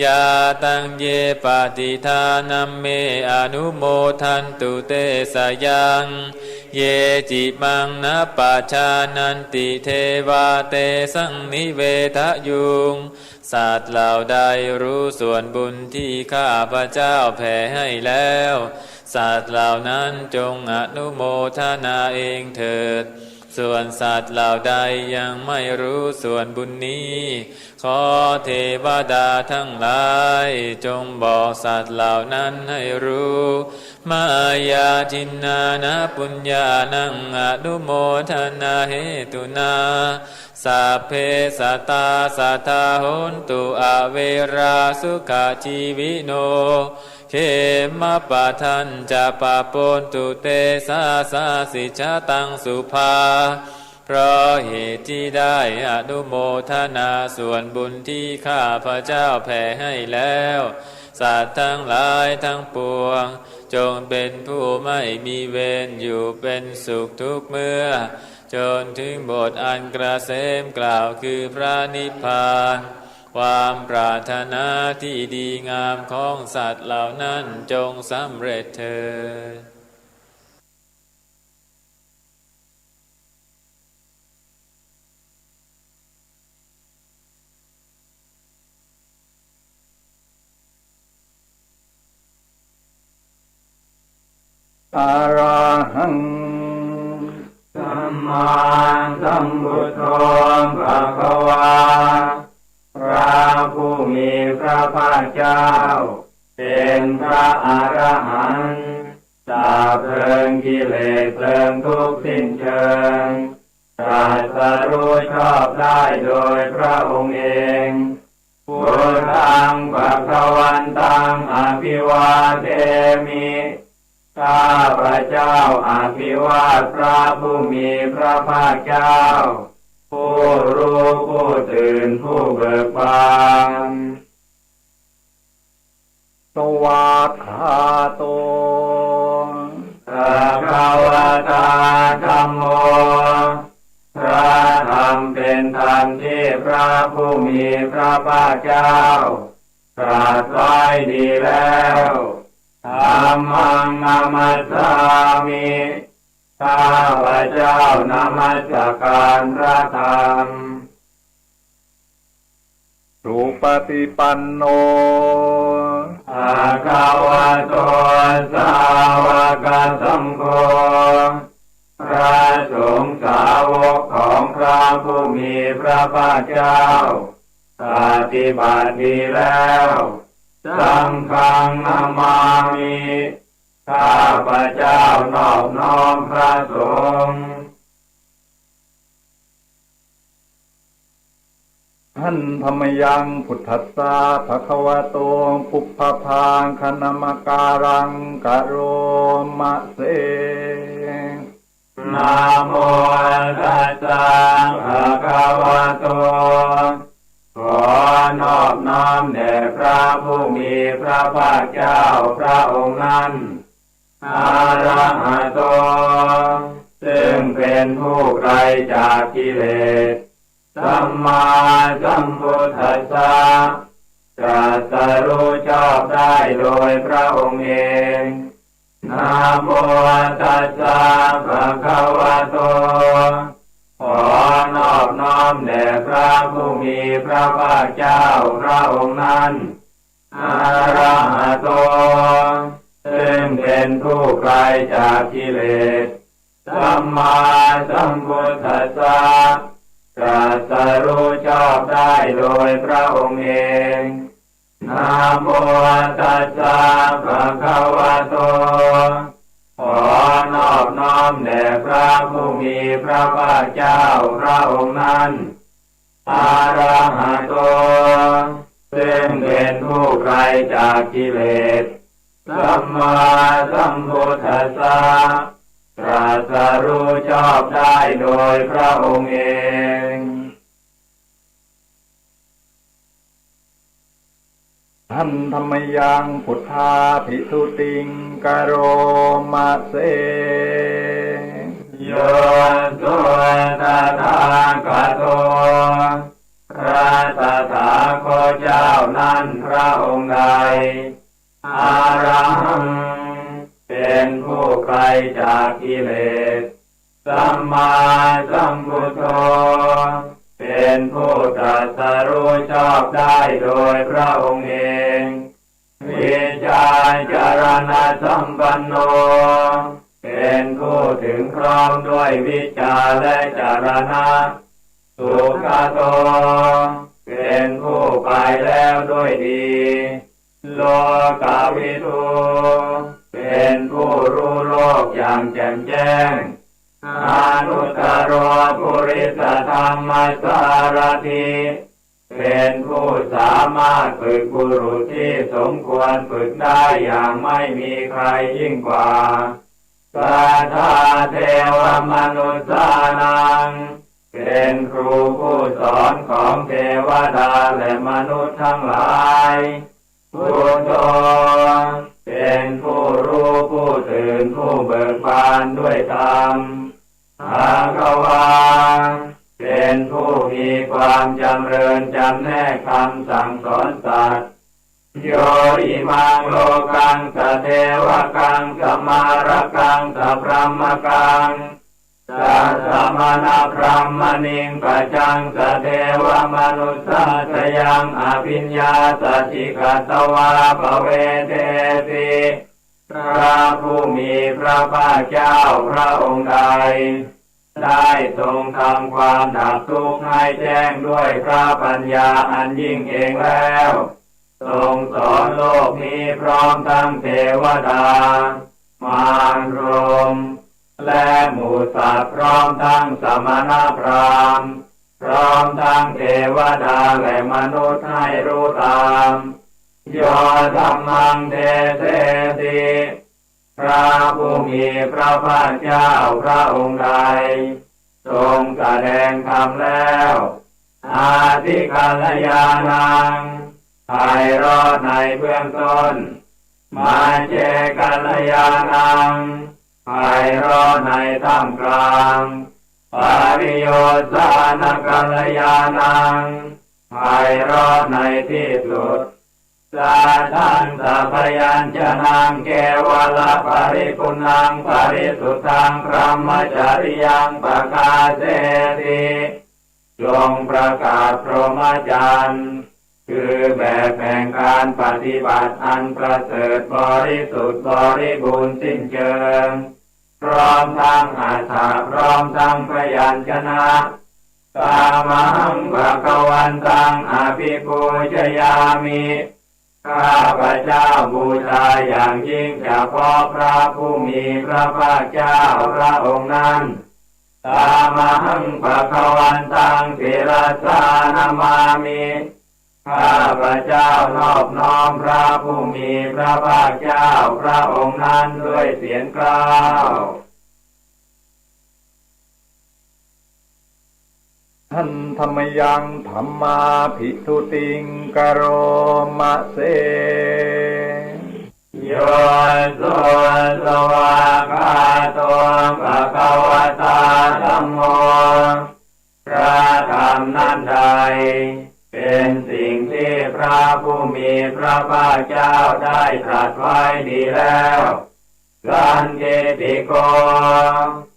Yā taṃ ye paṭidānaṃ me anumodantu te sayaṃ, ye cimaṃ na pajānanti devā tesaṃ nivedayuṃ. สัตว์เหล่าใดรู้ส่วนบุญที่ข้าพเจ้าแผ่ให้แล้ว สัตว์เหล่านั้นจงอนุโมทนาเองเถิด ส่วนสัตว์เหล่าใดยังไม่รู้ส่วนบุญนี้ ขอเทวดาทั้งหลายจงบอกสัตว์เหล่านั้นให้รู้ Mayā dinnāna puññānaṃ anumodanāhetunā, sabbe sattā sadā hontu averā sukhajīvino. Khemappadañca pāpontu te sāsāsi jataṃ subhā. เพราะเหตุที่ได้อนุโมทนาส่วนบุญที่ข้าพเจ้าแผ่ให้แล้ว สัตว์ทั้งหลายทั้งปวง จงเป็นผู้ไม่มีเวรอยู่เป็นสุขทุกเมื่อ จนถึงบทอันเกษมกล่าวคือพระนิพพาน ความปรารถนาที่ดีงามของสัตว์เหล่านั้นจงสำเร็จเถิด Arahaṃ sammāsambuddho bhagavā. พระผู้มีพระภาคเจ้า เป็นพระอรหันต์ ดับเพลิงกิเลสเพลิงทุกข์สิ้นเชิง ตรัสรู้ชอบได้โดยพระองค์เอง Buddhaṃ bhagavantaṃ abhivādemi. ข้าพเจ้าอภิวาทพระผู้มีพระภาคเจ้า ผู้รู้ผู้ตื่นผู้เบิกบาน Svākkhāto bhagavatā dhammo. พระธรรมเป็นธรรมที่พระผู้มีพระภาคเจ้า ตรัสไว้ดีแล้ว Dhammaṃ namassāmi. ข้าพเจ้านมัสการพระธรรม Supaṭipanno bhagavato sāvakasaṅgho. พระสงฆ์สาวกของพระผู้มีพระภาคเจ้า ปฏิบัติดีแล้ว Saṅghaṃ namāmi. ข้าพเจ้านอบน้อมพระสงฆ์ Handa mayaṃ buddhassa bhagavato pubbabhāganamakāraṃ karoma se. Namo tassa bhagavato. ขอนอบน้อมแด่พระผู้มีพระภาคเจ้าพระองค์นั้น Arahato ซึ่งเป็นผู้ไกลจากกิเลส Sammāsambuddhassa ตรัสรู้ชอบได้โดยพระองค์เอง Namo tassa bhagavato ขอนอบน้อมแด่พระผู้มีพระภาคเจ้าพระองค์นั้น Arahato ซึ่งเป็นผู้ไกลจากกิเลส Sammāsambuddhassa ตรัสรู้ชอบได้โดยพระองค์เอง Namo tassa bhagavato ขอนอบน้อมแด่พระผู้มีพระภาคเจ้าพระองค์นั้น Arahato ซึ่งเป็นผู้ไกลจากกิเลส Sammāsambuddhassa ตรัสรู้ชอบได้โดยพระองค์เอง Handa mayaṃ buddhābhistutiṃ karoma se. Yo so tathāgato พระตถาคตเจ้านั้นพระองค์ใด Arahaṃ เป็นผู้ไกลจากกิเลส Sammāsambuddho เป็นผู้ตรัสรู้ชอบได้โดยพระองค์เอง Vijjācaraṇasampanno เป็นผู้ถึงพร้อมด้วยวิชชาและจรณะ Sugato เป็นผู้ไปแล้วด้วยดี Lokavidū เป็นผู้รู้โลกอย่างแจ่มแจ้ง Anuttaro purisadammasārathi เป็นผู้สามารถฝึกบุรุษที่สมควรฝึกได้อย่างไม่มีใครยิ่งกว่า Saddā devamanussānaṃ เป็นครูผู้สอนของเทวดาและมนุษย์ทั้งหลาย Buddho เป็นผู้รู้ผู้ตื่นผู้เบิกบานด้วยธรรม Bhagavā เป็นผู้มีความจำเริญจำแนกคำสั่งสอนสัตว์ Yo imaṃ lokaṃ sadevakaṃ samārakaṃ sabrahmakaṃ sassamaṇabrāhmaṇiṃ pajaṃ sadevamanussāsayaṃ abhiññāsadikkatvā pavedeti พระผู้มีพระภาคเจ้าพระองค์ใด ได้ทรงทำความดับทุกข์ให้แจ้งด้วยพระปัญญาอันยิ่งเองแล้ว ทรงสอนโลกนี้พร้อมทั้งเทวดา มารพรหม และหมู่สัตว์พร้อมทั้งสมณพราหมณ์ พร้อมทั้งเทวดาและมนุษย์ให้รู้ตาม Yo dhammaṃ deseti พระผู้มีพระภาคเจ้าพระองค์ใด ทรงแสดงธรรมแล้ว Ādi kalyāṇaṃ ไพเราะในเบื้องต้น Majjhe kalyāṇaṃ ไพเราะในท่ามกลาง Pariyosāna kalyāṇaṃ ไพเราะในที่สุด Sataṃ sabyañjanaṃ kevalaparipuṇṇaṃ parisuddhaṃ brahmacariyaṃ pakāseti จงประกาศพรหมจรรย์ คือแบบแห่งการปฏิบัติอันประเสริฐบริสุทธิ์บริบูรณ์สิ้นเชิง พร้อมทั้งอัฏฐะ พร้อมทั้งพยัญชนะ Tamahaṃ bhagavantaṃ abhipūjayāmi ข้าพเจ้าบูชาอย่างยิ่งเฉพาะพระผู้มีพระภาคเจ้าพระองค์นั้น Tamahaṃ bhagavantaṃ sirasā namāmi ข้าพเจ้านอบน้อมพระผู้มีพระภาคเจ้าพระองค์นั้นด้วยเสียงกล้าว Handa mayaṃ dhammābhistutiṃ karoma se. Yo so svākkhāto bhagavatā dhammo พระธรรมนั้นใด เป็น เป็นสิ่งที่พระผู้มีพระภาคเจ้าได้ตรัสไว้ดีแล้ว สันทิฏฐิโก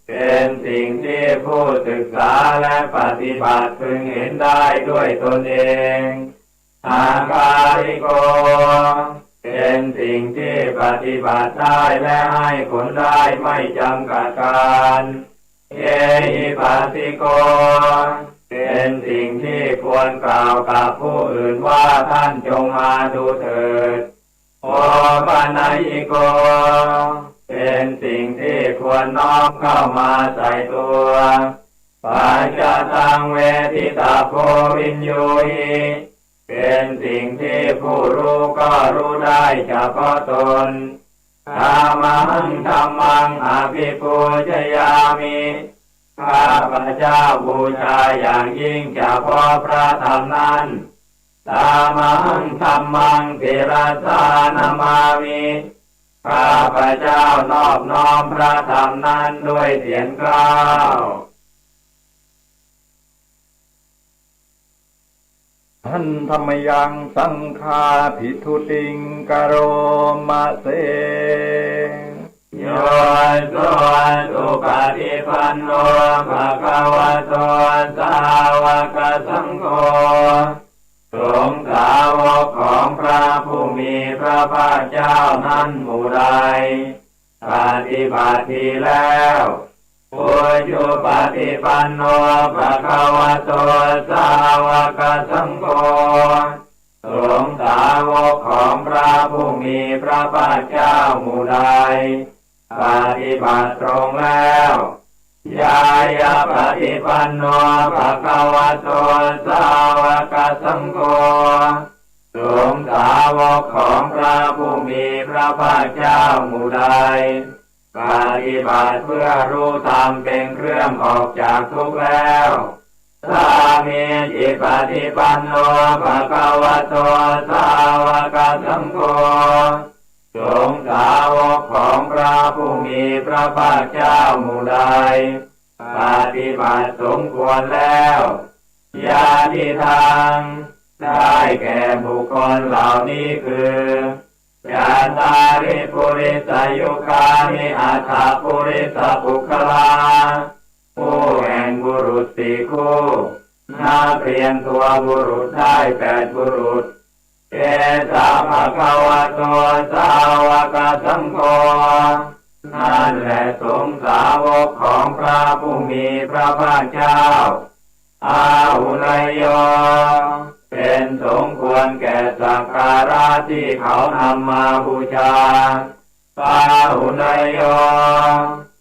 เป็นสิ่งที่ผู้ศึกษาและปฏิบัติพึงเห็นได้ด้วยตนเอง อาคาริโก เป็นสิ่งที่ปฏิบัติได้และให้ผลได้ไม่จำกัดกาล เอหิปัสสิโก เป็นสิ่งที่ควรกล่าวกับผู้อื่นว่าท่านจงมาดูเถิด โอปะนัยยิโก เป็นสิ่งที่ควรน้อมเข้ามาใส่ตัว ปัจจตังเวทิตาโพวิญญูหิ เป็นสิ่งที่ผู้รู้ก็รู้ได้เฉพาะตน ธรรมังธัมมังอภิปูชยามิ ข้าพเจ้าบูชาอย่างยิ่งเฉพาะพระธรรมนั้น ธรรมังธัมมังศิรสานามามิ ข้าพเจ้านอบน้อมพระธรรมนั้นด้วยเสียงกล้าว หันธมยังสังฆาภิทุติงกโรมะเส โยโสสุปฏิปันโนภะคะวะโตสาวกสังโฆ สงฆ์สาวกของพระผู้มีพระภาคเจ้านั้นหมู่ใด ปฏิบัติดีแล้ว อุจุปฏิปันโนภะคะวะโตสาวกสังโฆ สงฆ์สาวกของพระผู้มีพระภาคเจ้าหมู่ใด ปฏิบัติตรงแล้ว ญาณปฏิปันโนภะคะวะโตสาวกสังโฆ สงฆ์สาวกของพระผู้มีพระภาคเจ้าหมู่ใด ปฏิบัติเพื่อรู้ธรรมเป็นเครื่องออกจากทุกข์แล้ว สามีจิปฏิปันโนภะคะวะโตสาวกสังโฆ สงฆ์สาวกของพระผู้มีพระภาคเจ้าหมู่ใด ปฏิบัติสมควรแล้ว ญาติทัง ได้แก่บุคคลเหล่านี้คือ จัตตาริปุริสยุคานิ อัตถปุริสปุคคลา คู่แห่งบุรุษสี่คู่ นับเรียงตัวบุรุษได้แปดบุรุษ เอสาภะคะวะโตสาวกสังโฆ นั่นแหละสงฆ์สาวกของพระผู้มีพระภาคเจ้า อาหุเนยโย เป็นสงฆ์ควรแก่สักการะที่เขานำมาบูชา ปาหุเนยโย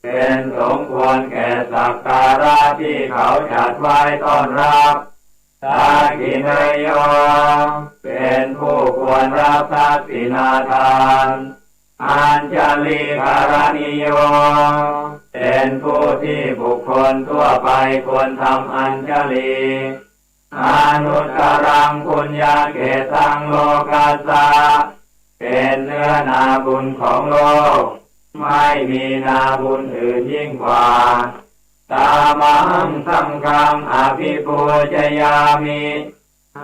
เป็นสงฆ์ควรแก่สักการะที่เขาจัดไว้ต้อนรับ ทักขิเนยโย เป็นผู้ควรรับทักษิณาทาน อัญชลีกรณีโย เป็นผู้ที่บุคคลทั่วไปควรทำอัญชลี อนุตตรังปุญญาเขตตังโลกัสสะ เป็นเนื้อนาบุญของโลก ไม่มีนาบุญอื่นยิ่งกว่า ตามังสังฆังอภิปูชยามิ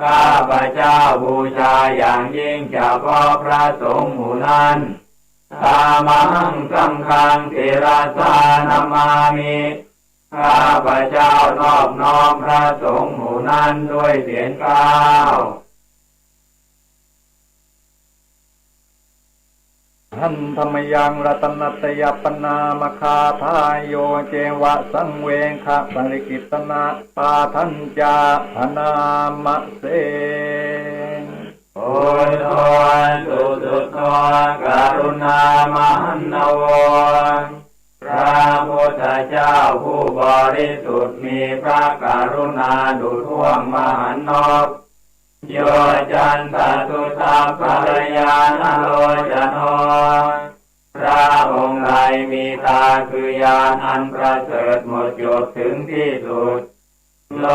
ข้าพเจ้าบูชาอย่างยิ่งเฉพาะพระสงฆ์หมู่นั้น ตามังสังฆังศิรสานามามิ ข้าพเจ้านอบน้อมพระสงฆ์หมู่นั้นด้วยเสียงกล้าว หันธมยังรัตนัตยปนามคาถา โยเจวะสังเวคสริกิตนาปาทัญจาพนามเส โอโทสุสุโทกรุณามหันนโว พระพุทธเจ้าผู้บริสุทธิ์มีพระกรุณาดุจห้วงมหันนบ โยจันตสุทัพพรยาณโลจโน พระองค์ใดมีตาคือญาณอันประเสริฐหมดจดถึงที่สุด โล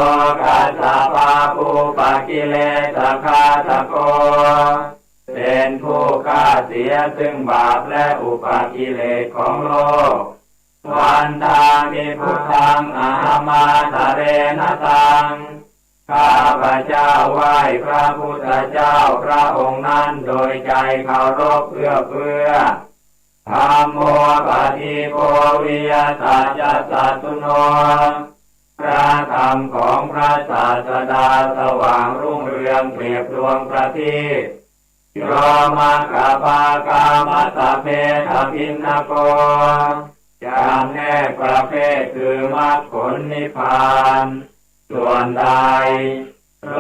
กัสสปาปูปกิเลสคาตโก เป็นผู้ฆ่าเสียซึ่งบาปและอุปกิเลสของโลก วันทามิพุทธังอหมาทเรนตัง ข้าพเจ้าไหว้พระพุทธเจ้าพระองค์นั้นโดยใจเคารพเอื้อเฟื้อ ธัมโม ปะทิโภ วิยะ สัจจะ สัตตุโน พระธรรมของพระศาสดาสว่างรุ่งเรืองเปรียบดวงประทีป โย มัคคะ ภาคา มัตตะเภทะ ภิณณโค จำแนกประเภทคือมรรคผลนิพพาน ส่วนใด โล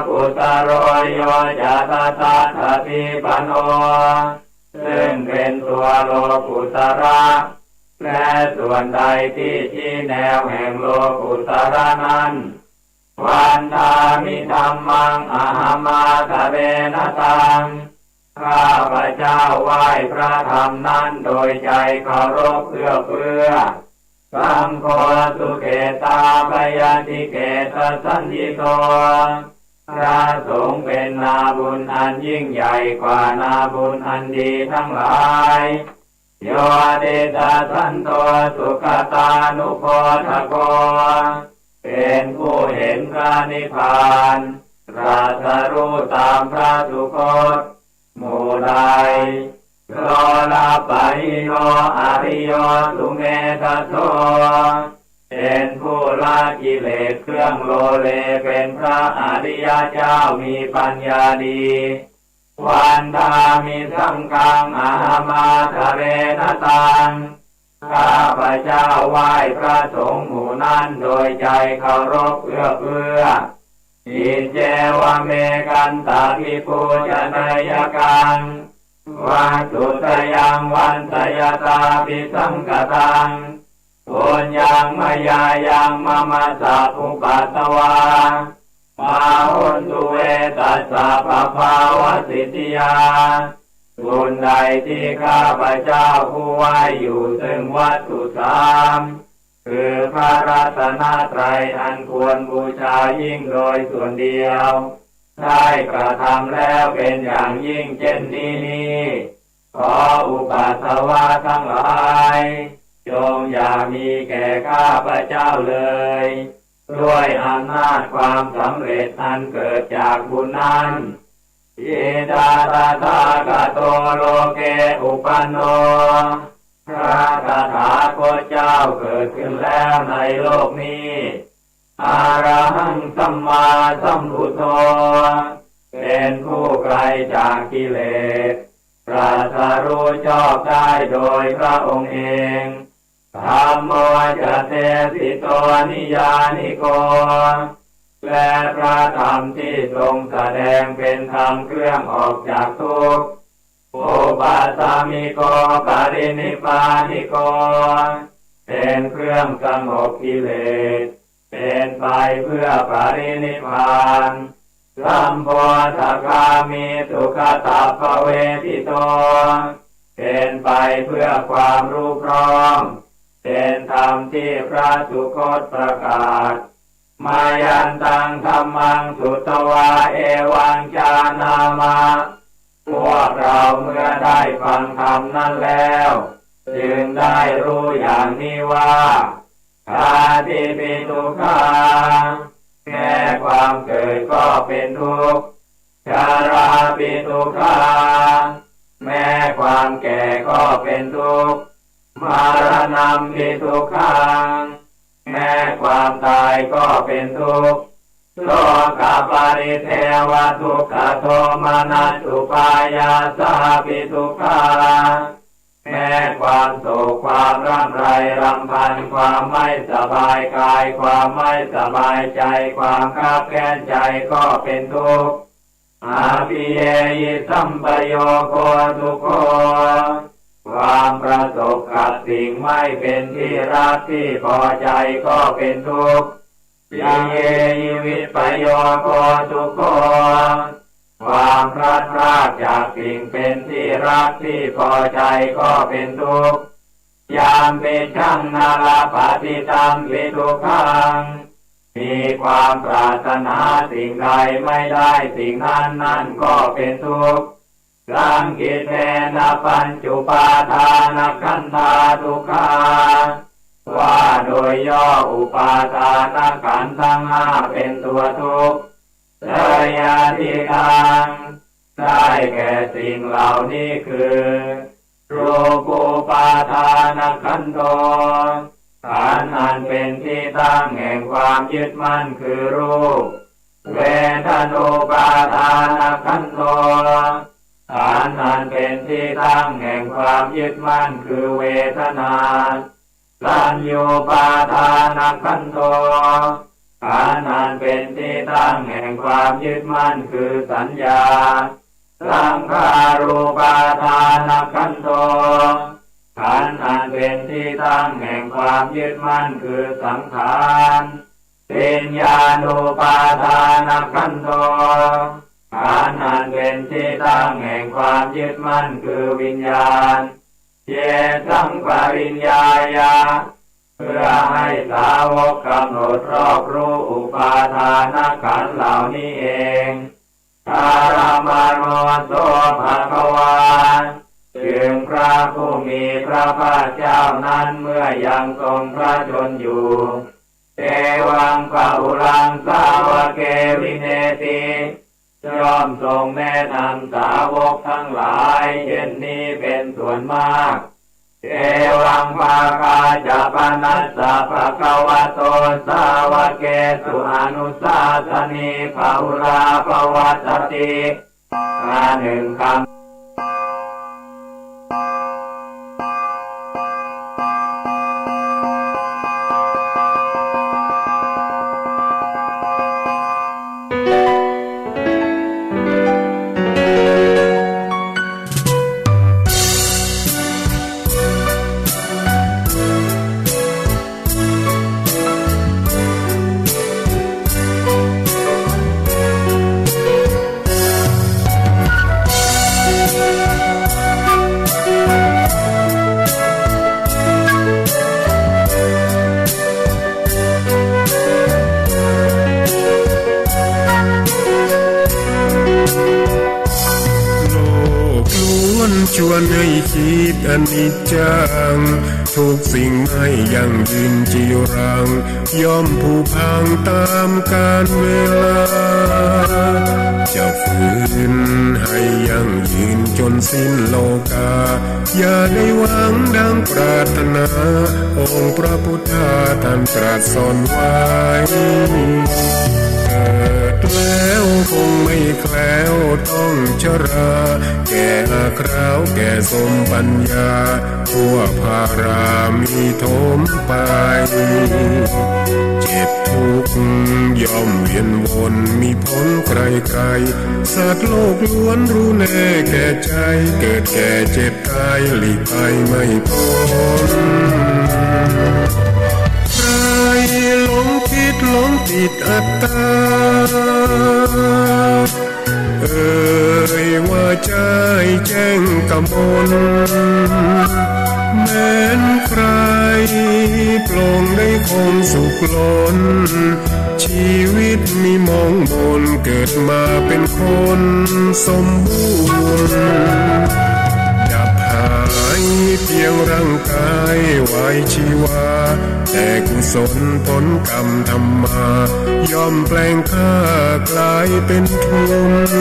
กุตโร โย จะ ตถาคติปันโน ซึ่งเป็นตัวโลกุตระ และส่วนใดที่ชี้แนวแห่งโลกุตระนั้น วันทามิ ธัมมัง อะหะมาทะเรนะ ตัง ข้าพเจ้าไหว้พระธรรมนั้นโดยใจเคารพเอื้อเฟื้อ สังโฆ สุเขตตาภยาทิเขตสันติโต พระสงฆ์เป็นนาบุญอันยิ่งใหญ่กว่านาบุญอันดีทั้งหลาย โย ติสสะสันโต สุขตานุโพธโค เป็นผู้เห็นพระนิพพาน ตรัสรู้ตามพระสุคต หมู่ใด โลลปะหิโน อริโย สุเมธะโส เป็นผู้ละกิเลสเครื่องโลเลเป็นพระอริยเจ้ามีปัญญาดี วันทามิ สังฆัง อะหะมาทะเรนะ ตัง ข้าพเจ้าไหว้พระสงฆ์หมู่นั้นโดยใจเคารพเอื้อเฟื้อ อิเจวะเม กันตะภิปูจนะยะกัง วัตถุตยัง วันตะยะตาภิสังกะตัง ปุญญัง มะยายัง มะมะ สัพพุปัตตวา มา โหนตุ เว ตัสสะ ปะภาวะสิทธิยา บุญใดที่ข้าพเจ้าผู้ไหว้อยู่ซึ่งวัตถุสาม คือพระรัตนตรัยอันควรบูชายิ่งโดยส่วนเดียว ได้กระทำแล้วเป็นอย่างยิ่งเช่นนี้นี้ ขออุปัสสวะทั้งหลาย จงอย่ามีแก่ข้าพเจ้าเลย ด้วยอำนาจความสำเร็จอันเกิดจากบุญนั้น อิทัง ตถาคโต โลเก อุปปันโน พระตถาคตเจ้าเกิดขึ้นแล้วในโลกนี้ อะระหัง สัมมาสัมพุทโธ เป็นผู้ไกลจากกิเลส ตรัสรู้ชอบได้โดยพระองค์เอง ธัมโม จะ เดสิโต นิยานิโก และพระธรรมที่ทรงแสดงเป็นธรรมเครื่องออกจากทุกข์ อุปัสสมิโก ปรินิพพานิโก เป็นเครื่องสงบกิเลส เป็นไปเพื่อปรินิพพาน สัมโพธิคามิ สุขตัพพเวทิโต เป็นไปเพื่อความรู้พร้อม เป็นธรรมที่พระสุคตประกาศ มายันตัง ธัมมัง สุตวา เอวัง จานามะ พวกเราเมื่อได้ฟังธรรมนั้นแล้ว จึงได้รู้อย่างนี้ว่า ชาติปิ ทุกขา แม้ความเกิดก็เป็นทุกข์ ชาราปิ ทุกขา แม้ความแก่ก็เป็นทุกข์ มรณัมปิ ทุกขัง แม้ความตายก็เป็นทุกข์ โสกปริเทวะทุกขโทมนัสสุปายาสาปิ ทุกขา แม้ความโศกความร่ำไรรำพัน ความไม่สบายกาย ความไม่สบายใจ ความคับแค้นใจก็เป็นทุกข์ อัปปิเยหิ สัมปโยโค ทุกโข ความประสบกับสิ่งไม่เป็นที่รักที่พอใจก็เป็นทุกข์ ปิเยหิ วิปโยโค ทุกโข ความพลัดพรากจากสิ่งเป็นที่รักที่พอใจก็เป็นทุกข์ ยามปิชัง นะ ละผะติ ตัมปิ ทุกขัง มีความปรารถนาสิ่งใดไม่ได้สิ่งนั้น นั่นก็เป็นทุกข์ สังขิเทนะ ปัญจุปาทานขันธา ทุกขา ว่าโดยย่ออุปาทานขันธ์ทั้งห้าเป็นตัวทุกข์ ชยาทิทัง ได้แก่สิ่งเหล่านี้คือ รูปูปาทานขันโธ ขันธ์อันเป็นที่ตั้งแห่งความยึดมั่นคือรูป เวทนูปาทานขันโธ ขันธ์อันเป็นที่ตั้งแห่งความยึดมั่นคือเวทนา สัญญูปาทานขันโธ ขันธ์อันเป็นที่ตั้งแห่งความยึดมั่นคือสัญญา สังขารูปาทานขันโธ ขันธ์อันเป็นที่ตั้งแห่งความยึดมั่นคือสังขาร วิญญาณูปาทานขันโธ ขันธ์อันเป็นที่ตั้งแห่งความยึดมั่นคือวิญญาณ เยสังปริญญายะ เพื่อให้สาวกกำหนดรอบรู้อุปาทานขันธ์เหล่านี้เอง ปรมาโนโสภะคะวา จึงพระผู้มีพระภาคเจ้านั้นเมื่อยังทรงพระชนม์อยู่ เอวังปะหุลังสาวะเกวิเนติ ย่อมทรงแนะนำสาวกทั้งหลายเช่นนี้เป็นส่วนมาก เอวังปากาจะปะนัสสะภะคะวะโตสาวะเกสุอนุสาสะนี ปะหุลาปะวัตติ มาหนึ่งคำ โลกล้วนชวนให้คิดอนิจจัง ทุกสิ่งไม่ยั่งยืนจีรัง ย่อมผุพังตามกาลเวลา จะฝืนให้ยั่งยืนจนสิ้นโลกา อย่าได้หวังดังปรารถนา องค์พระพุทธาท่านตรัสสอนไว้ เกิดแล้วคงไม่แคล้วต้องชรา แก่อาคราวแก่สมปัญญา ทั่วพารามีโถมไป เจ็บทุกข์ย่อมเวียนวนมีผลใครๆ สัตว์โลกล้วนรู้แน่แก่ใจ เกิดแก่เจ็บตายหลีกไปไม่พ้น ใครหลงคิดหลงติดอัตตา เอ่ยว่าใจแจ้งกมล แม้นใครปลงได้คงสุขล้น ชีวิตมีมองมน เกิดมาเป็นคนสมบูรณ์ ดับหายเพียงร่างกายไว้ชีวา แต่กุศลผลกรรมทำมา ย่อมแปลงข้ากลายเป็นทุน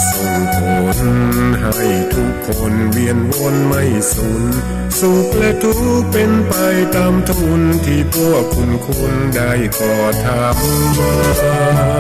ส่งผลให้ทุกคนเวียนวนไม่สุน สุขและทุกข์เป็นไปตามทุน ที่พวกคุณคุณได้ก่อทำมา